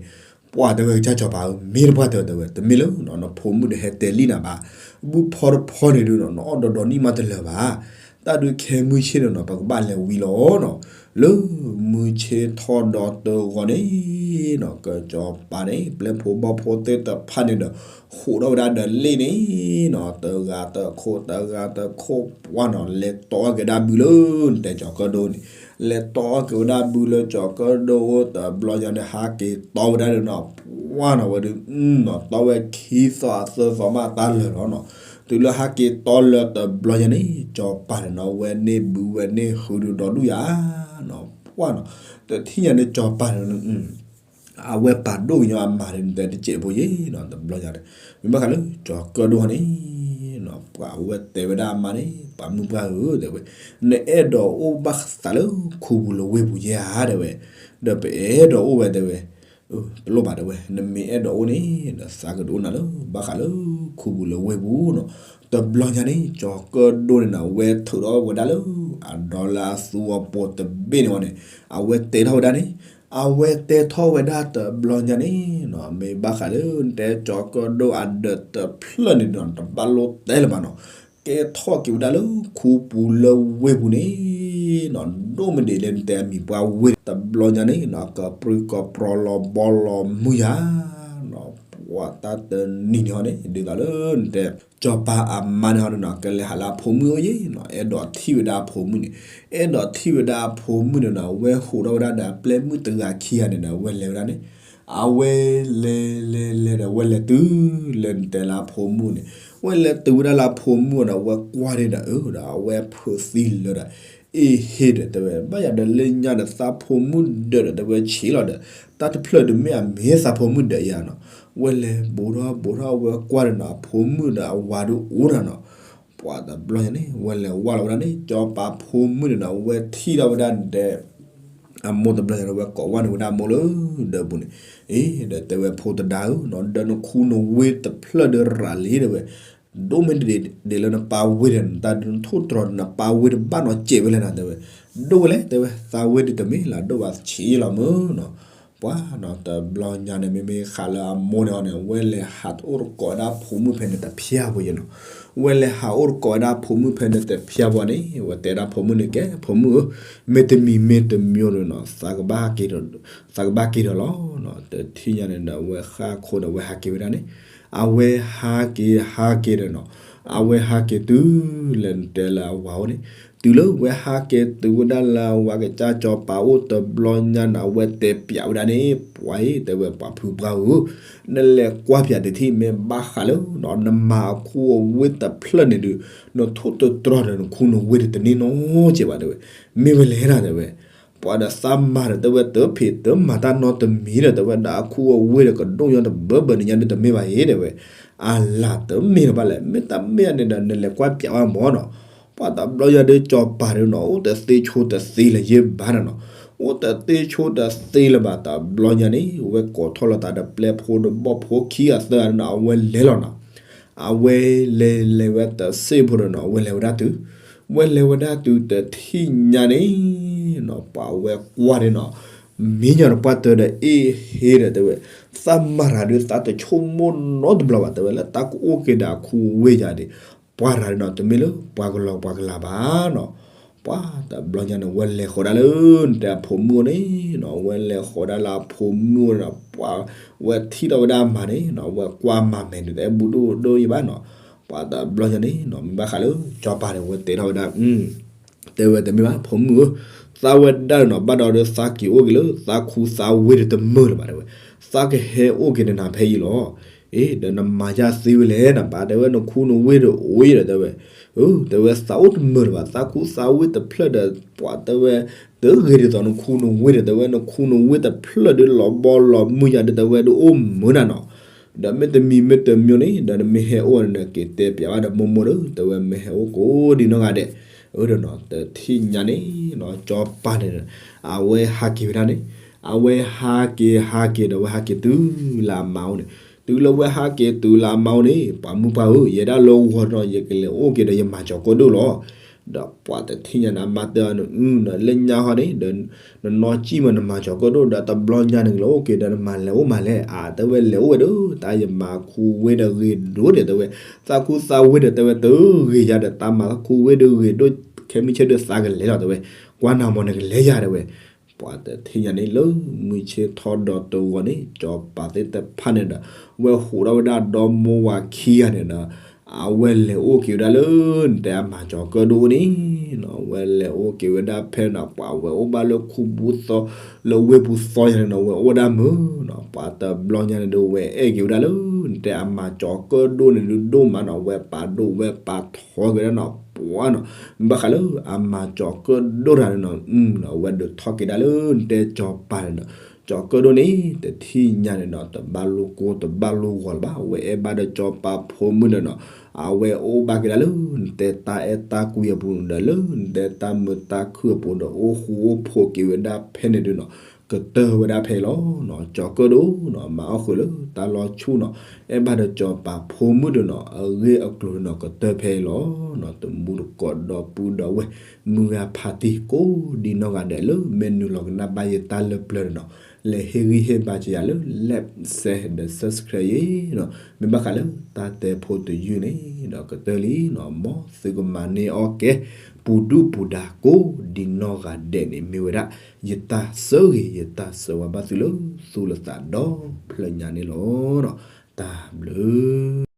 ပှၤတဲဝဲကစၢ်ကၠီၤပၤဧၢ မ့ၢ်တပှၢ်တၢၢ် တဲဝဲ တမ့ၢ်လၢ နဖိမုၣ်ဒီးဟဲတဲလံနၤဘၣ်, ဘုဖီတဖီန့ၣ်ဒုးနီၤ နအီၣ်ဒီးဒီနံၣ်မးတလၢာ်ဘၣ်, တၢ်ဒုးခဲမုၢ်ဆ့ၣ်န့ၣ်နီၤ ပကဘၣ်လဲၤဝံလီၤနီၤ. လၢမုၢ်ဆ့ၣ်ထီၣ်ဒီတဂီၤန့ၣ်နီၤ ကစၢ်ကၠီၤပၤန့ၣ် ပျဲၢ်ဖိဘီၣ်ဖိသ့ၣ်တဖၣ်န့ၣ်ဒီး ဟးထီၣ်ဝဲဒၣ်ဒီးလ့ၣ်န့ၣ်နီၤ တဂၤတခိၣ် တဂၤတခိၣ် ပှၤနီၤ လဲၤတီအီၣ်က့ၤဒၣ်ဘုလၢနတဲကၠီၤကၢၣ်ဒိၣ်န့ၣ်, လဲၤတီအီၣ်က့ၤဝဲဒၣ်ဘုလၢကၠီၤကၢၣ်ဒိၣ်အိၣ်တဘျီညါန့ၣ် ဟးက့ၤတီဝဲဒၣ်ဒီးနီၤ ပှၤနီၤ ဝဲဒုးနီၤ တီဝဲခံသီသၢသီမးတၢ်လၢာ်လီၤနီၤ. တုၤလၢဟးက့ၤတီလၢတဘျီညါန့ၣ် ကၠီၤပၤန့ၣ်နီၤ ဝဲန့ၢ်ဘုဝဲန့ၢ်ဟုဒုးဒီဒူၣ်ယၤနီၤ ပှၤနီၤ. တထံၣ်ညါန့ၣ် ကၠီၤပၤန့ၣ် အဝဲပာ်ဒိၣ်ကညီအမါန့ၣ် နတဲတစဲးဖိယဲနီၤ တဘျီညါန့ၣ်, မ့ၢ်ဘၣ်ဃးလၢကၠီၤကၢၣ်ဒိၣ်န့ၣ်နီၤ ပှၤအဝဲတဲဝဲဒၣ်အမါန့ၣ် ပှၤမုၢ်ပှၢ်ဧၢ တဲဝဲ, နအဲၣ်ဒိးအိၣ်ဘၣ်သးလၢခူပူၤလၢဝ့ၢ်ပူၤယဲဧါ တဲဝဲ, ဒီးပအဲၣ်ဒိးအိၣ်ဝဲ တဲဝဲ တလိၣ်ဘၣ် တဲဝဲ, နမ့ၢ်အဲၣ်ဒိးအိၣ်န့ၣ် နသးကဒုးအိၣ်နၤလၢ ဘၣ်ဃးလၢခူပူၤလၢဝ့ၢ်ပူၤနီၤ. တဘျီညါန့ၣ် ကၠီၤကၢၣ်ဒိၣ်န့ၣ်နီၤ ဝဲထုးထီၣ်ဝဲဒၣ်လၢ အဒီလၢအသူအပူၤတဘ့ၣ်န့ၣ်ဝဲန့ၣ်, အဝဲတဲထီၣ်ဝဲဒၣ်န့ၣ်, အဝဲတဲထီၣ်ဝဲဒၣ်တဘျီညါန့ၣ်နီၤ မ့ၢ်ဘၣ်ဃးလၢနတဲကၠီၤကၢၣ်ဒိၣ်အဒၢးတဖျၢၣ်န့ၣ်ဒီး တဘၣ်လိၣ်တဲလၢၤဘၣ်နီၤ ကဲထီၣ်က့ၤဝဲဒၣ်လၢခူပူၤလၢဝ့ၢ်ပူၤန့ၣ်နီၤ ဒိၣ်မ့ၢ်ဒ်လဲၣ်နတဲအမံၤပှၢ်ဝ့ၢ် တဘျီညါန့ၣ်နီၤ ကပြုၢ်ကပြီၤလီၤဘီလီၤမုၢ်ယၤနီၤ ပှၤတၢ်တနံၤန့ၣ်ဟီန့ၣ် ဒ်သိးလၢနတဲ ကၠီၤပၤအမါန့ၣ်ဟီန့ၣ်နီၤ ကလဲၤဟးလၢအဖိမုၣ်အိၣ်ယဲနီၤ အဲၣ်ဒိးထံၣ်ဝဲဒၣ်အဖိမုၣ်န့ၣ် အဲၣ်ဒိးထံၣ်ဝဲဒၣ်အဖိမုၣ်န့ၣ်နီၤ ဝဲဟးထီၣ်ဝဲဒၣ်ဒီးအပျဲၢ်မုၣ်တဂၤခံဂၤန့ၣ်ဒီး ဝဲလဲၤဝဲဒၣ်န့ၣ် အဝဲလဲၤလဲၤလဲၤဒီး ဝဲလဲၤတုၤလၢနတဲလၢအဖိမုၣ်န့ၣ်, ဝဲလဲၤတုၤဝဲဒၣ်လၢအဖိမုၣ်ဒီး ဝဲကွၢ်န့ၣ်ဒီး အၢ ဒီးအဝဲဖုးသံလၢာ်ဒီး အ့ၣ်ဟ့ဒီးတဲဝဲ ဘၣ်ယၤဒီးလၢညါဒီးသးဖိမုၣ်ဒၢးဒီးတဲဝဲဆံးလီၤဒီး တၢ်တဖျၢၣ်ဒုးမ့ၢ်အမ့ၢ်သးဖိမုၣ်ဒၢးယၤနီၤ, ဝဲလဲၤဘူးထီၣ်ဘူးထီၣ်ဝဲကွၢ်ဒီးနီၤ အဖိမုၣ်ဒီးအဝၤဒုးအိၣ်နီၤနီၤ, ပှၤတဘျီညါန့ၣ် ဝဲလဲၤဝဲလီၤဝဲဒၣ်န့ၣ် ကၠီၤပၤဖိမုၣ်န့ၣ်နီၤ ဝဲထံၣ်ထီၣ်ဝဲဒၣ်ဒီး အမိၢ်တဘျီညါန့ၣ် ဝဲကိးဝဲန့ၣ်ဝဲဒၣ်မိၢ်လၢဒီးပူၤန့ၣ်, အ့ၣ် ဒီးတဲဝဲဖိသဒါဧၢနီၤ ဒီးနခူနဝ့တဖျၢၣ်ဒီးရၤလံတဲဝဲ ဒိၣ်မ့ၢ်ဒ်လဲၣ်လၢနပၢ်ဝ့ဒီး နတၢ်ဒုးနထိၣ်တြီၤနပၢ်ဝ့တဘၣ်နီၤစဲးဝဲလဲၣ်နီၤတဲဝဲ, ဒိၣ်ဝဲလဲၣ်တဲဝဲ သးဝ့ဒုးတမ့ၢ်လၢဒိၣ်ဘၣ်ဆံးလီၤမုၢ်နီၤ, ပှၤနီၤ တဘျီညါန့ၣ် မ့မ့ၢ်ဃးလၢအမိၢ်န့ၣ်အီၤန့ၣ် ဝဲလဲၤဟးအိၣ်တကိးဝဲဒၣ်ဖိမုၣ်ဖဲန့ၣ်တဖျၢၣ်ဖိယနီၤ, ဝဲလဲၤဟးအိၣ်တကိးဝဲဒၣ်ဖိမုၣ်ဖဲန့ၣ်တဖျၢၣ်ဖိန့ၣ် ဝဲတဲဒၣ်ဖိမုၣ်န့ၣ် ကဲဖိမုၣ်ဧၢ, မ့တမံၤမ့တမံၤန့ၣ်နီၤ သးကဘၣ်ဟးက့ၤဒီးလီၤ, တထံၣ်ညါန့ၣ်ဒီး အဝဲဃၣ်ခိၣ်ဒီး အဝဲဟးက့ၤဝဲဒၣ်န့ၣ်, အဝဲဟးက့ၤဟးက့ၤဒီးနီၤ, အဝဲဟးက့ၤတုၤလၢနတဲလၢအဝၤအိၣ်န့ၣ်, တုၤလၢဝဲဟးက့ၤတုၤဝဲဒၣ်လၢအဝၤကစၢ်ကၠီၤပၤအိၣ်တဘျီညါန့ၣ် အဝဲတဲပျးဝဲဒၣ်န့ၣ် ပှၤအံၤ တဲဝဲပှၤဖုပှၢ်ဧၢ, နလဲၤကွၢ်ပျးတထံၣ် မ့ၢ်ဘၣ်ဃးလၢ နမၤအခူအဝ့ၢ်တဖျၢၣ်န့ၣ်ဒုး နထိၣ်တတြီၤဒီးနခူနဝ့ၢ်ဒုးတန့ၢ်နီတစဲးဘၣ်တဲဝဲ, မ့ၢ်ဝဲလဲၣ်နီၤတဲဝဲ ပှၤဒီးသးမၤဒီးတဲဝဲ တဖံးတမၤတၢ်နီတမံၤဒီးတဲဝဲ ဒီးအခူအဝ့ၢ်ဒီးကဒိၣ်ညီတဘၢဘၢန့ၣ်ညါဒုးတမ့ၢ်ဘၣ်အံၤတဲဝဲ, အလၤတမ့ၢ်လၢၤဘၣ်လဲၣ် မ့ၢ်တမ့ၢ်န့ၣ်ဒီး နလဲၤကွၢ်ပျးဝဲမၢ်နီၤ, ပှၤတဘျီညါဒုးကၠီၤပၤဒုးနီၤ အိၣ်တသ့ဆိတသ့လၢၤယဲၢ်ဘၣ်နီၤနီၤ, အိၣ်တသ့ဆိတသ့လၢၤဘၣ် တဘျီညါန့ၣ် ဝဲကိးထီၣ်လိာ်သးဒီးပျဲၢ်ဖိဒီးဘီၣ်ဖိခံဂၤသၢဂၤန့ၣ်နီၤ အဝဲလဲၤလီၤနီၤ အဝဲလဲၤလဲၤဝဲတစ့ၢ်ဖိဒီးနီၤ အဝဲလဲၤဝဲဒၣ်တုၤ, ဝဲလဲၤဝဲဒၣ်တုၤတထံၣ်ညါန့ၣ်နီၤ ပှၤဝဲကွၢ်န့ၣ်နီၤ, မံညီၤဒီးပှၢ်တၢၢ်ဒီးအ့ၣ်ဟ့ဒီးတဲဝဲ, သးမၤရၤဒုးသးတဆိကမိၣ်နီတဘျီဘၣ်တဲဝဲ လၢသးကအိၣ်က့ၤဒီးအခူအဝ့ၢ်ယၤဒံး, ပှၤရၤဒုးနီၤ တမ့ၢ်လၢပှၤကလီၤပှၤကလၤဘၣ်နီၤ ပှၤတဘျီညါန့ၣ် ဝဲလဲၤဃီၤဒၣ်လၢ နတဲအဖိမုၣ်အိၣ်န့ၣ်နီၤ ဝဲလဲၤဃီၤဒၣ်လၢအဖိမုၣ်အိၣ်န့ၣ်နီၤ ပှၤဝဲထံၣ်ထီၣ်ဝဲဒၣ်အမါန့ၣ်နီၤ ဝဲကွၢ်မါမဲာ်ဒုး တအဲၣ်ဘူးဒိၣ်ဒိၣ်ယံၤဘၣ်နီၤ, ပှၤတဘျီညါန့ၣ်နီၤ မ့ၢ်ဘၣ်ဃးလၢ ကၠီၤပၤန့ၣ် ဝဲတဲထီၣ်ဝဲဒၣ် တဲဝဲတမ့ၢ်ဘၣ် ဖိမုၣ်ဧၢ, သးဝဲဒၣ်နီၤ ဘၣ်ဒီးဒီးသးက့ၤအိၣ်က့ၤလၢ သးခူသးဝ့ၢ်တမုာ်လၢၤဘၣ်တဲဝဲ, သးကဟဲအိၣ်က့ၤနၤဖဲအံၤလီၤ. အ့ ဒီးနမၤယၤသ့ဝဲလဲၣ် နပၢ်တဲဝဲ နခူနဝ့ၢ်ဒီးအိၣ်အံၤဒီးတဲဝဲ, အၢ တဲဝဲသးအိၣ်တမုာ်လၢၤဘၣ် သးခူသးဝ့ၢ်တဖျၢၣ်ဒီး ပှၤတဲဝဲ တဂ့ၤဒ်သိးနခူနဝ့ၢ်ဒီးတဲဝဲ နခူနဝ့ၢ်တဖျၢၣ်ဒီးလီၤဘီလီၤမုၢ်ယၤဒီးတဲဝဲဒုးအိၣ်မုာ်နၤနီၤ ဒီးမ့တမံၤမ့တမံၤန့ၣ် ဒီးနမ့ၢ်ဟဲအိၣ်န့ၣ် က့ၤတဲပျးဘၣ်ဒီးမိၢ်မိၢ်ဒီး တဲဝဲမ့ၢ်ဟဲအိၣ်ကိးဒံနီၢ်ဂၤဒဲး, အၢဒီးနီၤ တထံၣ်ညါန့ၣ်နီၤ ကၠီၤပၤန့ၣ် အဝဲဟးက့ၤဝဲဒၣ်န့ၣ်, အဝဲဟးက့ၤဟးက့ၤဒီး ဝဲဟးက့ၤတုၤလၢအမါအိၣ်န့ၣ်, တုၤလၢဝဲဟးက့ၤတုၤလၢအမါအိၣ်န့ၣ် ပှၤမုၢ်ပှၢ်ဧၢ ယဲဒၣ်လၢဂီၤဒီး ယကလဲၤအိၣ်က့ၤဒီးယမၤကၠီၤကၢၣ်ဒိၣ်လီၤ. ဒီးပှၤတထံၣ်ညါန့ၣ် အမါတဲအီၤန့ၣ် အု လၢညါဟီန့ၣ်ဒီး နနီၢ်ကံၢ်မးနမၤကၠီၤကၢၣ်ဒိၣ်ဒီး တဘျီညါနကလဲၤအိၣ်က့ၤဒီးနမၤလဲၤအိၣ်မးလဲၣ်, အတဲဝဲလဲၤအိၣ်ဝဲဒီး တၢ်ယမၤခူဝ့ၢ်ဒီးဂ့ၤဒိၣ်ဒီးတဲဝဲ, သးခူသးဝ့ၢ်ဒီးတဲဝဲတဂ့ၤယၤဒီး တၢ်မၤခူဝ့ၢ်ဒီးဂ့ၤဒိၣ် ခဲမုၢ်ဆ့ၣ်ဒီးသးကလဲၤလီၤတဲဝဲ, ကွၢ်နၤမးနကလဲၤယၤတဲဝဲ. ပှၤတထံၣ်ညါန့ၣ်လၢ မုၢ်ဆ့ၣ်ထီၣ်ဒီးတဂီၤန့ၣ် ကၠီၤပၤသ့ၣ်တဖၣ်န့ၣ်ဒီး ဝဲဟူးထီၣ်ဝဲဒၣ်ဒီမိၢ်ဝၤခံဂၤန့ၣ်ဒီး အဝဲလဲၤအိၣ်က့ၤဝဲဒၣ်လၢ နတဲအမၤကၠီၤကၢၣ်ဒိၣ်န့ၣ်နီၤ, ဝဲလဲၤအိၣ်က့ၤဝဲဒၣ်ဖဲန့ၣ် ပှၤဝဲအိၣ်ဘၣ်လၢခူပူၤသီ လၢဝ့ၢ်ပူၤသီယၤန့ၣ်နီၤ ဝဲအိၣ်ဝဲဒၣ်မုာ်နီၤ, ပှၤတဘျီညါန့ၣ်ဒီး ဝဲအဲၣ်က့ၤဝဲဒၣ်လၢ နတဲအမၤကၠီၤကၢၣ်ဒိၣ်န့ၣ်ဒုးဒိၣ်မးနီၤ, ဝဲပာ်ဒိၣ်ဝဲပာ်ထီက့ၤဝဲဒၣ်နီၤ ပှၤနီၤ, ဘၣ်ဃးလၢအမၤကၠီၤကၢၣ်ဒိၣ်တၢ်န့ၣ်နီၤ, အဝဲဒုးထီၣ်က့ၤဒၣ်လၢ နတဲကၠီၤပၤန့ၣ်နီၤ, ကၠီၤကၢၣ်ဒိၣ်န့ၣ် တထံၣ်ညါန့ၣ်နီၤ တဘၣ်လိာ်ကိၢ်တဘၣ်လိာ်ဂီၤလၢၤဘၣ်, အဝဲအဲၣ်ဘၣ်ဒီးကၠီၤပၤဖိမုၣ်ဒီးနီၤ, အဝဲအိၣ်ဘၣ်က့ၤဒၣ်လၢ နတဲတၢ်အဲၣ်တၢ်ကွံအပူၤဒီး လၢနတဲတၢ်မုာ်တၢ်ခုၣ်အပူၤဒီး အိၣ်ဃူအိၣ်ဖိးက့ၤဝဲဒၣ်ဖဲန့ၣ်ဒုးနီၤ, ကတၢၢ်ဝဲဒၣ်ဖဲအံၤလီၤနီၤ, ကၠီၤကၢၣ်ဒိၣ်နီၤ မၤအီၣ်ဃုာ်လၢတၢ်လီၤဆူၣ်နီၤ, အဲၣ်ဘၣ်ဒီးကၠီၤပၤဖိမုၣ်ဒီးနီၤ အဂ့ၢ်အကျိၤန့ၣ်နီၤ ကတၢၢ်ဖဲအံၤလီၤနီၤ, တမူတကိးဒီပုၢ်ဒီဝဲၢ် မုၢ်ဂၤဖးတံၢ်ကိးဒံနီၢ်ဂၤဒဲးလၢ မ့ၢ်နုာ်လီၤကနၣ်ဘၣ်ယတၢ်လၢပျၢၤန့ၣ်နီၤ, လဲၤဟ့ၣ်ဂံၢ်ဟ့ၣ်ဘါစၢၤယၤလၢ like share ဒီး subscribe အံၤနီၤ, မ့ၢ်ဘၣ်ဃးလၢတၢ်တဲဖိတယုၢ်န့ၣ်ဒီး ကတၢၢ်လံနီၤ, မ်သုကမၤန့ၢ်အီၣ်ကဲ ပူၤဒုၣ်ပူၤဒါကိးဒံနီၢ်ဂၤဒဲးန့ၣ် မ့ၢ်ဝဲဒၣ် ယတၢ်ဆၢဂ့ၤ ယတၢ်ဆၢဝါဘၣ်သုလၢ သူၣ်လၢသးဒီဖျၢၣ်ညါန့ၣ်လီၤ. တၢ်ဘျုး